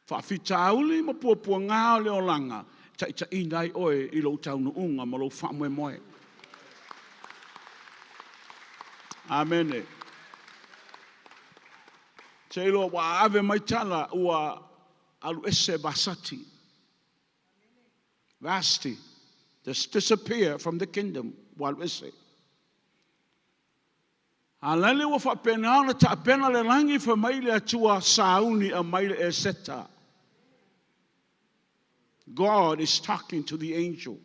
Speaker 5: Faafitauli ma puapuaga o le olaga, e taitaiina ai oe i lou taunuuga ma lou faamoemoe. Amene. Seiloga ua ave mai tala ua alu ese Vasati. Vasti just disappear from the kingdom. Ua alu ese. A lale ua faapena ona taapena le lagi fai mai le Atua sauni aumai le Eseta. God is talking to the angel.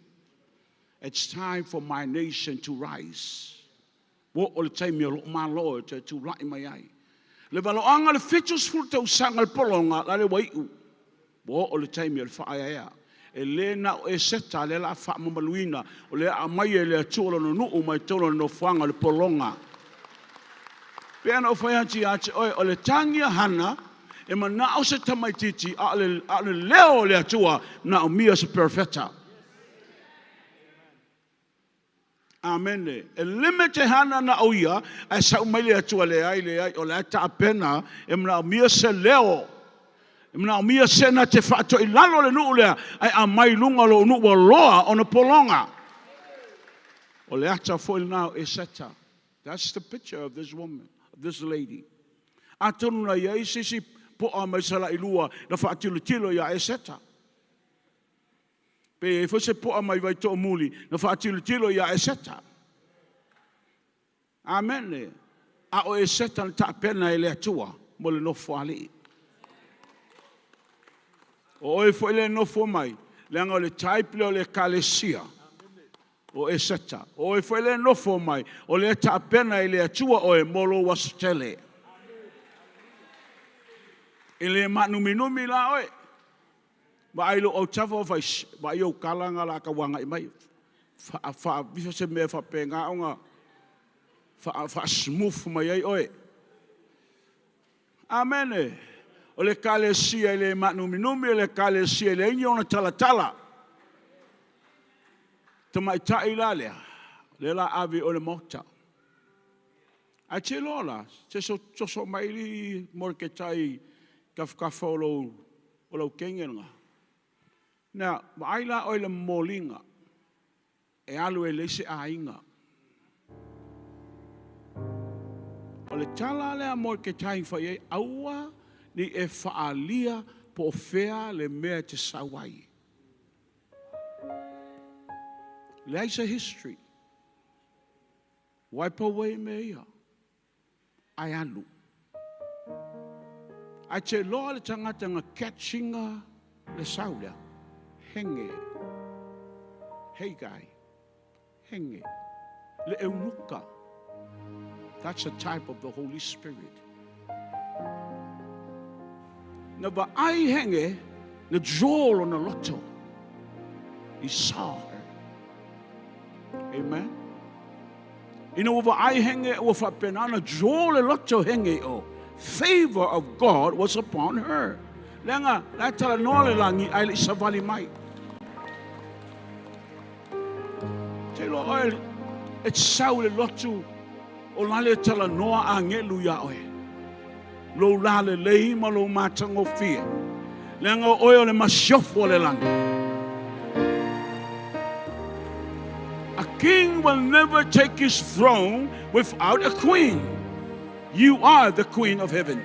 Speaker 5: It's time for my nation to rise. Ua oo le taimi o lou Malo e toe tulai mai ai. Le valoaga o le 70 tausaga le pologa, la le ua iu. Ua oo le taimi o le faaeaea. E le na o Eseta lea o le a faamamaluina, o lea a aumai e le Atua lona nuu mai totonu o le nofoaga o le pologa. Pei ona ou fai atu ia te oe, o le tagi a Hana E manao se tamaititi a o le leo o le Atua manaomia se perofeta. Amene. E limit e hana na o ia, ae sau mai le Atua leai, leai, o la e taapena, e manaomia se leo. E manaomia se na te faatoilalo le nuu lea, ae aumai i luga o lou nuu ua loa ona pologa. O le ata foi lena o Eseta. That's the picture of this woman, this lady. Atonu na i ai se isi po'a mai Salailua na faatilotilo ia Eseta. Pe i ai foi se po'a mai Vaitoomuli na faatilotilo ia Eseta. Amene. A o Eseta na taapena e le Atua mo le nofoalii. O oe foi le nofo mai, leaga o le type lea o le ekalesia o Eseta. O oe foi le nofo mai, o lea e tapena e le Atua oe mo lou aso tele. E le maanuminumi la oe. Vaai i lou autafa ma fai, shh, vaai ou kala na o le a tau agai mai. Faaifo se mea e faapena ona faa-smooth mai ai oe. Amene. O le ekalesia e le maanuminumi, o le ekalesia e leai ni ona talatala. Tamaitai la lea, lea o le a ave i o i le maota. Ae te iloa la, se soso mai alii Moreketai i tafatafa o lau teine lena. Now, vaai la oe i le momoliga e alu e leai se aiga. O le tala lea a Moreketai na fai ai, aua ne i e faaalia po o fea le mea e te sau ai. Leai se history. Wipe away mea ia. Ae alu. Ae te iloa le tagata na catch ina le sau lea. Hege. Hegai. Hege. Le eunuka. That's a type of the Holy Spirit. Na vaai Hege, na draw lona loto. He saw her. Amen. Ina ua vaai Hege ua faapena ona draw le loto o Hege i o. Favor of God was upon her. Leaga, la e talanoa le lagi ae le i savali mai. Te iloa oe e te sau i le lotu o la le talanoa agelu iā oe. Lou lalelei ma lou matagofie. Leaga o oe o le masiofo a le lagi. A king will never take his throne without a queen. You are the queen of heaven.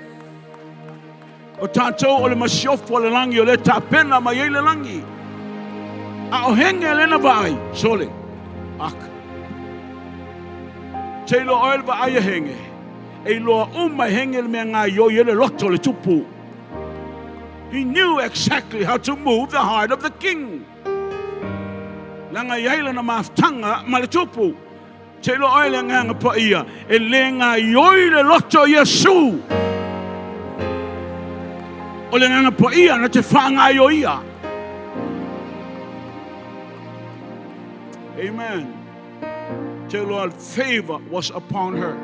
Speaker 5: O tatou o le masiofo a le lagi o lea e tapena mai ai le lagi. A o Hege lea na vaai, sole, aka. Te iloa oe le vaai a Hege, e iloa uma e Hege le mea gaioi ai le loto o le tupu. He knew exactly how to move the heart of the king. Leaga e i ai lana mafutaga ma le tupu. Te iloa oe le Agaga Paia, e le gaioi le loto o Iesu. O le Agaga Paia na te faagaioia. Amen. Te iloa favor was upon her.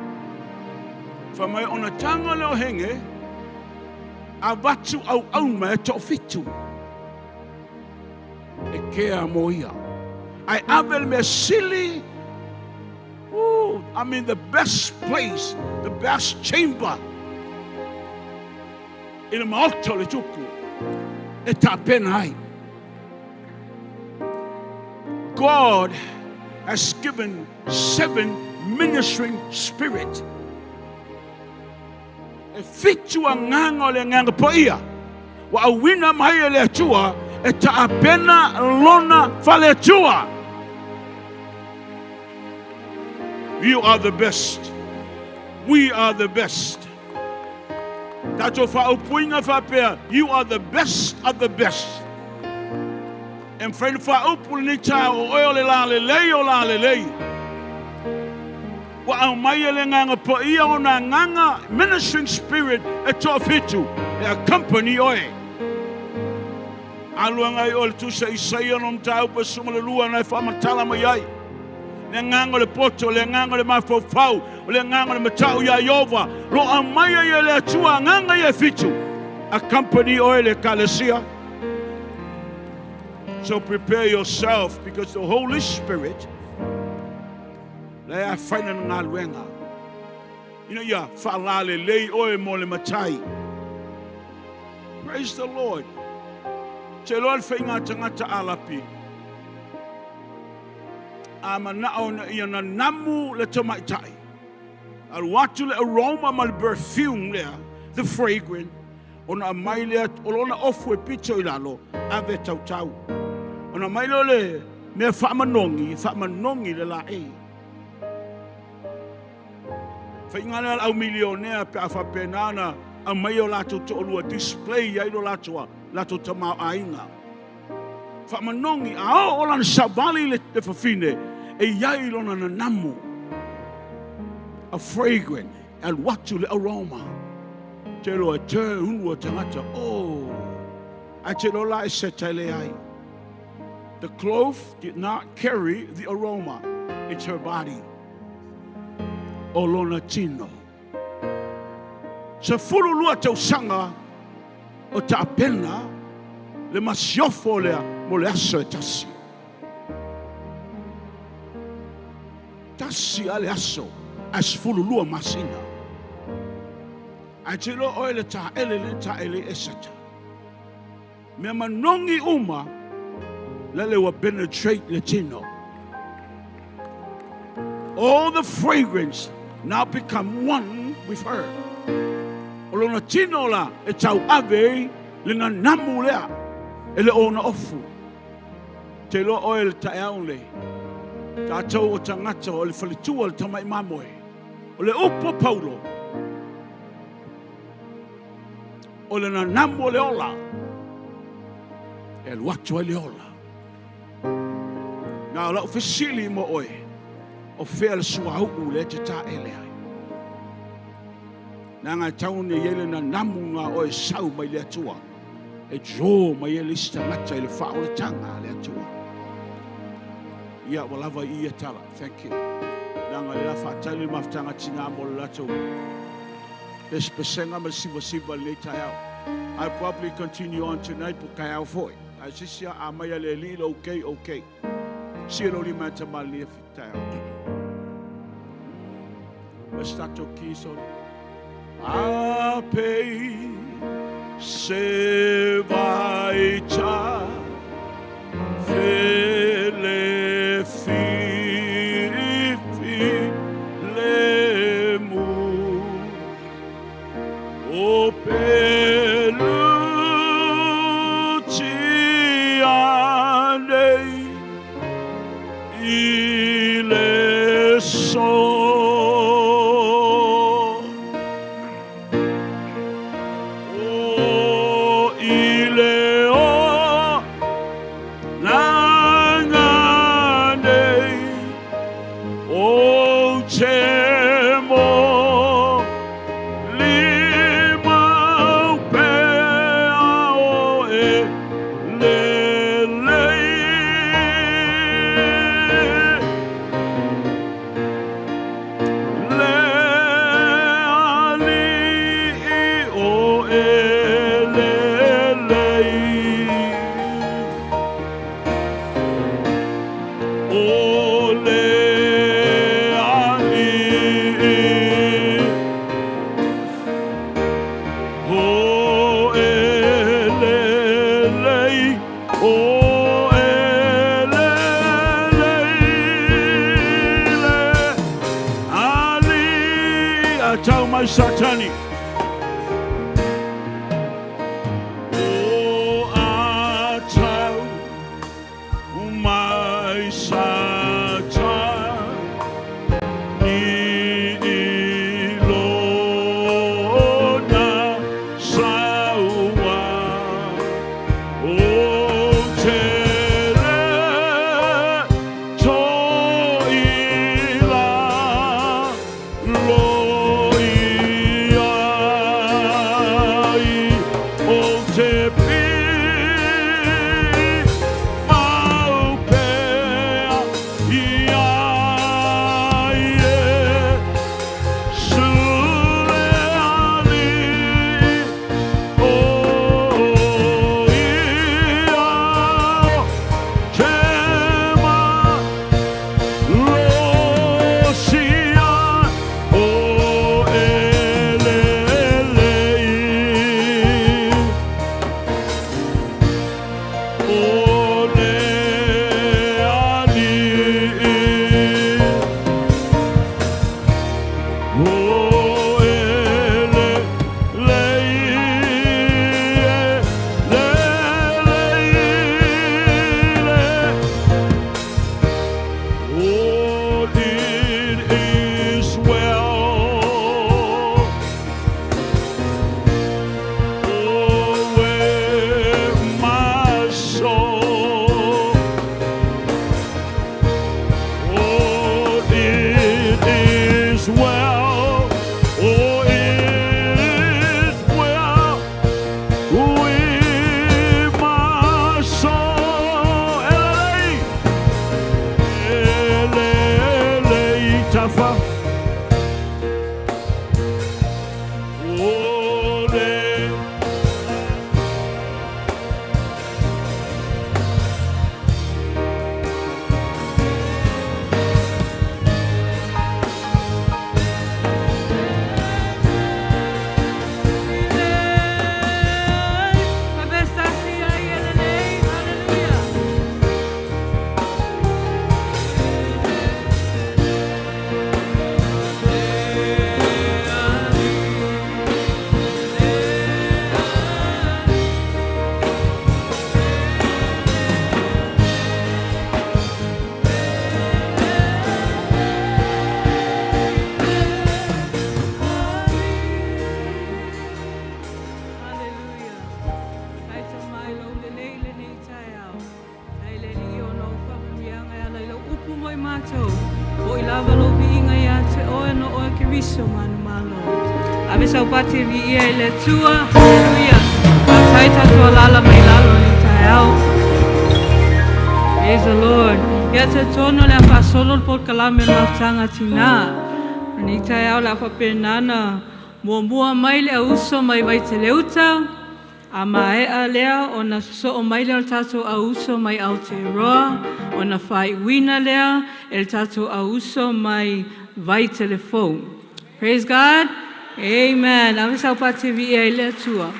Speaker 5: Fai mai ona taga lea o Hege, avatu auauna e toafitu. E kea mo ia. Ae ave le mea sili, ooh, I mean the best place, the best chamber i le maota o le tupu e tapena ai. God has given seven ministering spirit. E fitu agaga o le Agaga Paia ua auina mai e le Atua e taapena lona faleatua. You are the best. We are the best. Tatou faaupuina faapea, you are the best of the best. E mafai ona faaupu lenei taeao, o oe o le lalelei o lalelei. Ua aumai e le Agaga Paia ona agaga, ministering spirit, e toafitu e accompany oe. Alu agai oe le tusa Isaia no mataupu e 12 na e faamatala mai ai. Le agaga o le poto, le agaga o le mafaufau, o le agaga o le matau iā Ieova, lo aumai ai e le Atua agaga ia e fitu. accompany oe le ekalesia. So prepare yourself because the Holy Spirit la e afaina na galuega ina ia faalalelei oe mo le Matai. Praise the Lord. Te iloa le faiga tagata Alapi a manao ina ia nanamu le tamaitai. Alu atu le aroma ma le perfume lea, the fragrant, ona aumai lea o lona ofu e pito i lalo, ave e tautau. Ona aumai lea o le mea faamanogi, faamanogi le laei. Faiga lea a le au milionea pe a faapena ona aumai o latou toalua display ai lo latou tamaoaiga. Faamanogi, a oo lana savali le fafine, e i ai lona nanamu. A fragrant, e alu atu le aroma. Te iloa e turn ulu o tagata, oh, ae te iloa la e seta e leai. The clove did not carry the aroma, it's her body. O lona tino. 12 tausaga o tapena le masiofo lea mo le aso e tasi. Tasi lava le aso ae 12 masina. Ae te iloa oe le taele lea taele ai Eseta. Mea manogi uma lele ua penetrate le tino. All the fragrance now become one with her. O lona tino la e tauave ai le nanamu lea e le o ona ofu. Te iloa oe le taeao lenei, tatou o tagata o le faletua o le tamai mamoe, o le upu a Paulo, o le nanamu o le ola, e alu atu ai le ola. Na o lau fesili mo oe, o fea le suauu lea e te taele ai? Leaga e tatau ona i ai le nanamu na o e sau mai le Atua e draw mai ai le isi tagata i le faaolataga a le Atua. Ia, ua lava i ia tala. Thank you. Leaga le la faatali le mafutaga tina mo le latou pesepesega ma le sivasiva i lenei taeao. I'll probably continue on tonight po taeao foi. Ae sisi a mai a le alii le okay, okay. Sia lo lima e tamali e taeao. Let's start to kiss on. A pei se vai ta fele fi fi le mu o pelu ti anei i le so. O i le o langa nei o te mo li mau pea o e le lei. Le alii o e le lei. O le alii o e le lei. O e le lei le alii. A tau mai Satani. O a tau mai Satani i lona saua. O te le toila lo ia.
Speaker 1: Keriso manumalo. Ave saupati viia i le Atua. Haleluia. Faafetai tatou alala mai lalo i le taeao. Praise the Lord. Ia talitonu o le a faasolo le polokalame o le mafutaga tinā. O lenei taeao o le a faapena ona muamua mai le auuso mai Vaiteleuta, a maea lea ona sosoo mai lea o le tatou auuso mai Aotearoa, ona faaiuina lea e le tatou auuso mai Vaitelefou. Praise God. Amen. Ave saupati viia i le Atua.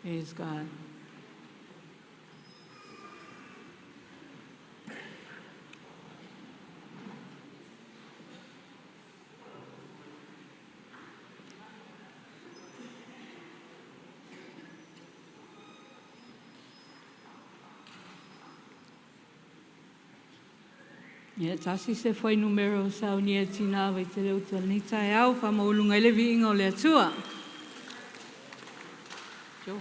Speaker 1: Praise God. Ia, tasi se fuainumera ua saunia e Tina Vaiteleuta i lenei taeao, faamaualuga ai le viiga o le Atua. Joe.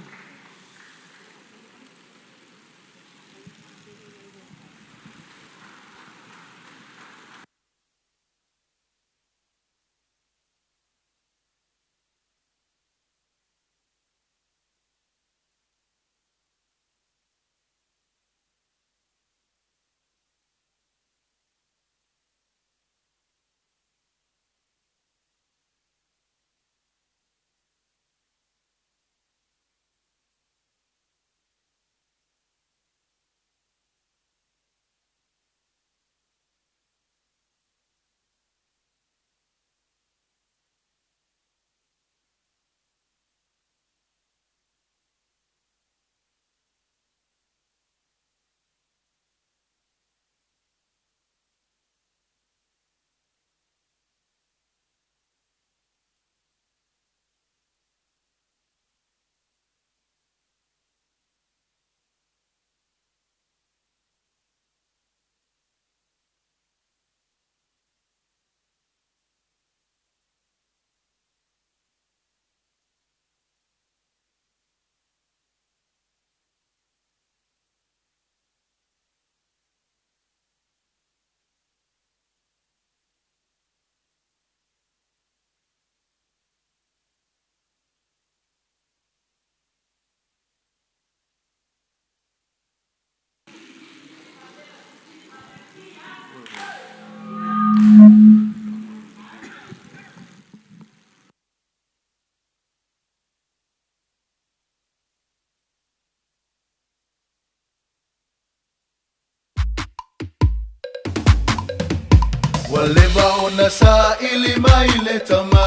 Speaker 7: Ua leva ona saili mai le tama.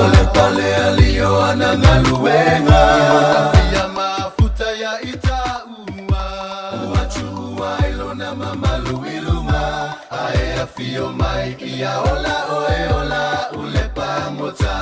Speaker 7: O le pale alii o ana galuega. Ia mafuta ia i taua. Ua tuua ai lona mamalu i luga. Ae afio mai ia ola oe ola u le pagota.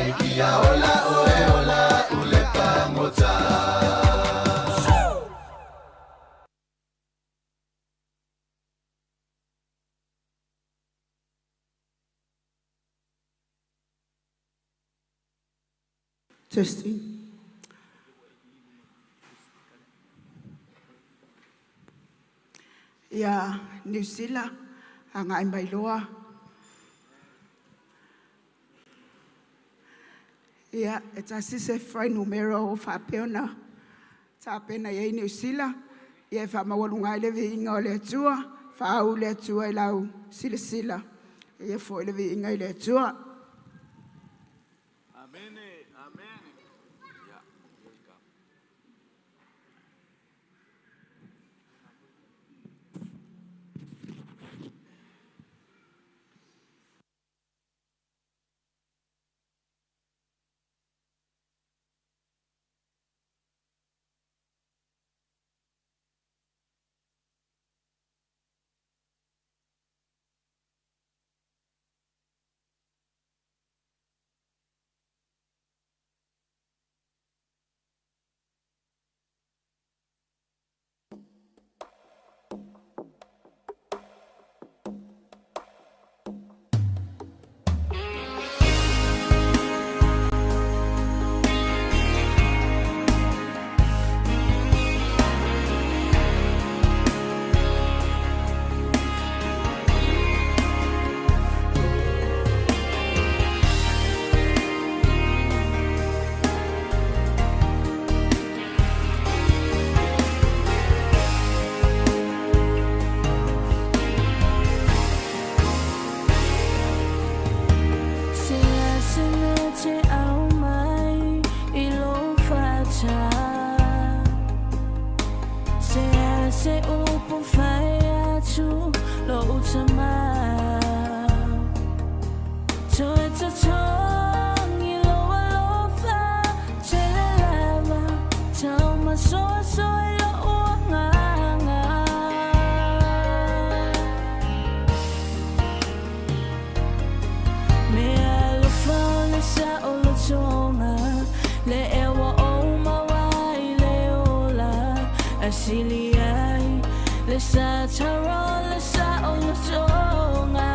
Speaker 7: Ia ola oe ola ule pagota.
Speaker 8: Testing. Ia Niu Sila, agai mai loa. Ia, e tasi se fuainumera o faapea ona tapena i ai Niu Sila, ia e faamaualuga ai le viiga o le Atua, faauu le Atua i lau silasila, ia foi le viiga i le Atua.
Speaker 5: Amene. Amene. Yeah. Welcome.
Speaker 3: Se a se mea te au mai i lou fata. Se a se upu fai atu lou tama. Toe totogi lou alofa tele lava, taumasoasoa i lou agaga. Mea alofa o le saolotoga, le ua ou maua ai le ola, ae sili ai le sa tara o le saolotoga.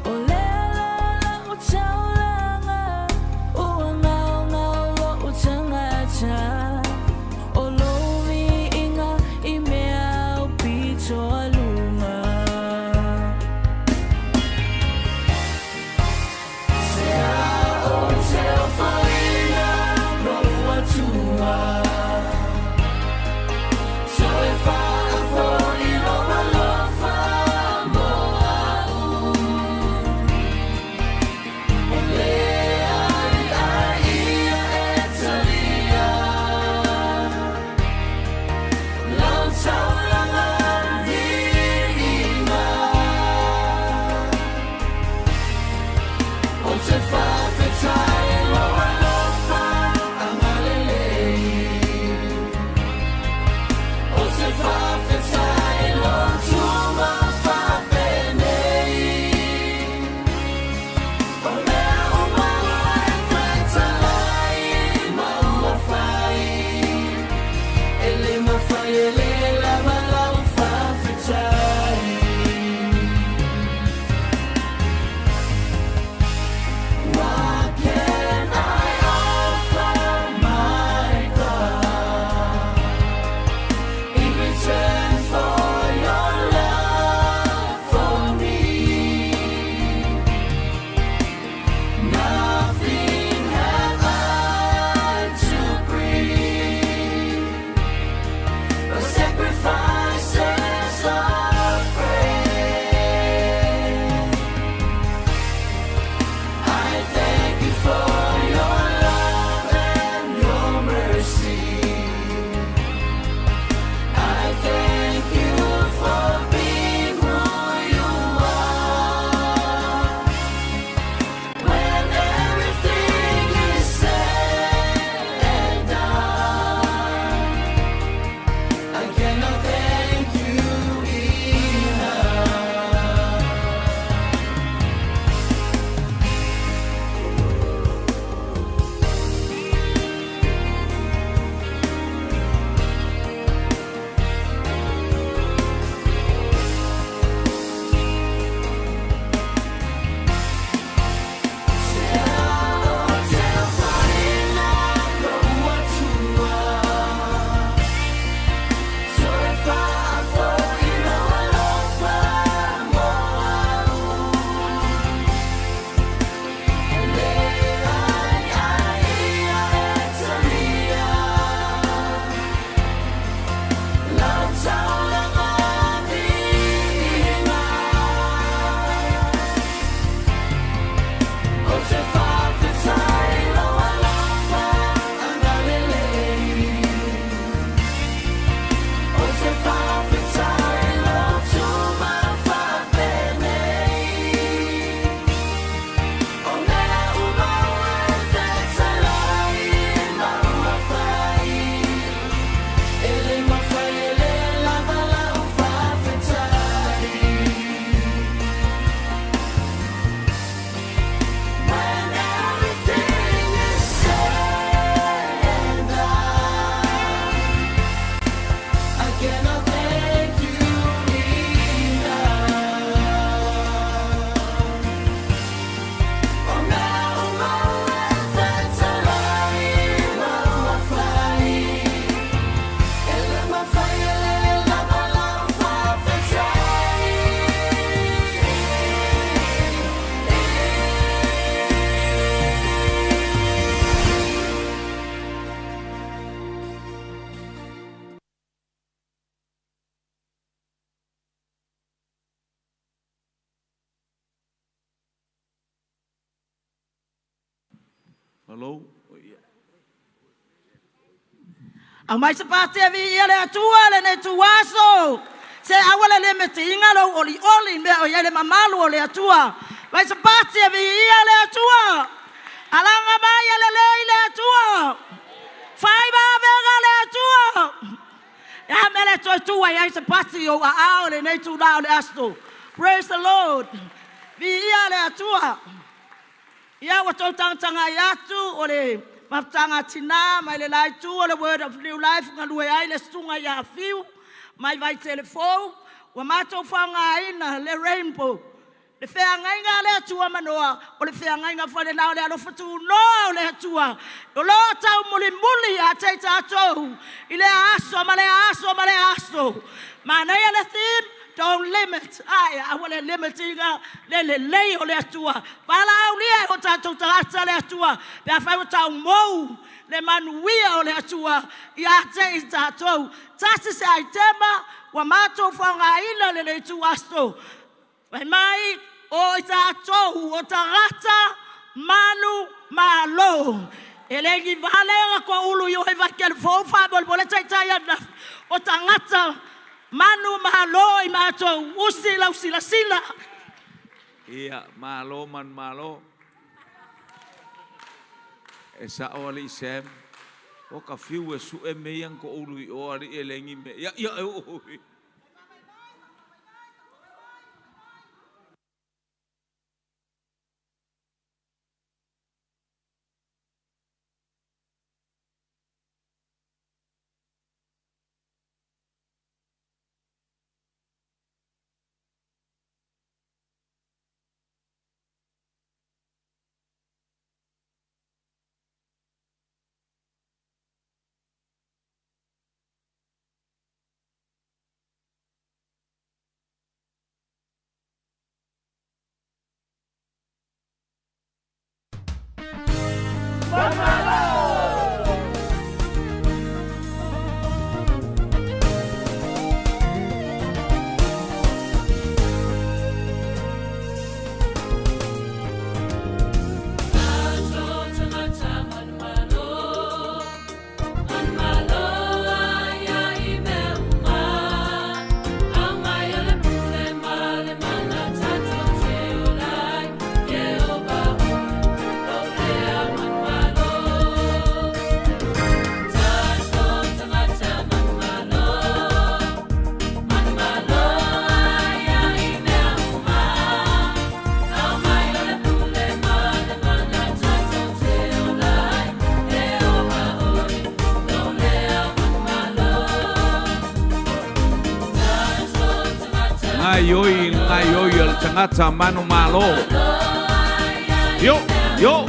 Speaker 3: O le ala o lau taulaga, ua gaogao lou tagata, o lou viiga i mea aupito aluga. Se a ou te ofoina lou Atua, toe faafoi lou alofa mo a'u. O leai a ia e talia lau taulaga viiga. Ou te faafetai i lou alofa agalelei. Ou te faafetai i lou tuma faapenei. O mea uma ua e fetalai ma ua fai, e le mafai e le lava lau faafetai.
Speaker 9: Malo.
Speaker 4: Aumai se pati e viia le Atua lenei ituaso. Se aua le le metiga lou olioli mea o i ai le mamalu o le Atua. Mai se pati e viia le Atua. Alaga mai e lelei le Atua. Fai ma avega le Atua. E a mea le toe tu ai ai se pati i ou aao lenei itula o le aso. Praise the Lord. Viia le Atua. Ia ua tou tagatagai atu o le mafutaga a tina mai le la itu o le Word of New Life galue ai le susuga ia Fiu mai Vaitele Fou ua matou faaaogaina le rainbow le feagaiga a le Atua ma Noa o le feagaiga foi lena o le alofa tunoa o le Atua o lo o taumulimuli ia te i tatou i lea aso ma lea aso ma lea aso. Manaia le theme, don't limit. Ae aua le limit ina le lelei o le Atua. Valaaulia e o tatou tagata le Atua pe afai ua taumou le manuia o le Atua ia te i tatou. Tasi se aitema ua matou faaaogaina lenei ituaso. Fai mai, o i tatou o tagata manu malo. E le ni vale ona toulu i o i Vaitele Fou faamolemole taitai ananafi, o tagata manu malo i matou. Usi lau silasila.
Speaker 9: Ia, malo manumalo. E sa'o alii Sam, o ka fiu e su'e mea ia na toulu i o alii e leai ni mea. Ia, ia, oi. Gaioi le gaioi a le tagata manumalo. Yo, yo.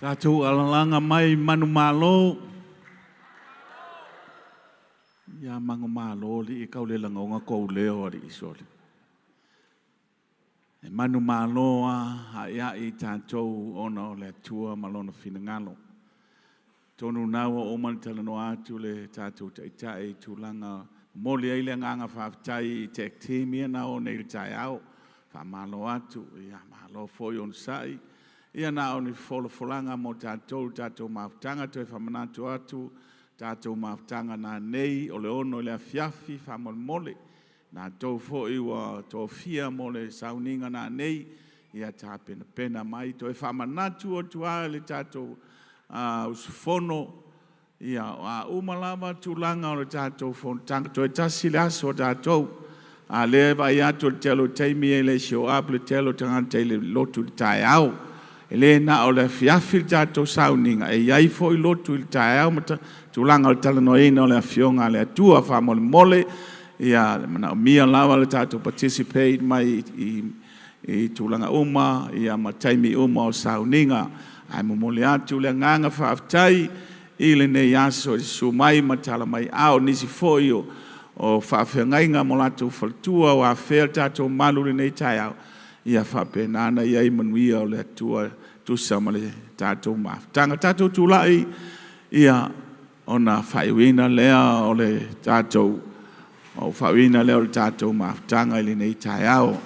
Speaker 9: Tatou alalaga mai manumalo. Ia manumalo li i kau le langonga kou leo ali isoli. E manumalo a ai ai tatou ona o le Atua ma lona finagalo. Tonu nau o ma le talanoa atu le tatou taitai i tulaga momoli ai le agaga faafetai i tech team ia na o nei i le taeao. Faamalo atu, ia malo foi onosai. Ia na o ni folafolaga mo tatou, tatou mafutaga toe faamanatu atu, tatou mafutaga nanei o le 6 i le afiafi faamolemole. Tatou foi ua tofia mo le sauniga nanei, ia tapenapena mai. Toe faamanatu atu lava le tatou usufono, ia o a uma lava tulaga o le tatou fonotaga, toe tasi le aso o tatou. A lea e vaai atu o le tele o taimi e le show up le tele o tagata i le lotu i le taeao. E le na o le afiafi le tatou sauniga, e i ai foi lotu i le taeao ma tulaga o le talanoaina o le afioga a le Atua. Faamolemole, ia le manaomia lava le tatou participate mai i tulaga uma, ia ma taimi uma o sauniga. Ae momoli atu le agaga faafetai i lenei aso i le susu mai ma tala mai ao nisi foi o faafeagaiga mo latou faletua o afea le tatou malu i lenei taeao. Ia faapena ona i ai manuia o le Atua tusa ma le tatou mafutaga. Tatou tulai, ia ona faaiuina lea o le tatou, o faaiuina lea o le tatou mafutaga i lenei taeao.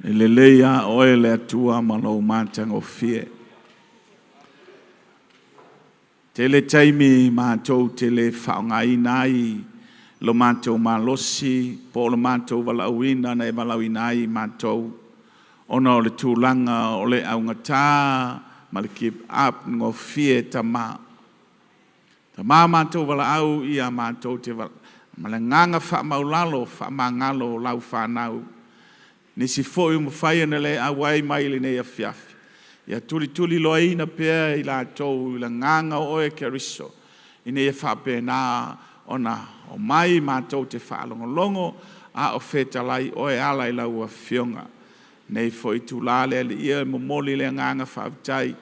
Speaker 9: E lelei a oe le Atua ma lou matagofie. Tele taimi matou te le faaaogaina ai lo matou malosi po o lo matou valaauina na e valaauina ai matou ona o le tulaga o le augata ma le give up gofie tama. Tama matou valaau ia matou te ma le agaga faamaulalo faamagalo o lau fanau. Nisi foi ua mafai ona le auai mai i lenei afiafi. Ia tulituliloaina pea i latou i le agaga o oe Keriso, ina ia faapena ona omai matou te faalogologo a o fetalai oe e ala i lau Afioga. Nei foi itula le Alii e momoli le agaga faafetai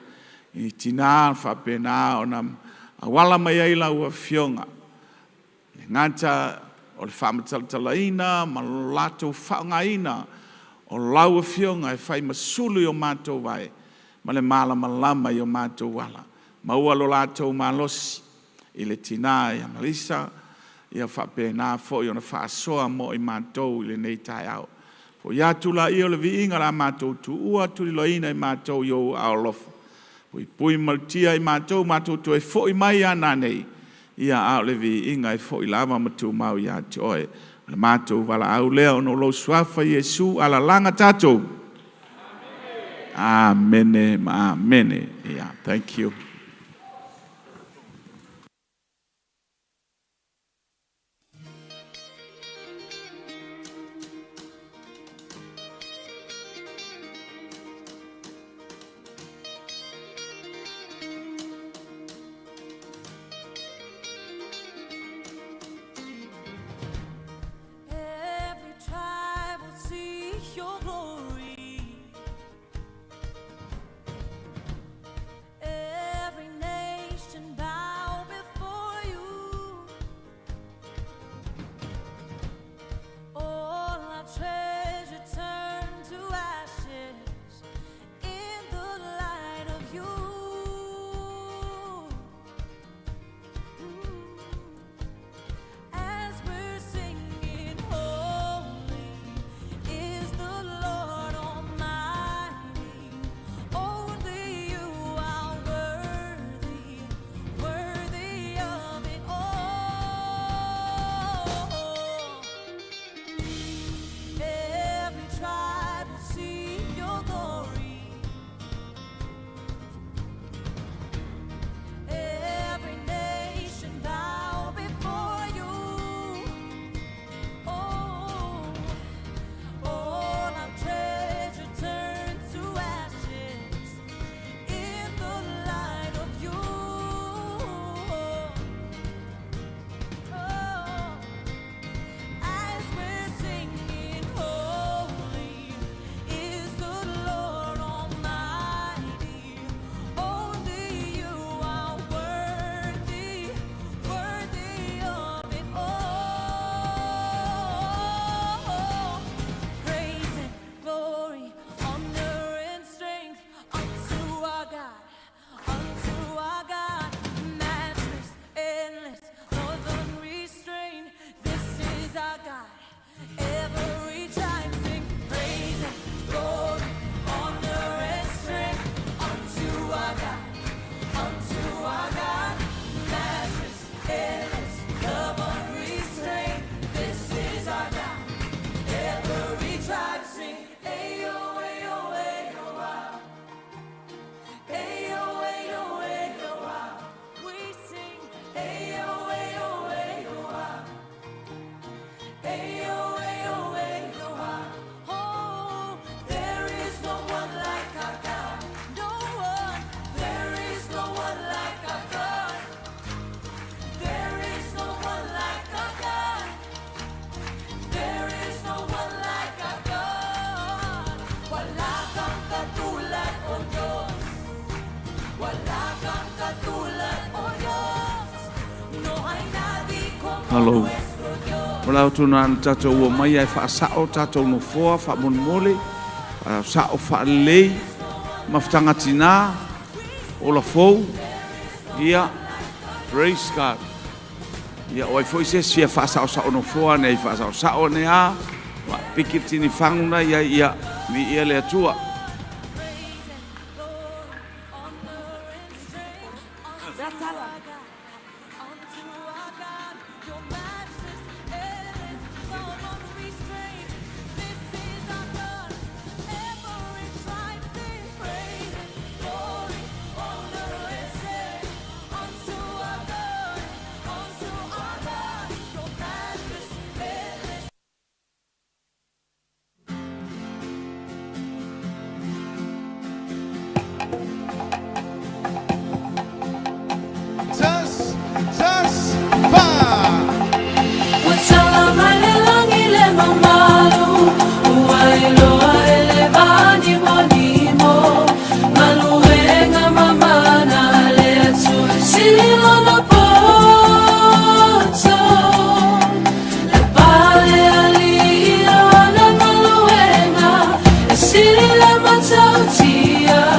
Speaker 9: i tina faapena ona auala mai ai lau Afioga. E gata o le faamatalatalaina ma lo latou faaaogaina o lau Afioga e fai ma sulu i o matou vae ma le malamalama i o matou ala. Maua lo latou malosi i le tina ia Melissa, ia faapena foi ona faasoa mo i matou i lenei taeao. Foi atu laia o le viiga la matou tuua tuliloaina i matou i ou aao alofa. Puipui malutia i matou, matou toe foi mai a nanei, ia a o le viiga e foi lava ma tumau ia te oe. O le matou valaau lea ona o lou suafa Iesu, alalaga tatou. Amene ma amene. Yeah, thank you.
Speaker 3: Every tribe will see your glory. Every nation bow before you. All our treasure turn to ashes in the light of you. As we're singing, holy is the Lord.
Speaker 9: lou. O la outou na tatou ua mai ai faasao tatou nofoa faamolemole, faasao faalelei, mafutagatinā, ola fou. Ia, praise God. Ia, o ai foi se isi fia faasaosao nofoa nei faasaosao ane a, ma piki le tinifagu na i ai, ia, viia le Atua.
Speaker 7: Just, just, five.
Speaker 3: Ua tala mai le lagi le mamalu, ua iloa e le vanimonimo, galuega mamana a le Atua, sili lona poto. Le pale alii o ana galuega, e sili le matautia.